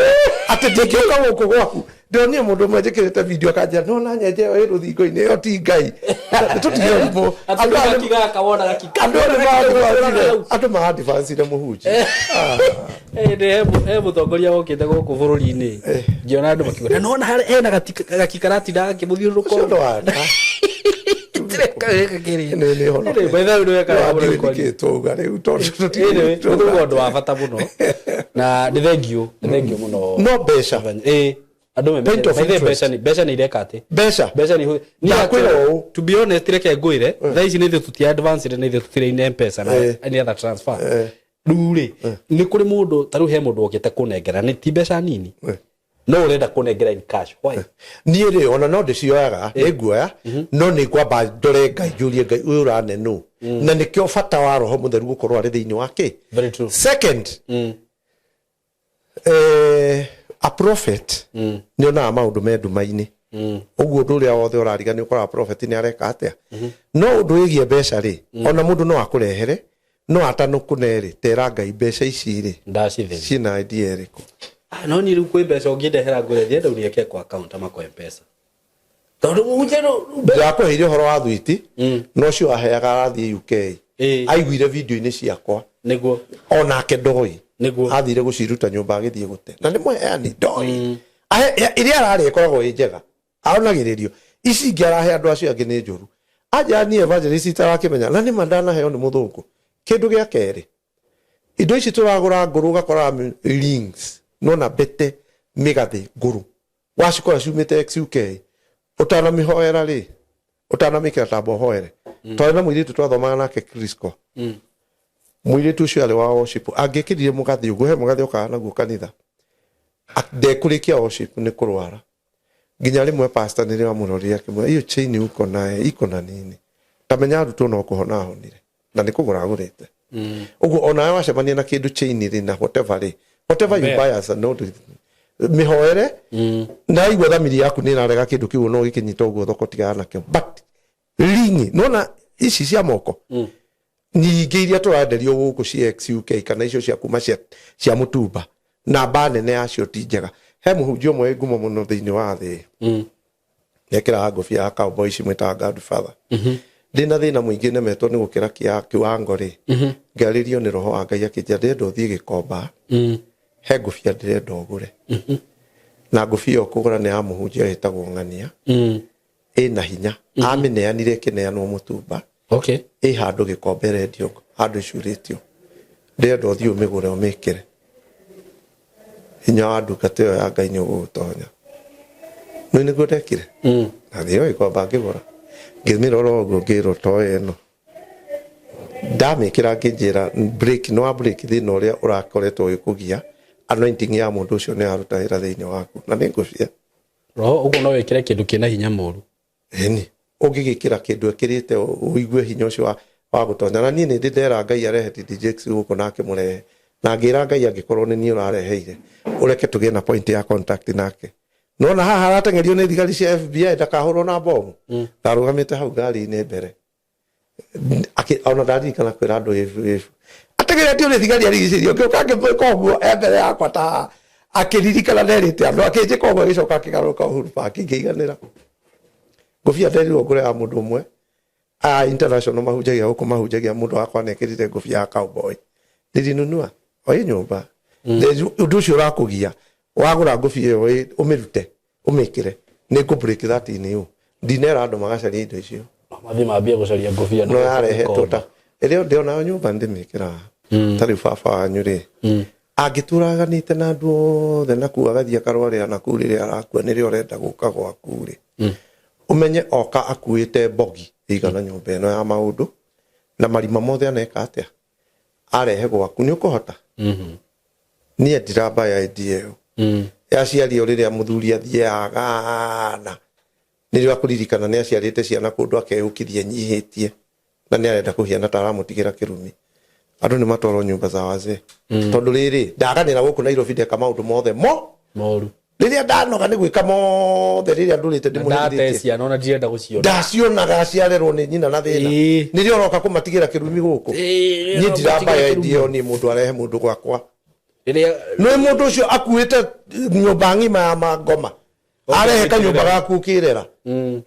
Atĩ ndingĩũka gũkũ gwaku. Ndĩronire mũndũ ũmwe njĩkĩrĩte video akanjĩra nona nyenje ĩyo ĩ rũthingo-inĩ ĩyo ti Ngai. Nĩ tũtige ũrimũ. Andũ aya andũ ma advancire mũhunjia. He mũtongoria wokĩte gũkũ bũrũri-inĩ. Ngĩona andũ makiuga na nona harĩa hena gati karatinda gakĩmũthiũrũrũka. Ũcio ndwana. Nĩ ũndũ wa bata mũno na nĩ thengiũ, nĩ thengiũ mũno. No mbeca. Andũ Point of interest. Mbeca nĩ ireka atĩ. Mbeca. Mbeca nĩ Ndakwĩra ũũ. To be honest reke ngwĩre, thaa ici nĩ ithuĩ tũti advance na ithuĩ tũtirĩ in M-Pesa na any other transfer. Rĩu rĩ, nĩ kũrĩ mũndũ, ta rĩu he mũndũ okĩte kũnengera, nĩ ti mbeca nini. No ũrenda kũnengera in cash. Why? Niĩ rĩ, ona no ndĩcioyaga, nĩ nguoya, no nĩ ngwamba ndore Ngai, njũrie Ngai, ũyũ ũrane nũ? Na nĩkĩo bata wa Roho Mũtheru gũkorwo arĩ thĩinĩ wa kĩ? Very true. Second, a prophet nĩ onaga maũndũ me nduma-inĩ. Ũguo ũndũ ũrĩa wothe ũrariga nĩ ũkoraga prophet nĩ areka atĩa. No ũndũ wĩgiĩ mbeca rĩ, ona mũndũ no akũrehere, no atanũkũne rĩ, tera Ngai mbeca ici rĩ, Ndacithĩria. ciĩna idea ĩrĩkũ? No niĩ rĩu kwĩ mbeca ũngĩndehera ngwĩre thiĩ ndaunie kwa account ama kwa M-Pesa. Tondũ mũhunjia Ndakũheire ũhoro wa thwiti, no ũcio aheaga arathiĩ UK. Aiguire video-inĩ ciakwa. Nĩguo. Onake ndoi. Nĩguo. Athire gũciruta nyũmba agĩthiĩ gũte. Na nĩ mũheani ndoi. Ĩrĩa ararĩa ĩkoragwo ĩ njega. Aonagĩrĩrio. Ici ingĩ arahe andũ acio angĩ nĩ njũru. Anja niĩ evangelist itarakĩmenya na nĩma ndanaheo nĩ mũthũngũ. Kĩndũ gĩa kerĩ. Indo ici tũragũra ngũrũ ũgakora rings, nona mbete, mĩgathĩ ngũrũ. Wacikora ciumĩte ex-UK. Ũtanamĩhoera rĩ, ũtanamĩkĩra tamba ũhoere. Twarĩ na mũirĩtu twathomaga nake Crisco. Mũirĩtu ũcio arĩ wa worship. Angĩkĩrire mũgathĩ ũguo, he mũgathĩ okaga naguo kanitha. Ndekũrĩkia worship nĩ kũrwara. Nginya rĩmwe pastor nĩ rĩamũrorire akĩmwĩra, hiyo chain uko naye iko na nini? Tamenya arutwo no kũhona ahonire. Na nĩ kũgũra agũrĩte. Ũguo onawe wacemania na kĩndũ chain rĩ na whatever rĩ, whatever you buy as a note, mĩhoere, na igua thamiri yaku nĩ ĩrarega kĩndũ kĩu no gĩkĩnyita ũguo thoko tigana nakĩo. But ring, nona ici cia moko, nyingĩ iria tũrenderio gũkũ cia ex-UK kana icio cia kuma cia mũtumba, namba nene yacio ti njega. He mũhunjia ũmwe wĩ ngumo mũno thĩinĩ wa thĩ. Ekĩraga ngũbia ya cowboy ici mwĩtaga Godfather. Ndĩna thĩna mũingĩ nemetwo nĩ gũkĩra kiwango rĩ, ngarĩrio nĩ roho wa Ngai akĩnjĩra ndĩrenda ũthiĩ Gĩkomba, he ngũbia ndĩrenda ũgũre. Na ngũbia ĩyo kũgũra nĩ ya mũhunjia wĩtagwo Ng'ania. Ĩna hinya. Amĩneanire ĩkĩneanwo mũtumba. Ĩ handũ Gĩkomba ĩrendio, handũ ĩcurĩtio. Ndĩrenda ũthiĩ ũmĩgũre ũmĩkĩre. Hinya wa ndungata ĩyo ya Ngai nĩ ũgũgũtonya. Nĩ nĩguo ndekire. Na thĩĩ Gĩkomba ngĩgũra. Ngĩmĩrora ũguo ngĩrwo to ĩno. Ndamĩkĩra ngĩnjĩra break, no break thĩna ũrĩa ũrakoretwo ũgĩkũgia, anointing ya mũndũ ũcio nĩ yaruta wĩra thĩinĩ waku. Na nĩ ngũbia. Roho ũguo no wĩkĩre kĩndũ kĩna hinya mũru. Ĩni, ũngĩgĩkĩra kĩndũ ĩkĩrĩte ũigue hinya ũcio wa gũtonya. Na niĩ nĩ ndĩ ndera Ngai arehe TD Jakes gũkũ na akĩmũrehe. Na ngĩra Ngai angĩkorwo nĩ niĩ ũrareheire, ũreke tũgĩe na point ya contact nake. Nona haha arateng'erio nĩ thigari cia FBI ndakahũrwo na bomu. Ndarũgamĩte hau ngari-inĩ mbere. Ona ndaririkana kwĩra andũ ĩbu ĩbu. Ateng'eretio nĩ thigari arigicĩirio ngĩũka ngĩmwĩka ũguo e mbere yakwa ta haha. Akĩririkana nderĩte andũ akĩnjĩka ũguo agĩcoka akĩgarũrũka Uhuru Park ngĩiganĩra. Ngũbia nderirwo ngũre ya mũndũ ũmwe. Aya international mahunjagia gũkũ mahunjagia mũndũ wakwa nĩekĩrire ngũbia ya cowboy. Nilinunua o ĩ nyũmba. Ũndũ ũcio ũrakũgia wagũra ngũbia ĩyo ũmĩrute ũmĩkĩre nĩ ngũ break that in you. Ndinera andũ magacaria indo icio. Mathiĩ mambie gũcaria ngũbia. No yarehetwo ta ĩrĩa ndĩonayo nyũmba ndĩmĩkĩraga. Ta rĩu baba wanyu rĩ angĩtũraganĩte na andũ othe na kuu agathiĩ akarwarĩra na kuu rĩrĩa arakua nĩrĩo ũrenda gũka gwaku rĩ ũmenye oka akuĩte mbogi ĩigana nyũmba ĩno ya maũndũ na marima mothe aneka atĩa arehe gwaku nĩ ũkũhota. Niĩ ndirambaya idea ĩyo yaciario rĩrĩa mũthuri athiaga nĩrĩo akũririkana nĩ aciarĩte ciana kũndũ akeyũkithia enyihĩtie na nĩ arenda kũhiana ta aramũtigĩra kĩrumi. Andũ nĩ matwarwo nyumba za wazee. Tondũ rĩrĩ ndaganĩra gũkũ Nairobi ndeka maũndũ mothe mo moru. Rĩrĩa ndanoga nĩ gwĩka mothe rĩrĩa ndũrĩte ndĩmũherithĩtie. Ciana ona ndirenda gũciona. Ndacionaga aciarerwo nĩ nyina na thĩna. Nĩrĩo ũroka kũmatigĩra kĩrumi gũkũ. Niĩ ndirambaya idea ĩyo niĩ mũndũ arehe mũndũ gwakwa. Nĩ mũndũ ũcio akuĩte nyũmba ng'ima ya mangoma. Arehe kanyũmba gaku ũkĩrera.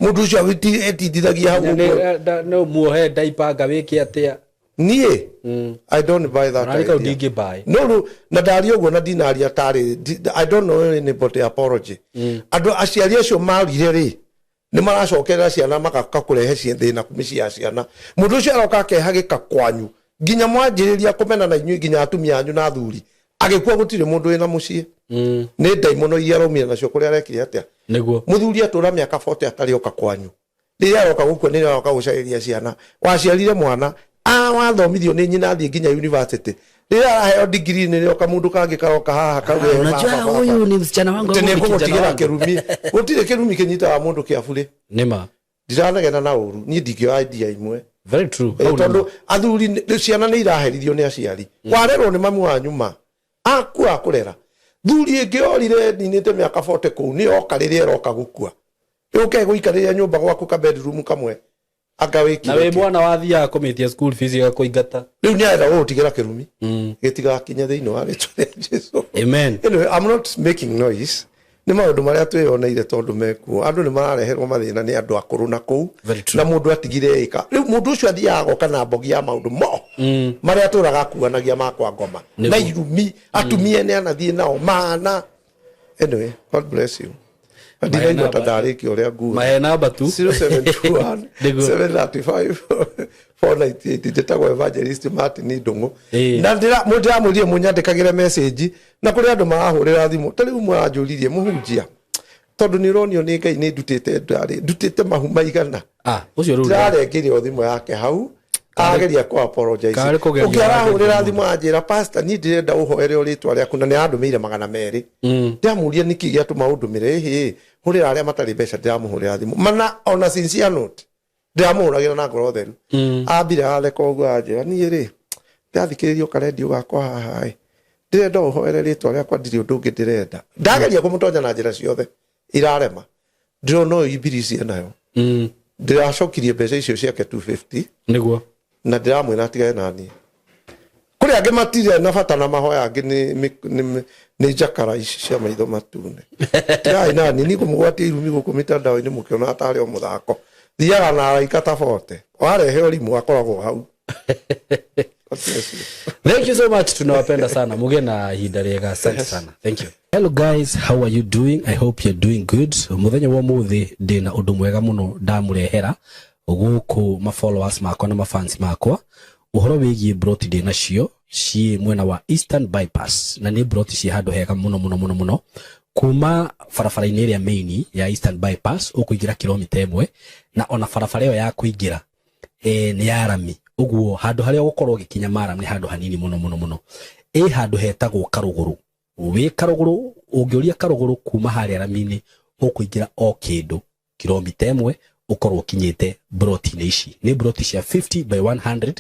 Mũndũ ũcio etindithagia hau ũguo. No muohe ndaipanga wĩke atĩa. Niĩ I don't buy that idea. Buy. No rĩu na ndaria ũguo na ndinaria tarĩ I don't know anybody apology. Andũ aciari acio marire rĩ nĩ maracokerera ciana magaka kũrehe thĩna mĩciĩ ya ciana. Mũndũ ũcio aroka akehagĩka kwanyu nginya mwanjĩrĩria kũmena na inyuĩ nginya atumia anyu na athuri agĩkua gũtirĩ mũndũ wĩna mũciĩ. Nĩ ndaimono iria araumire nacio kũrĩa arekire atĩa. Nĩguo. Mũthuri atũra mĩaka 40 atarĩ oka kwanyu. Rĩrĩa aroka gũkua nĩrĩo aroka gũcarĩria ciana. Waciarire mwana wathomithio nĩ nyina athiĩ nginya university. Rĩrĩa araheo degree nĩrĩo kamũndũ kangĩ karoka haha kauge unajua huyu ni msichana wangu au ni kijana wangu. Kĩrumi. Gũtirĩ kĩrumi kĩnyitaga mũndũ kĩaburĩ. Nĩma. Ndiranegena na ũru niĩ ndingĩoya idea imwe. Very true. Tondũ athuri ciana nĩ iraherithio nĩ aciari. Warerwo nĩ mamu wanyu ma akua akũrera. Thuri ĩngĩ orire ninĩte mĩaka 40 kũu nĩ yoka rĩrĩa ĩroka gũkua. Yũke gũikarĩria nyũmba gwaku ka bedroom kamwe. Anga wĩkire. Na wĩ mwana wathiaga kũmĩtia school fees ĩgakũingata. Rĩu nĩ arenda gũgũtigĩra kĩrumi. Gĩtigakinye thĩinĩ wa rĩtwa rĩa Jesũ. Amen. Anyway, I'm not making noise. Nĩ maũndũ marĩa twĩyoneire tondũ mekuo. Andũ nĩ marareherwo mathĩna nĩ andũ akũrũ na kũu. Na mũndũ atigire ĩka. Rĩu mũndũ ũcio athiaga agoka na mbogi ya maũndũ mo. Marĩa atũraga akuanagia ma kwa ngoma. Na irumi atumia ene anathiĩ nao mana. Anyway, God bless you. Ndiraigua ta ndarĩkia ũrĩa nguga. Mahe namba tu. 0721 735 498 njĩtagwo Evangelist Martin Ndung'u. Na ndĩramwĩrire mũnyandĩkagĩre message na kũrĩ andũ marahũrĩra thimũ. Ta rĩu mũranjũririe mũhunjia. Tondũ nĩ ũronio nĩ Ngai nĩ ndutĩte ndarĩ ndutĩte mahu maigana. Ũcio rĩu ndĩrarengeire o thimũ yake hau. Ageria kũ apologize. Ũngĩ arahũrĩra thimũ anjĩra pastor niĩ ndĩrenda ũhoere rĩtwa rĩaku na nĩ andũmĩire 200. Ndĩramũria nĩkĩ gĩatũma ũndũmĩre ĩhĩ hũrĩra arĩa matarĩ mbeca ndĩramũhũrĩra thimũ. Mana ona sincere note ndĩramũhũragĩra na ngoro theru. Ambire atheka ũguo anjĩra niĩ rĩ ndathikĩrĩria karendio gakwa haha ĩ ndĩrenda ũhoere rĩtwa rĩakwa ndirĩ ũndũ ũngĩ ndĩrenda. Ndageria kũmũtonya na njĩra ciothe irarema. Ndĩrona ũyũ imbirici enayo. Ndĩracokirie mbeca icio ciake 250. Nĩguo. Na ndĩramwĩra atigane na niĩ. Kũrĩ angĩ matirĩ na bata na mahoya angĩ nĩ njakara ici cia maitho matune. Tigai na niĩ nikũmũgwatia irumi gũkũ mitandao-inĩ mũkĩona tarĩ o mũthako. Thiaga na araika ta bote. Warehe ũrimũ akoragwo hau. Thank you so much. Tunawapenda sana. Muge na ihinda rĩega. Asante sana. Thank you. Hello guys, how are you doing? I hope you're doing good. Muthenya wa muthi ndina undu mwega muno ndamurehera guku ma followers makwa na ma fans makwa uhoro wigie broti ndi nacio ci mwena wa Eastern Bypass na ni broti ci handu hega muno muno muno muno kuma barabara-inĩ ĩrĩa main ya Eastern Bypass ũkũingĩra kilomita 1 na ona barabara ĩyo ya kũingĩra nĩ ya rami ũguo handũ harĩa ũgũkorwo ũgĩkinya maram nĩ handũ hanini muno muno muno ĩ handũ hetagwo Karũgũrũ wĩ Karũgũrũ ũngĩũria Karũgũrũ kuma harĩa rami-inĩ ũkũingĩra o kĩndũ kilomita 1 ũkorwo ũkinyĩte broti-inĩ ici nĩ broti cia 50 by 100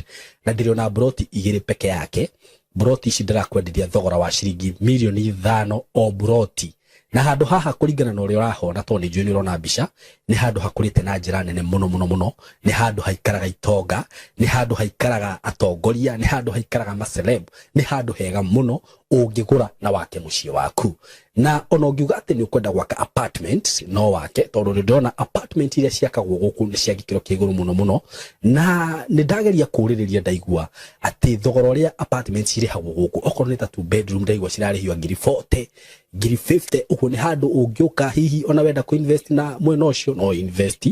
na ndĩrĩ broti igĩrĩ peke yake broti ici ndĩrakwenderia thogora wa ciringi milioni 5 o broti Na handũ haha kũringana na ũrĩa ũrahona, tondũ nĩ njũĩ nĩ ũrona mbica, nĩ handũ hakũrĩte na njĩra nene mũno mũno mũno. Nĩ handũ haikaraga itonga, nĩ handũ haikaraga atongoria, nĩ handũ haikaraga maceleb, nĩ handũ hega mũno ũngĩgũra na wake mũciĩ waku. Na ona ũngiuga atĩ nĩ ũkwenda gwaka apartment, no wake, tondũ nĩ ndĩrona apartment iria ciakagwo gũkũ nĩ cia gĩkĩro kĩa igũrũ mũno mũno. Na nĩ ndageria kũũrĩrĩria, ndaigua atĩ thogora ũrĩa apartment cirĩhagwo gũkũ, okorwo nĩ ta two bedroom, ndaigua cirarĩhio ngiri 40, ngiri 50. Ũguo nĩ handũ ũngĩũka hihi ona wenda kũ invest na mwena ũcio, no invest.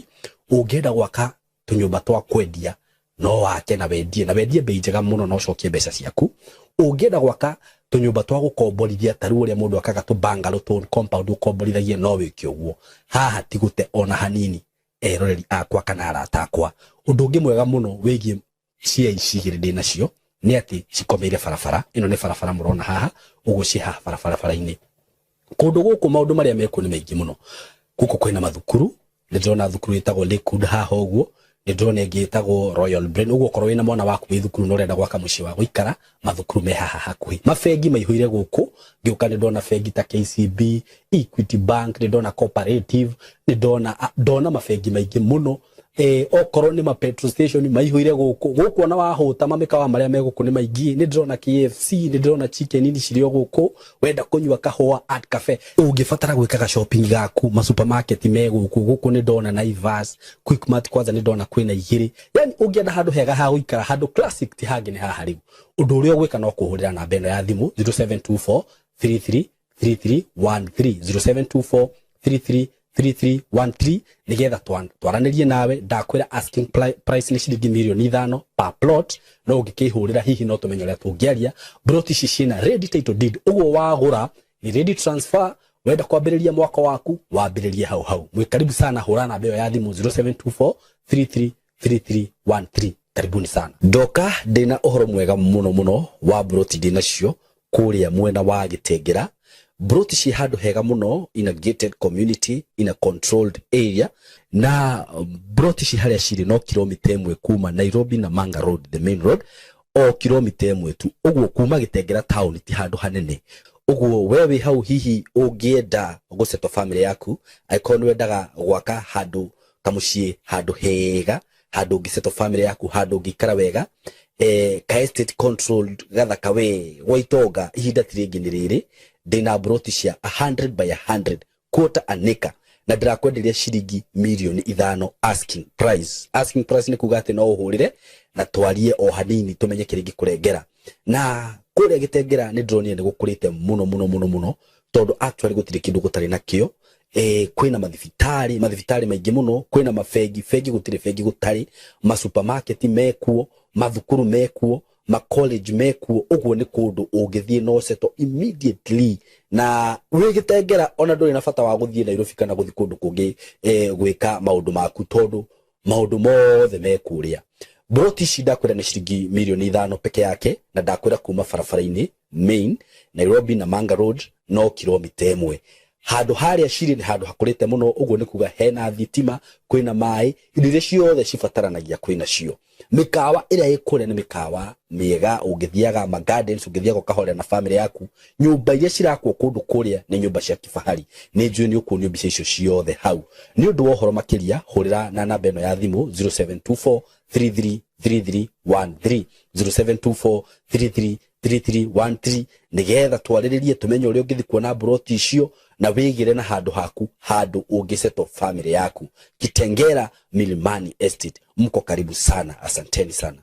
Ũngĩenda gwaka tũnyũmba twa kwendia, no wake na wendie, na wendie bei njega mũno na ũcokie mbeca ciaku. Ũngĩenda gwaka tũnyũmba twa gũkomborithia, ta rĩu ũrĩa mũndũ akaga tũ bungalow, tũ compound ũkomborithagia, no wĩke ũguo. Haha ti gũte ona hanini, eroreri akwa kana arata akwa. Ũndũ ũngĩ mwega mũno wĩgiĩ cia ici igĩrĩ ndĩ nacio nĩ atĩ cikomeire barabara. Ĩno nĩ barabara mũrona haha ũguo, ciĩ haha barabara-inĩ. Kũndũ gũkũ maũndũ marĩa mekuo nĩ maingĩ mũno. Gũkũ kwĩna mathukuru, nĩ ndĩrona thukuru ĩtagwo Lakewood haha ũguo, nĩ ndĩrona ĩngĩ ĩtagwo Royal Brain. Ũguo okorwo wĩna mwana waku wĩ thukuru na ũrenda gwaka mũciĩ wa gũikara, mathukuru me haha hakuhĩ. Mabengi maihũire gũkũ, ngĩũka nĩ ndona bengi ta KCB, Equity Bank, nĩ ndona Cooperative, nĩ ndona mabengi maingĩ mũno. Okorwo nĩ ma petrol station maihũire gũkũ. Gũkũ ona wahũta, mamĩkawa marĩa me gũkũ nĩ maingĩ. Nĩ ndĩrona KFC, nĩ ndĩrona Chicken Inn cirĩ o gũkũ. Wenda kũnyua kahũa, Art Cafe. Ũngĩbatara gwĩkaga shopping gaku, ma supermarket me gũkũ. Gũkũ nĩ ndona Naivas, Quickmart, kwanza nĩ ndona kwĩna igĩrĩ. Yani ũngĩenda handũ hega ha gũikara, handũ classic, ti hangĩ nĩ haha. Rĩu ũndũ ũrĩa ũgwĩka no kũhũrĩra namba ĩno ya thimũ, 0724 33 3313, 0724 33 3313, nigetha twaranĩrie nawe. Ndakwĩra asking price nĩ ciringi mirioni 5 per plot, no ũngĩkĩhũrĩra hihi no tũmenye ũrĩa tũngĩaria. Plot ici ciĩna ready title deed, ũguo wagũra ni ready transfer. Wenda kwambĩrĩria mwaka waku, wambĩrĩrie hau hau. Mwĩ karibu sana, hũra namba ĩyo ya thimũ, 0724 33 3313. Karibuni sana. Ndoka ndĩna ũhoro mwega mũno mũno wa broti ndĩ nacio kũrĩa mwena wa Gĩtengera. Broti ciĩ handũ hega mũno, in a gated community, in a controlled area. Na broti ci harĩa cirĩ no kilomita 1 kuma Nairobi na Manga Road, the main road, o kilomita 1 tu. Ũguo kuma Gĩtengera town ti handũ hanene. Ũguo we wĩ hau, hihi ũngĩenda gũsettle family yaku, angĩkorwo nĩ wendaga gwaka handũ kamũciĩ, handũ hega, handũ ũngĩsettle family yaku, handũ ũngĩikara wega, ka estate controlled gathaka we gwa itonga, ihinda ti rĩngĩ nĩ rĩrĩ. Ndĩna broti cia 100 by 100, quarter an acre, na ndĩrakwenderia ciringi mirioni 5 asking price. Asking price nĩ kuga atĩ no ũhũrĩre na twarie o hanini tũmenye kĩrĩa ingĩkũrengera. Na kũrĩa Gĩtengera nĩ ndĩronire nĩ gũkũrĩte mũno mũno mũno mũno, tondũ actually gũtirĩ kĩndũ gũtarĩ nakĩo. Kwĩna mathibitarĩ, mathibitarĩ maingĩ mũno, kwĩna mabengi, bengi gũtirĩ bengi gũtarĩ, masupermarket mekuo, mathukuru mekuo, ma college mekuo. Ũguo nĩ kũndũ ũngĩthiĩ no settle immediately na wĩ Gĩtengera, ona ndũrĩ na bata wa gũthiĩ Nairobi kana gũthiĩ kũndũ kũngĩ gwĩka maũndũ maku, tondũ maũndũ mothe me kũrĩa. Broti ici ndakwĩra nĩ ciringi mirioni 5 peke yake, na ndakwĩra kuma barabara-inĩ main Nairobi na Manga Road no kilomita 1. Handũ harĩa cirĩ nĩ handũ hakũrĩte mũno, ũguo nĩ kuga hena thitima, kwĩna maĩ, indo iria ciothe cibataranagia kwĩna cio. Mĩkawa ĩrĩa ĩ kũrĩa nĩ mĩkawa mĩega, ũngĩthiaga ma gardens, ũngĩthiaga ũkahorera na family yaku. Nyũmba iria cirakwo kũndũ kũrĩa nĩ nyũmba cia kifahari. Nĩ njũĩ nĩ ũkuonio mbica icio ciothe hau. Nĩ ũndũ wa ũhoro makĩria, hũrĩra na namba ĩno ya thimũ, 0724 33 3313, 0724 33 3313, nigetha twarĩrĩrie tũmenye ũrĩa ũngĩthiĩ kuona broti icio na wĩgĩre na handũ haku, handũ ũngĩsettle family yaku. Kitengera Milimani Estate, mko karibu sana. Asanteni sana.